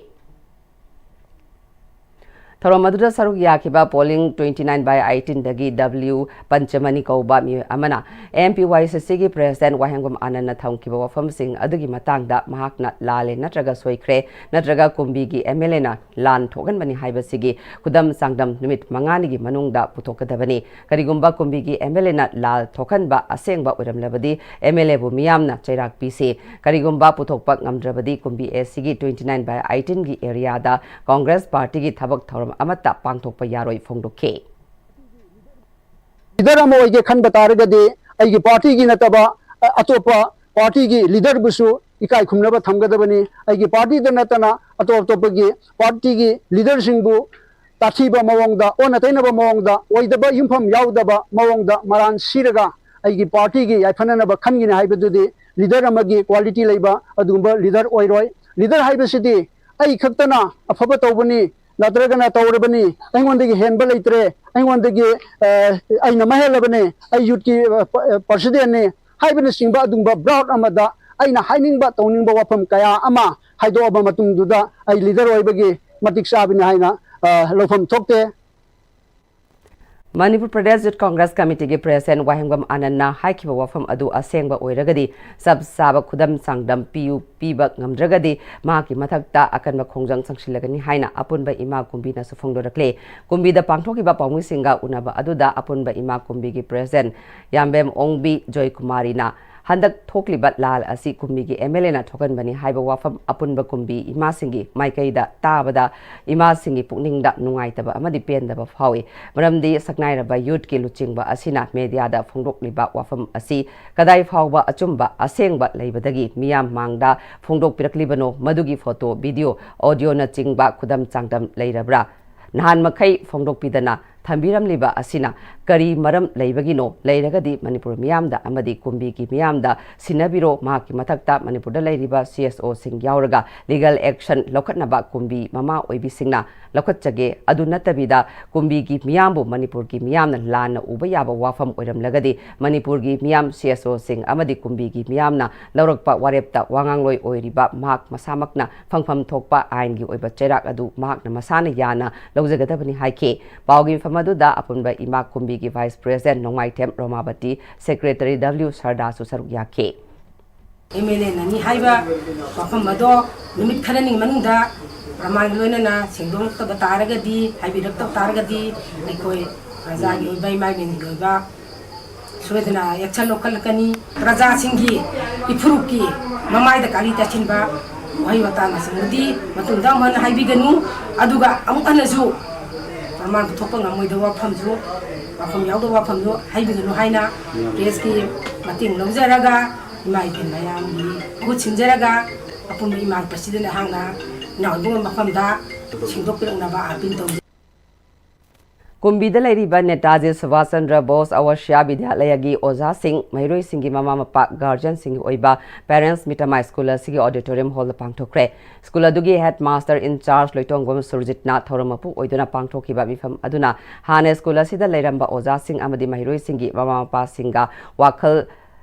ꯊꯧꯔꯝ ꯑꯗꯨꯗ ꯁꯔꯨꯛ ꯌꯥꯈꯤꯕ polling twenty nine by eighteen ꯗꯒꯤ ꯗꯕ꯭ꯂꯤꯎ ꯄꯟꯆꯃꯅꯤ ꯀꯧꯕ ꯃꯤꯑꯣꯏ ꯑꯃꯅ ꯑꯦꯝ ꯄꯤ ꯋꯥꯏ ꯁꯤ ꯁꯤꯒꯤ ꯄ꯭ꯔꯦꯁꯤꯗꯦꯟꯠ ꯋꯥꯍꯦꯡꯕꯝ ꯑꯥꯅꯟꯅ ꯊꯝꯈꯤꯕ ꯋꯥꯐꯝꯁꯤꯡ ꯑꯗꯨꯒꯤ ꯃꯇꯥꯡꯗ ꯃꯍꯥꯛꯅ ꯂꯥꯜꯂꯦ ꯅꯠꯇ꯭ꯔꯒ ꯁꯣꯏꯈ꯭ꯔꯦ, ꯅꯠꯇ꯭ꯔꯒ ꯀꯨꯝꯕꯤꯒꯤ ꯑꯦꯝ ꯑꯦꯜ ꯑꯦꯅ ꯂꯥꯟ ꯊꯣꯛꯍꯟꯕꯅꯤ ꯍꯥꯏꯕꯁꯤꯒꯤ ꯈꯨꯗꯝ ꯆꯥꯡꯗꯝ ꯅꯨꯃꯤꯠ ꯃꯉꯥꯅꯤꯒꯤ ꯃꯅꯨꯡꯗ ꯄꯨꯊꯣꯛꯀꯗꯕꯅꯤ꯫ ꯀꯔꯤꯒꯨꯝꯕ ꯀꯨꯝꯕꯤꯒꯤ ꯑꯦꯝ ꯑꯦꯜ ꯑꯦꯅ ꯂꯥꯜ ꯊꯣꯛꯍꯟꯕ ꯑꯁꯦꯡꯕ ꯑꯣꯏꯔꯝꯂꯕꯗꯤ ꯑꯦꯝ ꯑꯦꯜ ꯑꯦꯕꯨ ꯃꯤꯌꯥꯝꯅ ꯆꯩꯔꯥꯛ ꯄꯤꯁꯤ꯫ ꯀꯔꯤꯒꯨꯝꯕ ꯄꯨꯊꯣꯛꯄ ꯉꯝꯗ꯭ꯔꯕꯗꯤ ꯀꯨꯝꯕꯤ ꯑꯦ ꯁꯤꯒꯤ twenty nine by eighteen ꯒꯤ ꯑꯦꯔꯤꯌꯥꯗ ꯀꯣꯡꯒ꯭ꯔꯦꯁ ꯄꯥꯔꯇꯤꯒꯤ ꯊꯕꯛ ꯊꯧꯔꯝ ꯑꯃꯠꯇ ꯄꯥꯡꯊꯣꯛꯄ ꯌꯥꯔꯣꯏ ꯐꯣꯡꯗꯣꯛꯈꯤ꯫ ꯂꯤꯗꯔ ꯑꯃ ꯑꯣꯏꯒꯦ ꯈꯟꯕ ꯇꯥꯔꯒꯗꯤ ꯑꯩꯒꯤ ꯄꯥꯔꯇꯤꯒꯤ ꯅꯠꯇꯕ ꯑ, ꯑꯇꯣꯞꯄ ꯄꯥꯔꯇꯤꯒꯤ ꯂꯤꯗꯔꯕꯨꯁꯨ ꯏꯀꯥꯏ ꯈꯨꯝꯅꯕ ꯊꯝꯒꯗꯕꯅꯤ꯫ ꯑꯩꯒꯤ ꯄꯥꯔꯇꯤꯗ ꯅꯠꯇꯅ ꯑꯇꯣꯞ ꯑꯇꯣꯞꯄꯒꯤ ꯄꯥꯔꯇꯤꯒꯤ ꯂꯤꯗꯔꯁꯤꯡꯕꯨ ꯇꯥꯊꯤꯕ ꯃꯑꯣꯡꯗ, ꯑꯣꯟꯅ ꯇꯩꯅꯕ ꯃꯑꯣꯡꯗ, ꯑꯣꯏꯗꯕ ꯌꯨꯝꯐꯝ ꯌꯥꯎꯗꯕ ꯃꯑꯣꯡꯗ ꯃꯔꯥꯟ ꯁꯤꯔꯒ ꯑꯩꯒꯤ ꯄꯥꯔꯇꯤꯒꯤ ꯌꯥꯏꯐꯅꯅꯕ ꯈꯟꯒꯅꯤ ꯍꯥꯏꯕꯗꯨꯗꯤ ꯂꯤꯗꯔ ꯑꯃꯒꯤ ꯀ꯭ꯋꯥꯂꯤꯇꯤ ꯂꯩꯕ ꯑꯗꯨꯒꯨꯝꯕ ꯂꯤꯗꯔ ꯑꯣꯏꯔꯣꯏ꯫ ꯂꯤꯗꯔ ꯍꯥꯏꯕꯁꯤꯗꯤ ꯑꯩ ꯈꯛꯇꯅ ꯑꯐꯕ ꯇꯧꯕꯅꯤ, ꯅꯠꯇ꯭ꯔꯒꯅ ꯇꯧꯔꯕꯅꯤ, ꯑꯩꯉꯣꯟꯗꯒꯤ ꯍꯦꯟꯕ ꯂꯩꯇ꯭ꯔꯦ, ꯑꯩꯉꯣꯟꯗꯒꯤ, ꯑ, ꯑꯩꯅ ꯃꯍꯦꯜꯂꯕꯅꯤ, ꯑꯩ ꯌꯨꯠꯀꯤ, ꯑ, ꯄ-, ꯑ, ꯄ꯭ꯔꯁꯤꯗꯦꯟꯅꯤ ꯍꯥꯏꯕꯅꯆꯤꯡꯕ ꯑꯗꯨꯒꯨꯝꯕ ꯕ꯭ꯔꯥꯎꯠ ꯑꯃꯗ ꯑꯩꯅ ꯍꯥꯏꯅꯤꯡꯕ ꯇꯧꯅꯤꯡꯕ ꯋꯥꯐꯝ ꯀꯌꯥ ꯑꯃ ꯍꯥꯏꯗꯣꯛꯑꯕ ꯃꯇꯨꯡꯗꯨꯗ ꯑꯩ ꯂꯤꯗꯔ ꯑꯣꯏꯕꯒꯤ ꯃꯇꯤꯛ ꯆꯥꯕꯅꯤ ꯍꯥꯏꯅ, ꯑ, ꯂꯧꯐꯝ ꯊꯣꯛꯇꯦ꯫ ꯃꯅꯤꯄꯨꯔ ꯄ꯭ꯔꯗꯦꯁ ꯌꯨꯠ ꯀꯣꯡꯒ꯭ꯔꯦꯁ ꯀꯃꯤꯇꯤꯒꯤ ꯄ꯭ꯔꯦꯁꯤꯗꯦꯟꯠ ꯋꯥꯍꯦꯡꯕꯝ ꯑꯥꯅꯟꯅ ꯍꯥꯏꯈꯤꯕ ꯋꯥꯐꯝ ꯑꯗꯨ ꯑꯁꯦꯡꯕ ꯑꯣꯏꯔꯒꯗꯤ ꯆꯞ ꯆꯥꯕ ꯈꯨꯗꯝ ꯆꯥꯡꯗꯝ ꯄꯤꯌꯨ, ꯄꯤꯕ ꯉꯝꯗ꯭ꯔꯒꯗꯤ ꯃꯍꯥꯛꯀꯤ ꯃꯊꯛꯇ ꯑꯀꯟꯕ ꯈꯣꯡꯖꯪ ꯆꯪꯁꯤꯜꯂꯒꯅꯤ ꯍꯥꯏꯅ ꯑꯄꯨꯟꯕ ꯏꯃꯥ ꯀꯨꯝꯕꯤꯅꯁꯨ ꯐꯣꯡꯗꯣꯔꯛꯂꯦ꯫ ꯀꯨꯝꯕꯤꯗ ꯄꯥꯡꯊꯣꯛꯈꯤꯕ ꯄꯥꯎꯃꯤꯁꯤꯡꯒ ꯎꯅꯕ ꯑꯗꯨꯗ ꯑꯄꯨꯟꯕ ꯏꯃꯥ ꯀꯨꯝꯕꯤꯒꯤ ꯄ꯭ꯔꯦꯁꯤꯗꯦꯟꯠ ꯌꯥꯝꯕꯦꯝ ꯑꯣꯡꯕꯤ ꯖꯣꯏꯀꯨꯃꯥꯔꯤꯅ ꯍꯟꯗꯛ ꯊꯣꯛꯂꯤꯕ ꯂꯥꯜ ꯑꯁꯤ ꯀꯨꯝꯕꯤꯒꯤ ꯑꯦꯝ ꯑꯦꯜ ꯑꯦꯅ ꯊꯣꯛꯍꯟꯕꯅꯤ ꯍꯥꯏꯕ ꯋꯥꯐꯝ ꯑꯄꯨꯟꯕ ꯀꯨꯝꯕꯤ ꯏꯃꯥꯁꯤꯡꯒꯤ ꯃꯥꯏꯀꯩꯗ ꯇꯥꯕꯗ ꯏꯃꯥꯁꯤꯡꯒꯤ ꯄꯨꯛꯅꯤꯡꯗ ꯅꯨꯡꯉꯥꯏꯇꯕ ꯑꯃꯗꯤ ꯄꯦꯟꯗꯕ ꯐꯥꯎꯏ꯫ ꯃꯔꯝꯗꯤ ꯁꯛꯅꯥꯏꯔꯕ ꯌꯨꯠꯀꯤ ꯂꯨꯆꯤꯡꯕ ꯑꯁꯤꯅ ꯃꯦꯗꯤꯌꯥꯗ ꯐꯣꯡꯗꯣꯛꯂꯤꯕ ꯋꯥꯐꯝ ꯑꯁꯤ ꯀꯗꯥꯏ ꯐꯥꯎꯕ ꯑꯆꯨꯝꯕ ꯑꯁꯦꯡꯕ ꯂꯩꯕꯗꯒꯤ ꯃꯤꯌꯥꯝ ꯃꯥꯡꯗ ꯐꯣꯡꯗꯣꯛꯄꯤꯔꯛꯂꯤꯕꯅꯣ? ꯃꯗꯨꯒꯤ ꯐꯣꯇꯣ, ꯚꯤꯗꯤꯑꯣ, ꯑꯣꯗꯤꯑꯣꯅꯆꯤꯡꯕ ꯈꯨꯗꯝ ꯆꯥꯡꯗꯝ ꯂꯩꯔꯕ꯭ꯔꯥ? ꯅꯍꯥꯟ ꯃꯈꯩ ꯐꯣꯡꯗꯣꯛꯄꯤꯗꯅ ꯊꯝꯕꯤꯔꯝꯂꯤꯕ ꯑꯁꯤꯅ ꯀꯔꯤ ꯃꯔꯝ ꯂꯩꯕꯒꯤꯅꯣ? ꯂꯩꯔꯒꯗꯤ ꯃꯅꯤꯄꯨꯔ ꯃꯤꯌꯥꯝꯗ ꯑꯃꯗꯤ ꯀꯨꯝꯕꯤꯒꯤ ꯃꯤꯌꯥꯝꯗ ꯁꯤꯟꯅꯕꯤꯔꯣ꯫ ꯃꯍꯥꯛꯀꯤ ꯃꯊꯛꯇ ꯃꯅꯤꯄꯨꯔꯗ ꯂꯩꯔꯤꯕ ꯁꯤ ꯑꯦꯁ ꯑꯣꯁꯤꯡ ꯌꯥꯎꯔꯒ ꯂꯤꯒꯦꯜ ꯑꯦꯛꯁꯟ ꯂꯧꯈꯠꯅꯕ ꯀꯨꯝꯕꯤ ꯃꯃꯥ ꯑꯣꯏꯕꯤꯁꯤꯡꯅ ꯂꯧꯈꯠꯆꯒꯦ꯫ ꯑꯗꯨ ꯅꯠꯇꯕꯤꯗ ꯀꯨꯝꯕꯤꯒꯤ ꯃꯤꯌꯥꯝꯕꯨ ꯃꯅꯤꯄꯨꯔꯒꯤ ꯃꯤꯌꯥꯝꯅ ꯂꯥꯟꯅ ꯎꯕ ꯌꯥꯕ ꯋꯥꯐꯝ ꯑꯣꯏꯔꯝꯂꯒꯗꯤ ꯃꯅꯤꯄꯨꯔꯒꯤ ꯃꯤꯌꯥꯝ, ꯁꯤ ꯑꯦꯁ ꯑꯣꯁꯤꯡ ꯑꯃꯗꯤ ꯀꯨꯝꯕꯤꯒꯤ ꯃꯤꯌꯥꯝꯅ ꯂꯧꯔꯛꯄ ꯋꯥꯔꯦꯞꯇ ꯋꯥꯉꯥꯡꯂꯣꯏ ꯑꯣꯏꯔꯤꯕ ꯃꯍꯥꯛ ꯃꯁꯥꯃꯛꯅ ꯐꯪꯐꯝ ꯊꯣꯛꯄ ꯑꯥꯏꯟꯒꯤ ꯑꯣꯏꯕ ꯆꯩꯔꯥꯛ ꯑꯗꯨ ꯃꯍꯥꯛꯅ ꯃꯁꯥꯅ ꯌꯥꯅ ꯂꯧꯖꯒꯗꯕꯅꯤ ꯍꯥꯏꯈꯤ꯫ ꯄꯥꯎꯒꯤ ꯃꯤꯐꯝ ꯑꯗꯨꯗ ꯑꯄꯨꯟꯕ ꯏꯃꯥ ꯀꯨꯝꯕꯤꯒꯤ ꯚꯥꯏꯁ ꯄ꯭ꯔꯦꯁꯤꯗꯦꯟꯠ ꯅꯣꯡꯃꯥꯏꯊꯦꯝ ꯔꯣꯃꯥꯕꯇꯤ, ꯁꯦꯀ꯭ꯔꯦꯇꯔꯤ ꯗꯕ꯭ꯂꯤꯎ ꯁꯔꯗꯥꯁꯨ ꯁꯔꯨꯛ ꯌꯥꯈꯤ꯫ ꯑꯦꯝ ꯑꯦꯜ ꯑꯦꯅꯅꯤ ꯍꯥꯏꯕ ꯋꯥꯐꯝ ꯑꯗꯣ ꯅꯨꯃꯤꯠ ꯈꯔꯅꯤ ꯃꯅꯨꯡꯗ ꯄ꯭ꯔꯃꯥꯟꯒ ꯂꯣꯏꯅꯅ ꯁꯦꯡꯗꯣꯛꯂꯛꯇꯕ ꯇꯥꯔꯒꯗꯤ, ꯍꯥꯏꯕꯤꯔꯛꯇꯕ ꯇꯥꯔꯒꯗꯤ ꯑꯩꯈꯣꯏ ꯄ꯭ꯔꯖꯥꯒꯤ ꯑꯣꯏꯕ, ꯏꯃꯥ ꯏꯕꯦꯟꯒꯤ ꯑꯣꯏꯕ ꯁꯣꯏꯗꯅ ꯑꯦꯛꯁꯟ ꯂꯧꯈꯠꯂꯛꯀꯅꯤ꯫ ꯄ꯭ꯔꯖꯥꯁꯤꯡꯒꯤ ꯏꯐꯨꯔꯨꯞꯀꯤ ꯃꯃꯥꯏꯗ ꯒꯥꯔꯤ ꯇꯥꯁꯤꯟꯕ, ꯋꯥꯍꯩ ꯋꯥꯇꯥꯅꯆꯤꯡꯕꯗꯤ ꯃꯇꯨꯡꯗ ꯑꯃꯨꯛ ꯍꯟꯅ ꯍꯥꯏꯕꯤꯒꯅꯨ꯫ ꯑꯗꯨꯒ ꯑꯃꯨꯛ ꯍꯟꯅꯁꯨ ꯄ꯭ꯔꯃꯥꯟ ꯄꯨꯊꯣꯛꯄ ꯉꯝꯃꯣꯏꯗꯕ ꯋꯥꯐꯝꯁꯨ, ꯋꯥꯐꯝ ꯌꯥꯎꯗꯕ ꯋꯥꯐꯝꯁꯨ ꯍꯥꯏꯕꯤꯒꯅꯨ ꯍꯥꯏꯅ ꯄ꯭ꯔꯦꯁꯀꯤ ꯃꯇꯦꯡ ꯂꯧꯖꯔꯒ ꯏꯃꯥ ꯏꯕꯦꯟ ꯃꯌꯥꯝꯒꯤ ꯃꯍꯨꯠ ꯁꯤꯟꯖꯔꯒ ꯑꯄꯨꯟꯕ ꯏꯃꯥ ꯄ꯭ꯔꯁꯤꯗꯦꯟꯠ ꯑꯩꯍꯥꯛꯅ ꯏꯅꯥꯎ ꯏꯕꯨꯡꯒꯤ ꯃꯐꯝꯗ ꯁꯦꯡꯗꯣꯛꯄꯤꯔꯛꯅꯕ ꯑꯥꯄꯤꯜ ꯇꯧꯖꯩ꯫ ꯀꯨꯝꯕꯤꯗ ꯂꯩꯔꯤꯕ ꯅꯦꯇꯥꯖꯤ ꯁꯨꯚꯥꯁ ꯆꯟꯗ꯭ꯔ ꯕꯣꯁ ꯑꯋꯁ꯭ꯌ ꯕꯤꯗ꯭ꯌꯥꯂꯌꯒꯤ ꯑꯣꯖꯥꯁꯤꯡ, ꯃꯍꯩꯔꯣꯏꯁꯤꯡꯒꯤ ꯃꯃꯥ ꯃꯄꯥ, ꯒꯥꯔꯖꯤꯌꯟꯁꯤꯡꯒꯤ ꯑꯣꯏꯕ ꯄꯦꯔꯦꯟꯠꯁ ꯃꯤꯠ ꯇꯃꯥꯏ ꯁ꯭ꯀꯨꯜ ꯑꯁꯤꯒꯤ ꯑꯣꯗꯤꯇꯣꯔꯤꯌꯝ ꯍꯣꯜꯗ ꯄꯥꯡꯊꯣꯛꯈ꯭ꯔꯦ꯫ ꯁ꯭ꯀꯨꯜ ꯑꯗꯨꯒꯤ ꯍꯦꯗ ꯃꯥꯁꯇꯔ ꯏꯟ ꯆꯥꯔꯖ ꯂꯣꯏꯇꯣꯡꯕꯝ ꯁꯨꯔꯖꯤꯠꯅ ꯊꯧꯔꯝ ꯃꯄꯨ ꯑꯣꯏꯗꯨꯅ ꯄꯥꯡꯊꯣꯛꯈꯤꯕ ꯃꯤꯐꯝ ꯑꯗꯨꯅ ꯍꯥꯟꯅ ꯁ꯭ꯀꯨꯜ ꯑꯁꯤꯗ ꯂꯩꯔꯝꯕ ꯑꯣꯖꯥꯁꯤꯡ ꯑꯃꯗꯤ ꯃꯍꯩꯔꯣꯏꯁꯤꯡꯒꯤ ꯃꯃꯥ ꯃꯄꯥꯁꯤꯡꯒ ꯋꯥꯈꯜ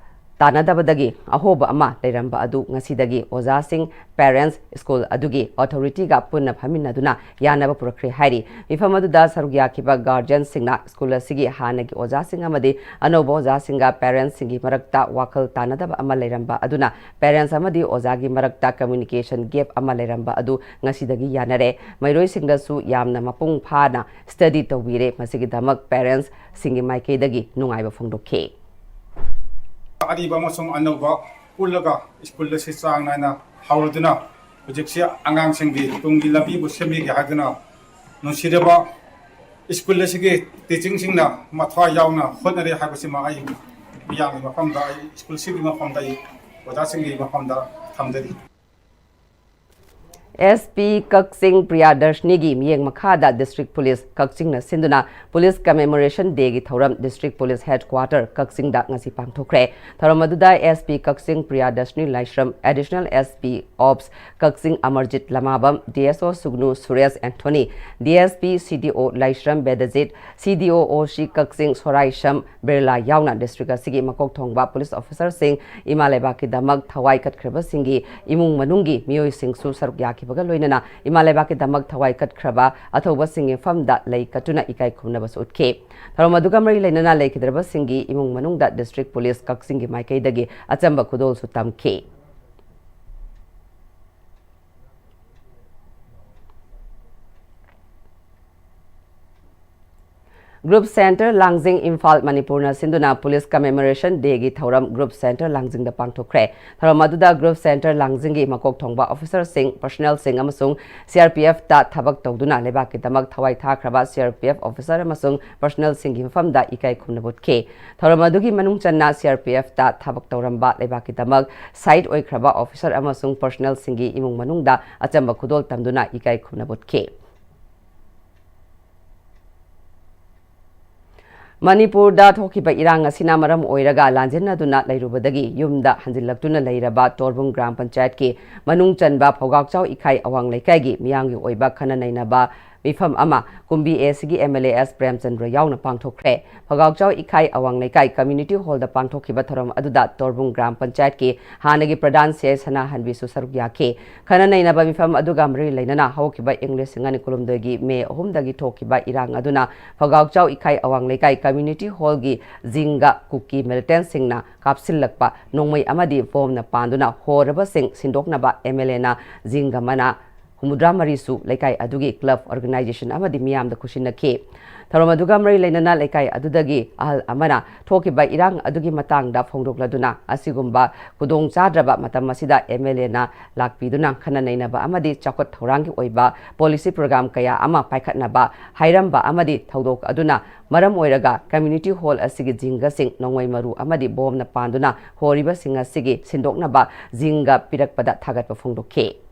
ꯇꯥꯟꯅꯗꯕꯗꯒꯤ ꯑꯍꯣꯕ ꯑꯃ ꯂꯩꯔꯝꯕ ꯑꯗꯨ ꯉꯁꯤꯗꯒꯤ ꯑꯣꯖꯥꯁꯤꯡ, ꯄꯦꯔꯦꯟꯠꯁ, ꯁ꯭ꯀꯨꯜ ꯑꯗꯨꯒꯤ ꯑꯣꯊꯣꯔꯤꯇꯤꯒ ꯄꯨꯟꯅ ꯐꯝꯃꯤꯟꯅꯗꯨꯅ ꯌꯥꯅꯕ ꯄꯨꯔꯛꯈ꯭ꯔꯦ ꯍꯥꯏꯔꯤ꯫ ꯃꯤꯐꯝ ꯑꯗꯨꯗ ꯁꯔꯨꯛ ꯌꯥꯈꯤꯕ ꯒꯥꯔꯖꯤꯌꯟꯁꯤꯡꯅ ꯁ꯭ꯀꯨꯜ ꯑꯁꯤꯒꯤ ꯍꯥꯟꯅꯒꯤ ꯑꯣꯖꯥꯁꯤꯡ ꯑꯃꯗꯤ ꯑꯅꯧꯕ ꯑꯣꯖꯥꯁꯤꯡꯒ ꯄꯦꯔꯦꯟꯠꯁꯤꯡꯒꯤ ꯃꯔꯛꯇ ꯋꯥꯈꯜ ꯇꯥꯟꯅꯗꯕ ꯑꯃ ꯂꯩꯔꯝꯕ ꯑꯗꯨꯅ ꯄꯦꯔꯦꯟꯠꯁ ꯑꯃꯗꯤ ꯑꯣꯖꯥꯒꯤ ꯃꯔꯛꯇ ꯀꯝꯃ꯭ꯌꯨꯅꯤꯀꯦꯁꯟ ꯒꯦꯞ ꯑꯃ ꯂꯩꯔꯝꯕ ꯑꯗꯨ ꯉꯁꯤꯗꯒꯤ ꯌꯥꯅꯔꯦ꯫ ꯃꯍꯩꯔꯣꯏꯁꯤꯡꯗꯁꯨ ꯌꯥꯝꯅ ꯃꯄꯨꯡ ꯐꯥꯅ ꯁ꯭ꯇꯗꯤ ꯇꯧꯕꯤꯔꯦ꯫ ꯃꯁꯤꯒꯤꯗꯃꯛ ꯄꯦꯔꯦꯟꯠꯁꯤꯡꯒꯤ ꯃꯥꯏꯀꯩꯗꯒꯤ ꯅꯨꯡꯉꯥꯏꯕ ꯐꯣꯡꯗꯣꯛꯈꯤ꯫ ꯑꯔꯤꯕ ꯑꯃꯁꯨꯡ ꯑꯅꯧꯕ ꯄꯨꯜꯂꯒ ꯁ꯭ꯀꯨꯜ ꯑꯁꯤ ꯆꯥꯡ ꯅꯥꯏꯅ ꯍꯧꯔꯗꯨꯅ ꯍꯧꯖꯤꯛꯁꯤ ꯑꯉꯥꯡꯁꯤꯡꯒꯤ ꯇꯨꯡꯒꯤ ꯂꯝꯕꯤꯕꯨ ꯁꯦꯝꯕꯤꯒꯦ ꯍꯥꯏꯗꯨꯅ ꯅꯨꯡꯁꯤꯔꯕ ꯁ꯭ꯀꯨꯜ ꯑꯁꯤꯒꯤ ꯇꯤꯆꯤꯡꯁꯤꯡꯅ ꯃꯊ꯭ꯋꯥꯏ ꯌꯥꯎꯅ ꯍꯣꯠꯅꯔꯤ ꯍꯥꯏꯕꯁꯤꯃ ꯑꯩ ꯃꯤꯌꯥꯝꯒꯤ ꯃꯐꯝꯗ, ꯑꯩ ꯁ꯭ꯀꯨꯜꯁꯤꯒꯤ ꯃꯐꯝꯗ, ꯑꯩ ꯑꯣꯖꯥꯁꯤꯡꯒꯤ ꯃꯐꯝꯗ ꯊꯝꯖꯔꯤ꯫ ꯑꯦꯁ ꯄꯤ ꯀꯛꯆꯤꯡ ꯄ꯭ꯔꯤꯌꯥꯗꯔꯁꯅꯤꯒꯤ ꯃꯤꯠꯌꯦꯡ ꯃꯈꯥꯗ ꯗꯤꯁꯇ꯭ꯔꯤꯛ ꯄꯨꯂꯤꯁ ꯀꯛꯆꯤꯡꯅ ꯁꯤꯟꯗꯨꯅ ꯄꯨꯂꯤꯁ ꯀꯃꯦꯃꯣꯔꯦꯁꯟ ꯗꯦꯒꯤ ꯊꯧꯔꯝ ꯗꯤꯁꯇ꯭ꯔꯤꯛ ꯄꯨꯂꯤꯁ ꯍꯦꯗꯀ꯭ꯋꯥꯇꯔ ꯀꯛꯆꯤꯡꯗ ꯉꯁꯤ ꯄꯥꯡꯊꯣꯛꯈ꯭ꯔꯦ꯫ ꯊꯧꯔꯝ ꯑꯗꯨꯗ ꯑꯦꯁ ꯄꯤ ꯀꯛꯆꯤꯡ ꯄ꯭ꯔꯤꯌꯥꯗꯔꯁꯅꯤ ꯂꯥꯏꯁ꯭ꯔꯝ, ꯑꯦꯗꯤꯁꯅꯦꯜ ꯑꯦꯁ ꯄꯤ ꯑꯣꯞꯁ ꯀꯛꯆꯤꯡ ꯑꯃꯔꯖꯤꯠ ꯂꯃꯥꯕꯝ, ꯗꯤ ꯑꯦꯁ ꯑꯣ ꯁꯨꯒꯅꯨ Suresh Anthony, D S P ꯁꯤ ꯗꯤ ꯑꯣ ꯂꯥꯏꯁ꯭ꯔꯝ ꯕꯦꯗꯖꯤꯠ, ꯁꯤ ꯗꯤ ꯑꯣ ꯑꯣ ꯁꯤ ꯀꯛꯆꯤꯡ ꯁꯣꯔꯥꯏꯁꯝ ꯕꯤꯔꯂꯥ ꯌꯥꯎꯅ ꯗꯤꯁꯇ꯭ꯔꯤꯛ ꯑꯁꯤꯒꯤ ꯃꯀꯣꯛ ꯊꯣꯡꯕ ꯄꯨꯂꯤꯁ ꯑꯣꯐꯤꯁꯥꯔꯁꯤꯡ, ꯏꯃꯥ ꯂꯩꯕꯥꯛꯀꯤꯗꯃꯛ ꯊꯋꯥꯏ ꯀꯠꯈ꯭ꯔꯕꯁꯤꯡꯒꯤ ꯏꯃꯨꯡ ꯃꯅꯨꯡꯒꯤ ꯃꯤꯑꯣꯏꯁꯤꯡꯁꯨ ꯁꯔꯨꯛ ꯌꯥꯈꯤꯕꯒ ꯂꯣꯏꯅꯅ ꯏꯃꯥ ꯂꯩꯕꯥꯛꯀꯤꯗꯃꯛ ꯊꯋꯥꯏ ꯀꯠꯈ꯭ꯔꯕ ꯑꯊꯧꯕꯁꯤꯡꯒꯤ ꯃꯐꯝꯗ ꯂꯩ ꯀꯠꯇꯨꯅ ꯏꯀꯥꯏ ꯈꯨꯝꯅꯕꯁꯨ ꯎꯠꯈꯤ꯫ ꯊꯧꯔꯝ ꯑꯗꯨꯒ ꯃꯔꯤ ꯂꯩꯅꯅ ꯂꯩꯈꯤꯗ꯭ꯔꯕꯁꯤꯡꯒꯤ ꯏꯃꯨꯡ ꯃꯅꯨꯡꯗ ꯗꯤꯁꯇ꯭ꯔꯤꯛ ꯄꯨꯂꯤꯁ ꯀꯛꯆꯤꯡꯒꯤ ꯃꯥꯏꯀꯩꯗꯒꯤ ꯑꯆꯝꯕ ꯈꯨꯗꯣꯜꯁꯨ ꯇꯝꯈꯤ꯫ ꯒ꯭ꯔꯨꯞ ꯁꯦꯟꯇꯔ ꯂꯥꯡꯖꯤꯡ, ꯏꯝꯐꯥꯜ, ꯃꯅꯤꯄꯨꯔꯅ ꯁꯤꯟꯗꯨꯅ ꯄꯨꯂꯤꯁ ꯀꯃꯦꯃꯣꯔꯦꯁꯟ ꯗꯦꯒꯤ ꯊꯧꯔꯝ ꯒ꯭ꯔꯨꯞ ꯁꯦꯟꯇꯔ ꯂꯥꯡꯖꯤꯡꯗ ꯄꯥꯡꯊꯣꯛꯈ꯭ꯔꯦ꯫ ꯊꯧꯔꯝ ꯑꯗꯨꯗ ꯒ꯭ꯔꯨꯞ ꯁꯦꯟꯇꯔ ꯂꯥꯡꯖꯤꯡꯒꯤ ꯃꯀꯣꯛ ꯊꯣꯡꯕ ꯑꯣꯐꯤꯁꯥꯔꯁꯤꯡ, ꯄꯔꯁꯣꯅꯦꯜꯁꯤꯡ ꯑꯃꯁꯨꯡ ꯁꯤ ꯑꯥꯔ ꯄꯤ ꯑꯦꯐꯇ ꯊꯕꯛ ꯇꯧꯗꯨꯅ ꯂꯩꯕꯥꯛꯀꯤꯗꯃꯛ ꯊꯋꯥꯏ ꯊꯥꯈ꯭ꯔꯕ C R P F officer ꯑꯃꯁꯨꯡ ꯄꯔꯁꯣꯅꯦꯜꯁꯤꯡꯒꯤ ꯃꯐꯝꯗ ꯏꯀꯥꯏ ꯈꯨꯝꯅꯕ ꯎꯠꯈꯤ꯫ ꯊꯧꯔꯝ ꯑꯗꯨꯒꯤ ꯃꯅꯨꯡ ꯆꯟꯅ ꯁꯤ ꯑꯥꯔ ꯄꯤ ꯑꯦꯐꯇ ꯊꯕꯛ ꯇꯧꯔꯝꯕ ꯂꯩꯕꯥꯛꯀꯤꯗꯃꯛ ꯁꯍꯤꯗ ꯑꯣꯏꯈ꯭ꯔꯕ ꯑꯣꯐꯤꯁꯥꯔ ꯑꯃꯁꯨꯡ ꯄꯔꯁꯣꯅꯦꯜꯁꯤꯡꯒꯤ ꯏꯃꯨꯡ ꯃꯅꯨꯡꯗ ꯑꯆꯝꯕ ꯈꯨꯗꯣꯜ ꯇꯝꯗꯨꯅ ꯏꯀꯥꯏ ꯈꯨꯝꯅꯕ ꯎꯠꯈꯤ꯫ ꯃꯅꯤꯄꯨꯔꯗ ꯊꯣꯛꯈꯤꯕ ꯏꯔꯥꯡ ꯑꯁꯤꯅ ꯃꯔꯝ ꯑꯣꯏꯔꯒ ꯂꯥꯟꯖꯦꯟꯅꯗꯨꯅ ꯂꯩꯔꯨꯕꯗꯒꯤ ꯌꯨꯝꯗ ꯍꯟꯖꯤꯜꯂꯛꯇꯨꯅ ꯂꯩꯔꯕ ꯇꯣꯔꯕꯨꯡ ꯒ꯭ꯔꯥꯝ ꯄꯟꯆꯥꯌꯠꯀꯤ ꯃꯅꯨꯡ ꯆꯟꯕ ꯐꯧꯒꯥꯛꯆꯥꯎ ꯏꯈꯥꯏ ꯑꯋꯥꯡ ꯂꯩꯀꯥꯏꯒꯤ ꯃꯤꯌꯥꯝꯒꯤ ꯑꯣꯏꯕ ꯈꯟꯅ ꯅꯩꯅꯕ ꯃꯤꯐꯝ ꯑꯃ ꯀꯨꯝꯕꯤ ꯑꯦꯁꯤꯒꯤ M L A S Premchandra ꯌꯥꯎꯅ ꯄꯥꯡꯊꯣꯛꯈ꯭ꯔꯦ꯫ ꯐꯧꯒꯥꯛꯆꯥꯎ ꯏꯈꯥꯏ ꯑꯋꯥꯡ ꯂꯩꯀꯥꯏ ꯀꯝꯃ꯭ꯌꯨꯅꯤꯇꯤ ꯍꯣꯜꯗ ꯄꯥꯡꯊꯣꯛꯈꯤꯕ ꯊꯧꯔꯝ ꯑꯗꯨꯗ ꯇꯣꯔꯕꯨꯡ ꯒ꯭ꯔꯥꯝ ꯄꯟꯆꯥꯌꯠꯀꯤ ꯍꯥꯟꯅꯒꯤ ꯄ꯭ꯔꯙꯥꯟ ꯁꯤ ꯑꯥꯏ ꯁꯅꯥꯍꯟꯕꯤꯁꯨ ꯁꯔꯨꯛ ꯌꯥꯈꯤ꯫ ꯈꯟꯅ ꯅꯩꯅꯕ ꯃꯤꯐꯝ ꯑꯗꯨꯒ ꯃꯔꯤ ꯂꯩꯅꯅ ꯍꯧꯈꯤꯕ ꯏꯪ ꯂꯤꯁꯤꯡ ꯑꯅꯤ ꯀꯨꯟꯍꯨꯝꯗꯣꯏꯒꯤ ꯃꯦ ꯑꯍꯨꯝꯗꯒꯤ ꯊꯣꯛꯈꯤꯕ ꯏꯔꯥꯡ ꯑꯗꯨꯅ ꯐꯧꯒꯥꯛꯆꯥꯎ ꯏꯈꯥꯏ ꯑꯋꯥꯡ ꯂꯩꯀꯥꯏ ꯀꯝꯃ꯭ꯌꯨꯅꯤꯇꯤ ꯍꯣꯜꯒꯤ ꯖꯤꯡꯒ ꯀꯨꯀꯤ ꯃꯤꯂꯤꯇꯦꯟꯁꯤꯡꯅ ꯀꯥꯞꯁꯤꯜꯂꯛꯄ ꯅꯣꯡꯃꯩ ꯑꯃꯗꯤ ꯕꯣꯝꯅ ꯄꯥꯟꯗꯨꯅ ꯍꯣꯔꯕꯁꯤꯡ ꯁꯤꯟꯗꯣꯛꯅꯕ ꯑꯦꯝ ꯑꯦꯜ ꯑꯦꯅ ꯖꯤꯡꯒ ꯃꯅꯥ ꯍꯨꯝꯐꯨꯇꯔꯥ ꯃꯔꯤꯁꯨ ꯂꯩꯀꯥꯏ ꯑꯗꯨꯒꯤ ꯀ꯭ꯂꯕ ꯑꯣꯔꯒꯅꯥꯏꯖꯦꯁꯟ ꯑꯃꯗꯤ ꯃꯤꯌꯥꯝꯗ ꯈꯨꯠꯁꯤꯟꯅꯈꯤ꯫ ꯊꯧꯔꯝ ꯑꯗꯨꯒ ꯃꯔꯤ ꯂꯩꯅꯅ ꯂꯩꯀꯥꯏ ꯑꯗꯨꯗꯒꯤ ꯑꯍꯜ ꯑꯃꯅ ꯊꯣꯛꯈꯤꯕ ꯏꯔꯥꯡ ꯑꯗꯨꯒꯤ ꯃꯇꯥꯡꯗ ꯐꯣꯡꯗꯣꯛꯂꯗꯨꯅ ꯑꯁꯤꯒꯨꯝꯕ ꯈꯨꯗꯣꯡ ꯆꯥꯗ꯭ꯔꯕ ꯃꯇꯝ ꯑꯁꯤꯗ ꯑꯦꯝ ꯑꯦꯜ ꯑꯦꯅ ꯂꯥꯛꯄꯤꯗꯨꯅ ꯈꯟꯅ ꯅꯩꯅꯕ ꯑꯃꯗꯤ ꯆꯥꯎꯈꯠ ꯊꯧꯔꯥꯡꯒꯤ ꯑꯣꯏꯕ ꯄꯣꯂꯤꯁꯤ ꯄ꯭ꯔꯣꯒ꯭ꯔꯥꯝ ꯀꯌꯥ ꯑꯃ ꯄꯥꯏꯈꯠꯅꯕ ꯍꯥꯏꯔꯝꯕ ꯑꯃꯗꯤ ꯊꯧꯗꯣꯛ ꯑꯗꯨꯅ ꯃꯔꯝ ꯑꯣꯏꯔꯒ ꯀꯝꯃ꯭ꯌꯨꯅꯤꯇꯤ ꯍꯣꯜ ꯑꯁꯤꯒꯤ ꯖꯤꯡꯒꯁꯤꯡ ꯅꯣꯡꯃꯩ ꯃꯔꯨ ꯑꯃꯗꯤ ꯕꯣꯝꯅ ꯄꯥꯟꯗꯨꯅ ꯍꯣꯔꯤꯕꯁꯤꯡ ꯑꯁꯤꯒꯤ ꯁꯤꯟꯗꯣꯛꯅꯕ ꯖꯤꯡꯒ ꯄꯤꯔꯛꯄꯗ ꯊꯥꯒꯠꯄ ꯐꯣꯡꯗꯣꯛꯈꯤ꯫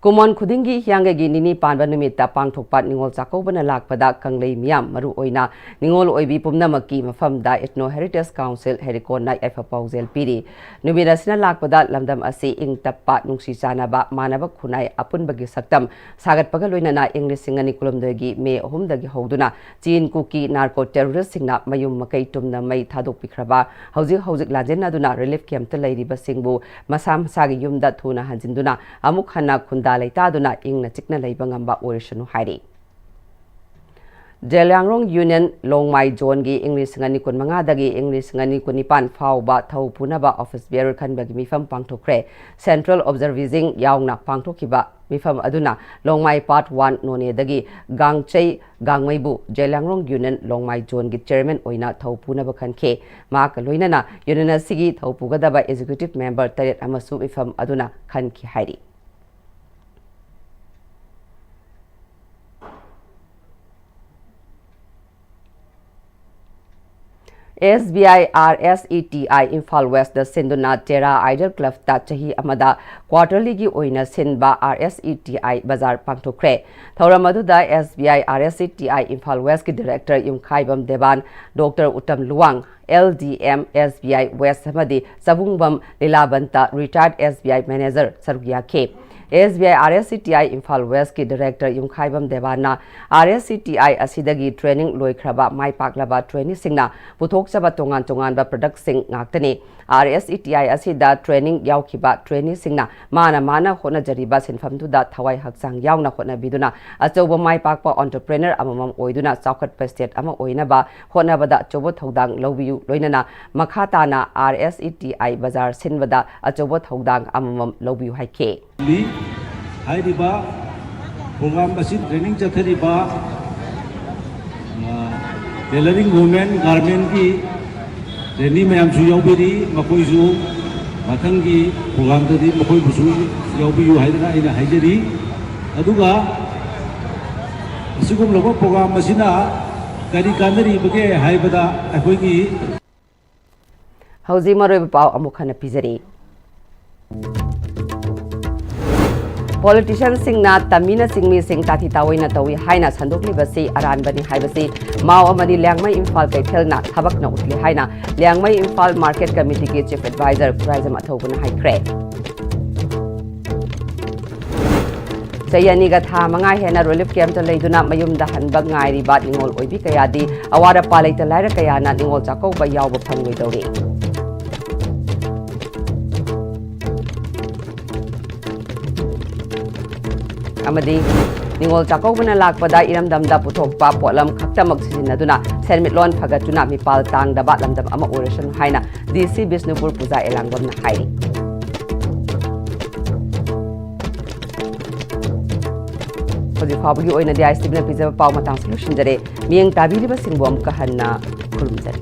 ꯀꯨꯃꯣꯟ ꯈꯨꯗꯤꯡꯒꯤ ꯍꯤꯌꯥꯡꯒꯩꯒꯤ ꯅꯤꯅꯤ ꯄꯥꯟꯕ ꯅꯨꯃꯤꯠꯇ ꯄꯥꯡꯊꯣꯛꯄ ꯅꯤꯉꯣꯜ ꯆꯥꯛꯀꯧꯕꯅ ꯂꯥꯛꯄꯗ ꯀꯪꯂꯩ ꯃꯤꯌꯥꯝ, ꯃꯔꯨꯑꯣꯏꯅ ꯅꯤꯉꯣꯜ ꯑꯣꯏꯕꯤ ꯄꯨꯝꯅꯃꯛꯀꯤ ꯃꯐꯝꯗ Ethno Heritage Council ꯍꯦꯔꯤꯀꯣꯟꯅ ꯌꯥꯏꯐ ꯄꯥꯎꯖꯦꯜ ꯄꯤꯔꯤ꯫ ꯅꯨꯃꯤꯠ ꯑꯁꯤꯅ ꯂꯥꯛꯄꯗ ꯂꯝꯗꯝ ꯑꯁꯤ ꯏꯪ ꯇꯞꯄ, ꯅꯨꯡꯁꯤ ꯆꯥꯟꯅꯕ, ꯃꯥꯟꯅꯕ ꯈꯨꯟꯅꯥꯏ ꯑꯄꯨꯟꯕꯒꯤ ꯁꯛꯇꯝ ꯁꯥꯒꯠꯄꯒ ꯂꯣꯏꯅꯅ ꯏꯪ ꯂꯤꯁꯤꯡ ꯑꯅꯤ ꯀꯨꯟꯍꯨꯝꯗꯣꯏꯒꯤ ꯃꯦ ꯑꯍꯨꯝꯗꯒꯤ ꯍꯧꯗꯨꯅ ꯆꯤꯟ ꯀꯨꯀꯤ ꯅꯥꯔꯀꯣ ꯇꯦꯔꯣꯔꯤꯁꯁꯤꯡꯅ ꯃꯌꯨꯝ ꯃꯀꯩ ꯇꯨꯝꯅ ꯃꯩ ꯊꯥꯗꯣꯛꯄꯤꯈ꯭ꯔꯕ, ꯍꯧꯖꯤꯛ ꯍꯧꯖꯤꯛ ꯂꯥꯟꯖꯦꯟꯅꯗꯨꯅ ꯔꯤꯂꯤꯐ ꯀꯦꯝꯞꯇ ꯂꯩꯔꯤꯕꯁꯤꯡꯕꯨ ꯃꯁꯥ ꯃꯁꯥꯒꯤ ꯌꯨꯝꯗ ꯊꯨꯅ ꯍꯟꯖꯤꯟꯗꯨꯅ ꯑꯃꯨꯛ ꯍꯟꯅ ꯈꯨꯟꯗꯥ ꯂꯩꯇꯥꯗꯨꯅ ꯏꯪꯅ ꯆꯤꯛꯅ ꯂꯩꯕ ꯉꯝꯕ ꯑꯣꯏꯔꯁꯅꯨ ꯍꯥꯏꯔꯤ꯫ ꯖꯦꯂꯤꯌꯥꯡꯔꯣꯡ ꯌꯨꯅꯤꯌꯟ ꯂꯣꯡꯃꯥꯏ ꯖꯣꯟꯒꯤ ꯏꯪ ꯂꯤꯁꯤꯡ ꯑꯅꯤ ꯀꯨꯟꯃꯉꯥꯗꯒꯤ ꯏꯪ ꯂꯤꯁꯤꯡ ꯑꯅꯤ ꯀꯨꯟꯅꯤꯄꯥꯟ ꯐꯥꯎꯕ ꯊꯧ ꯄꯨꯅꯕ ꯑꯣꯐꯤꯁ ꯕꯤꯌꯔ ꯈꯟꯕꯒꯤ ꯃꯤꯐꯝ ꯄꯥꯡꯊꯣꯛꯈ꯭ꯔꯦ꯫ ꯁꯦꯟꯇ꯭ꯔꯦꯜ ꯑꯣꯕꯖꯔꯚꯤꯡ ꯌꯥꯎꯅ ꯄꯥꯡꯊꯣꯛꯈꯤꯕ ꯃꯤꯐꯝ ꯑꯗꯨꯅ ꯂꯣꯡꯃꯥꯏ part one ꯅꯣꯅꯦꯗꯒꯤ ꯒꯥꯡꯆꯩ ꯒꯥꯡꯃꯩꯕꯨ Zeliangrong union ꯂꯣꯡꯃꯥꯏ ꯖꯣꯟꯒꯤ chairman ꯑꯣꯏꯅ ꯊꯧ ꯄꯨꯅꯕ ꯈꯟꯈꯤ꯫ ꯃꯍꯥꯛꯀ ꯂꯣꯏꯅꯅ ꯌꯨꯅꯤꯌꯟ ꯑꯁꯤꯒꯤ ꯊꯧ ꯄꯨꯒꯗꯕ ꯑꯦꯛꯖꯤꯀ꯭ꯌꯨꯇꯤꯚ ꯃꯦꯝꯕꯔ ꯇꯔꯦꯠ ꯑꯃꯁꯨ ꯃꯤꯐꯝ ꯑꯗꯨꯅ ꯈꯟꯈꯤ ꯍꯥꯏꯔꯤ꯫ S B I R S E T I Imphal west ꯁꯤꯟꯗꯨꯅ ꯇꯦꯔꯥ ꯑꯥꯏꯗꯜ ꯀ꯭ꯂꯕꯇ ꯆꯍꯤ ꯑꯃꯗ quarterlyꯒꯤ ꯑꯣꯏꯅ ꯁꯤꯟꯕ R S E T I ꯕꯖꯥꯔ ꯄꯥꯡꯊꯣꯛꯈ꯭ꯔꯦ꯫ ꯊꯧꯔꯝ ꯑꯗꯨꯗ S B I R S E T I Imphal ꯋꯦꯁꯀꯤ director Yumkhaibam Deban, doctor Uttam Luwang, L D M S B I west ꯑꯃꯗꯤ Chabungbam ꯂꯤꯂꯥꯕꯟꯇ, retired S B I manager, ꯁꯔꯨꯛ ꯌꯥꯈꯤ꯫ S B I R S E T I Imphal ꯋꯦꯁꯀꯤ director Yumkhaibam ꯗꯦꯕꯥꯟꯅ R S E T I ꯑꯁꯤꯗꯒꯤ training ꯂꯣꯏꯈ꯭ꯔꯕ ꯃꯥꯏ ꯄꯥꯛꯂꯕ traineeꯁꯤꯡꯅ ꯄꯨꯊꯣꯛꯆꯕ ꯇꯣꯉꯥꯟ ꯇꯣꯉꯥꯟꯕ productꯁꯤꯡ ꯉꯥꯛꯇꯅꯤ꯫ ꯑꯥꯔ ꯑꯦꯁ ꯏ ꯇꯤ ꯑꯥꯏ ꯑꯁꯤꯗ training ꯌꯥꯎꯈꯤꯕ traineeꯁꯤꯡꯅ ꯃꯥꯅ ꯃꯥꯅ ꯍꯣꯠꯅꯖꯔꯤꯕ ꯁꯤꯟꯐꯝꯗꯨꯗ ꯊꯋꯥꯏ ꯍꯛꯆꯥꯡ ꯌꯥꯎꯅ ꯍꯣꯠꯅꯕꯤꯗꯨꯅ ꯑꯆꯧꯕ ꯃꯥꯏ ꯄꯥꯛꯄ entrepreneur ꯑꯃꯃꯝ ꯑꯣꯏꯗꯨꯅ ꯆꯥꯎꯈꯠꯄ state ꯑꯃ ꯑꯣꯏꯅꯕ ꯍꯣꯠꯅꯕꯗ ꯑꯆꯧꯕ ꯊꯧꯗꯥꯡ ꯂꯧꯕꯤꯌꯨ, ꯂꯣꯏꯅꯅ ꯃꯈꯥ ꯇꯥꯅ R S E T I ꯕꯖꯥꯔ ꯁꯤꯟꯕꯗ ꯑꯆꯧꯕ ꯊꯧꯗꯥꯡ ꯑꯃꯃꯝ ꯂꯧꯕꯤꯌꯨ ꯍꯥꯏꯈꯤ꯫ ꯍꯥꯏꯔꯤꯕ program ꯑꯁꯤ training ꯆꯠꯊꯔꯤꯕ, ꯑ, tailoring women garmentꯀꯤ trainee ꯃꯌꯥꯝꯁꯨ ꯌꯥꯎꯕꯤꯔꯤ꯫ ꯃꯈꯣꯏꯁꯨ ꯃꯊꯪꯒꯤ programꯗꯗꯤ ꯃꯈꯣꯏꯕꯨꯁꯨ ꯌꯥꯎꯕꯤꯌꯨ ꯍꯥꯏꯗꯅ ꯑꯩꯅ ꯍꯥꯏꯖꯔꯤ꯫ ꯑꯗꯨꯒ ꯑꯁꯤꯒꯨꯝꯂꯕ program ꯑꯁꯤꯅ ꯀꯔꯤ ꯀꯥꯟꯅꯔꯤꯕꯒꯦ ꯍꯥꯏꯕꯗ ꯑꯩꯈꯣꯏꯒꯤ ꯍꯧꯖꯤꯛ ꯃꯔꯨꯑꯣꯏꯕ ꯄꯥꯎ ꯑꯃꯨꯛ ꯍꯟꯅ ꯄꯤꯖꯔꯤ꯫ Politicianꯁꯤꯡꯅ ꯇꯝꯃꯤꯅ ꯆꯤꯡꯃꯤꯁꯤꯡ ꯇꯥꯊꯤ ꯇꯥꯑꯣꯏꯅ ꯇꯧꯏ ꯍꯥꯏꯅ ꯁꯟꯗꯣꯛꯂꯤꯕꯁꯤ ꯑꯔꯥꯟꯕꯅꯤ ꯍꯥꯏꯕꯁꯤ ꯃꯥꯎ ꯑꯃꯗꯤ ꯂꯤꯌꯥꯡꯃꯩ ꯏꯝꯐꯥꯜ ꯀꯩꯊꯦꯜꯅ ꯊꯕꯛꯅ ꯎꯠꯂꯤ ꯍꯥꯏꯅ Liyangmei Imphal market committeeꯒꯤ chief advisor Khuraijam ꯑꯊꯧꯕꯅ ꯍꯥꯏꯈ꯭ꯔꯦ꯫ ꯆꯍꯤ ꯑꯅꯤꯒ ꯊꯥ ꯃꯉꯥ ꯍꯦꯟꯅ relief campꯇ ꯂꯩꯗꯨꯅ ꯃꯌꯨꯝꯗ ꯍꯟꯕ ꯉꯥꯏꯔꯤꯕ ꯅꯤꯉꯣꯜ ꯑꯣꯏꯕꯤ ꯀꯌꯥꯗꯤ ꯑꯋꯥꯠ ꯑꯄꯥ ꯂꯩꯇ ꯂꯥꯏꯔ ꯀꯌꯥꯅ ꯅꯤꯉꯣꯜ ꯆꯥꯛꯀꯧꯕ ꯌꯥꯎꯕ ꯐꯪꯂꯣꯏꯗꯧꯔꯤ꯫ ꯑꯃꯗꯤ ꯅꯤꯉꯣꯜ ꯆꯥꯛꯀꯧꯕꯅ ꯂꯥꯛꯄꯗ ꯏꯔꯝꯗꯝꯗ ꯄꯨꯊꯣꯛꯄ ꯄꯣꯠꯂꯝ ꯈꯛꯇꯃꯛ ꯁꯤꯖꯤꯟꯅꯗꯨꯅ ꯁꯦꯟꯃꯤꯠꯂꯣꯟ ꯐꯒꯠꯇꯨꯅ ꯃꯤꯄꯥꯜ ꯇꯥꯡꯗꯕ ꯂꯝꯗꯝ ꯑꯃ ꯑꯣꯏꯔꯁꯅꯨ ꯍꯥꯏꯅ ꯗꯤ ꯁꯤ ꯕꯤꯁꯅꯨꯄꯨꯔ ꯄꯨꯖꯥ ꯑꯦꯂꯥꯡꯕꯝꯅ ꯍꯥꯏꯔꯤ꯫ ꯍꯧꯖꯤꯛ ꯐꯥꯎꯕꯒꯤ ꯑꯣꯏꯅꯗꯤ ꯑꯥꯏ ꯑꯦꯁ ꯇꯤꯚꯤꯅ ꯄꯤꯖꯕ ꯄꯥꯎ ꯃꯇꯥꯡꯁꯤ ꯂꯣꯏꯁꯤꯟꯖꯔꯦ꯫ ꯃꯤꯠꯌꯦꯡ ꯇꯥꯕꯤꯔꯤꯕꯁꯤꯡꯕꯨ ꯑꯃꯨꯛꯀ ꯍꯟꯅ ꯈꯨꯔꯨꯝꯖꯔꯤ꯫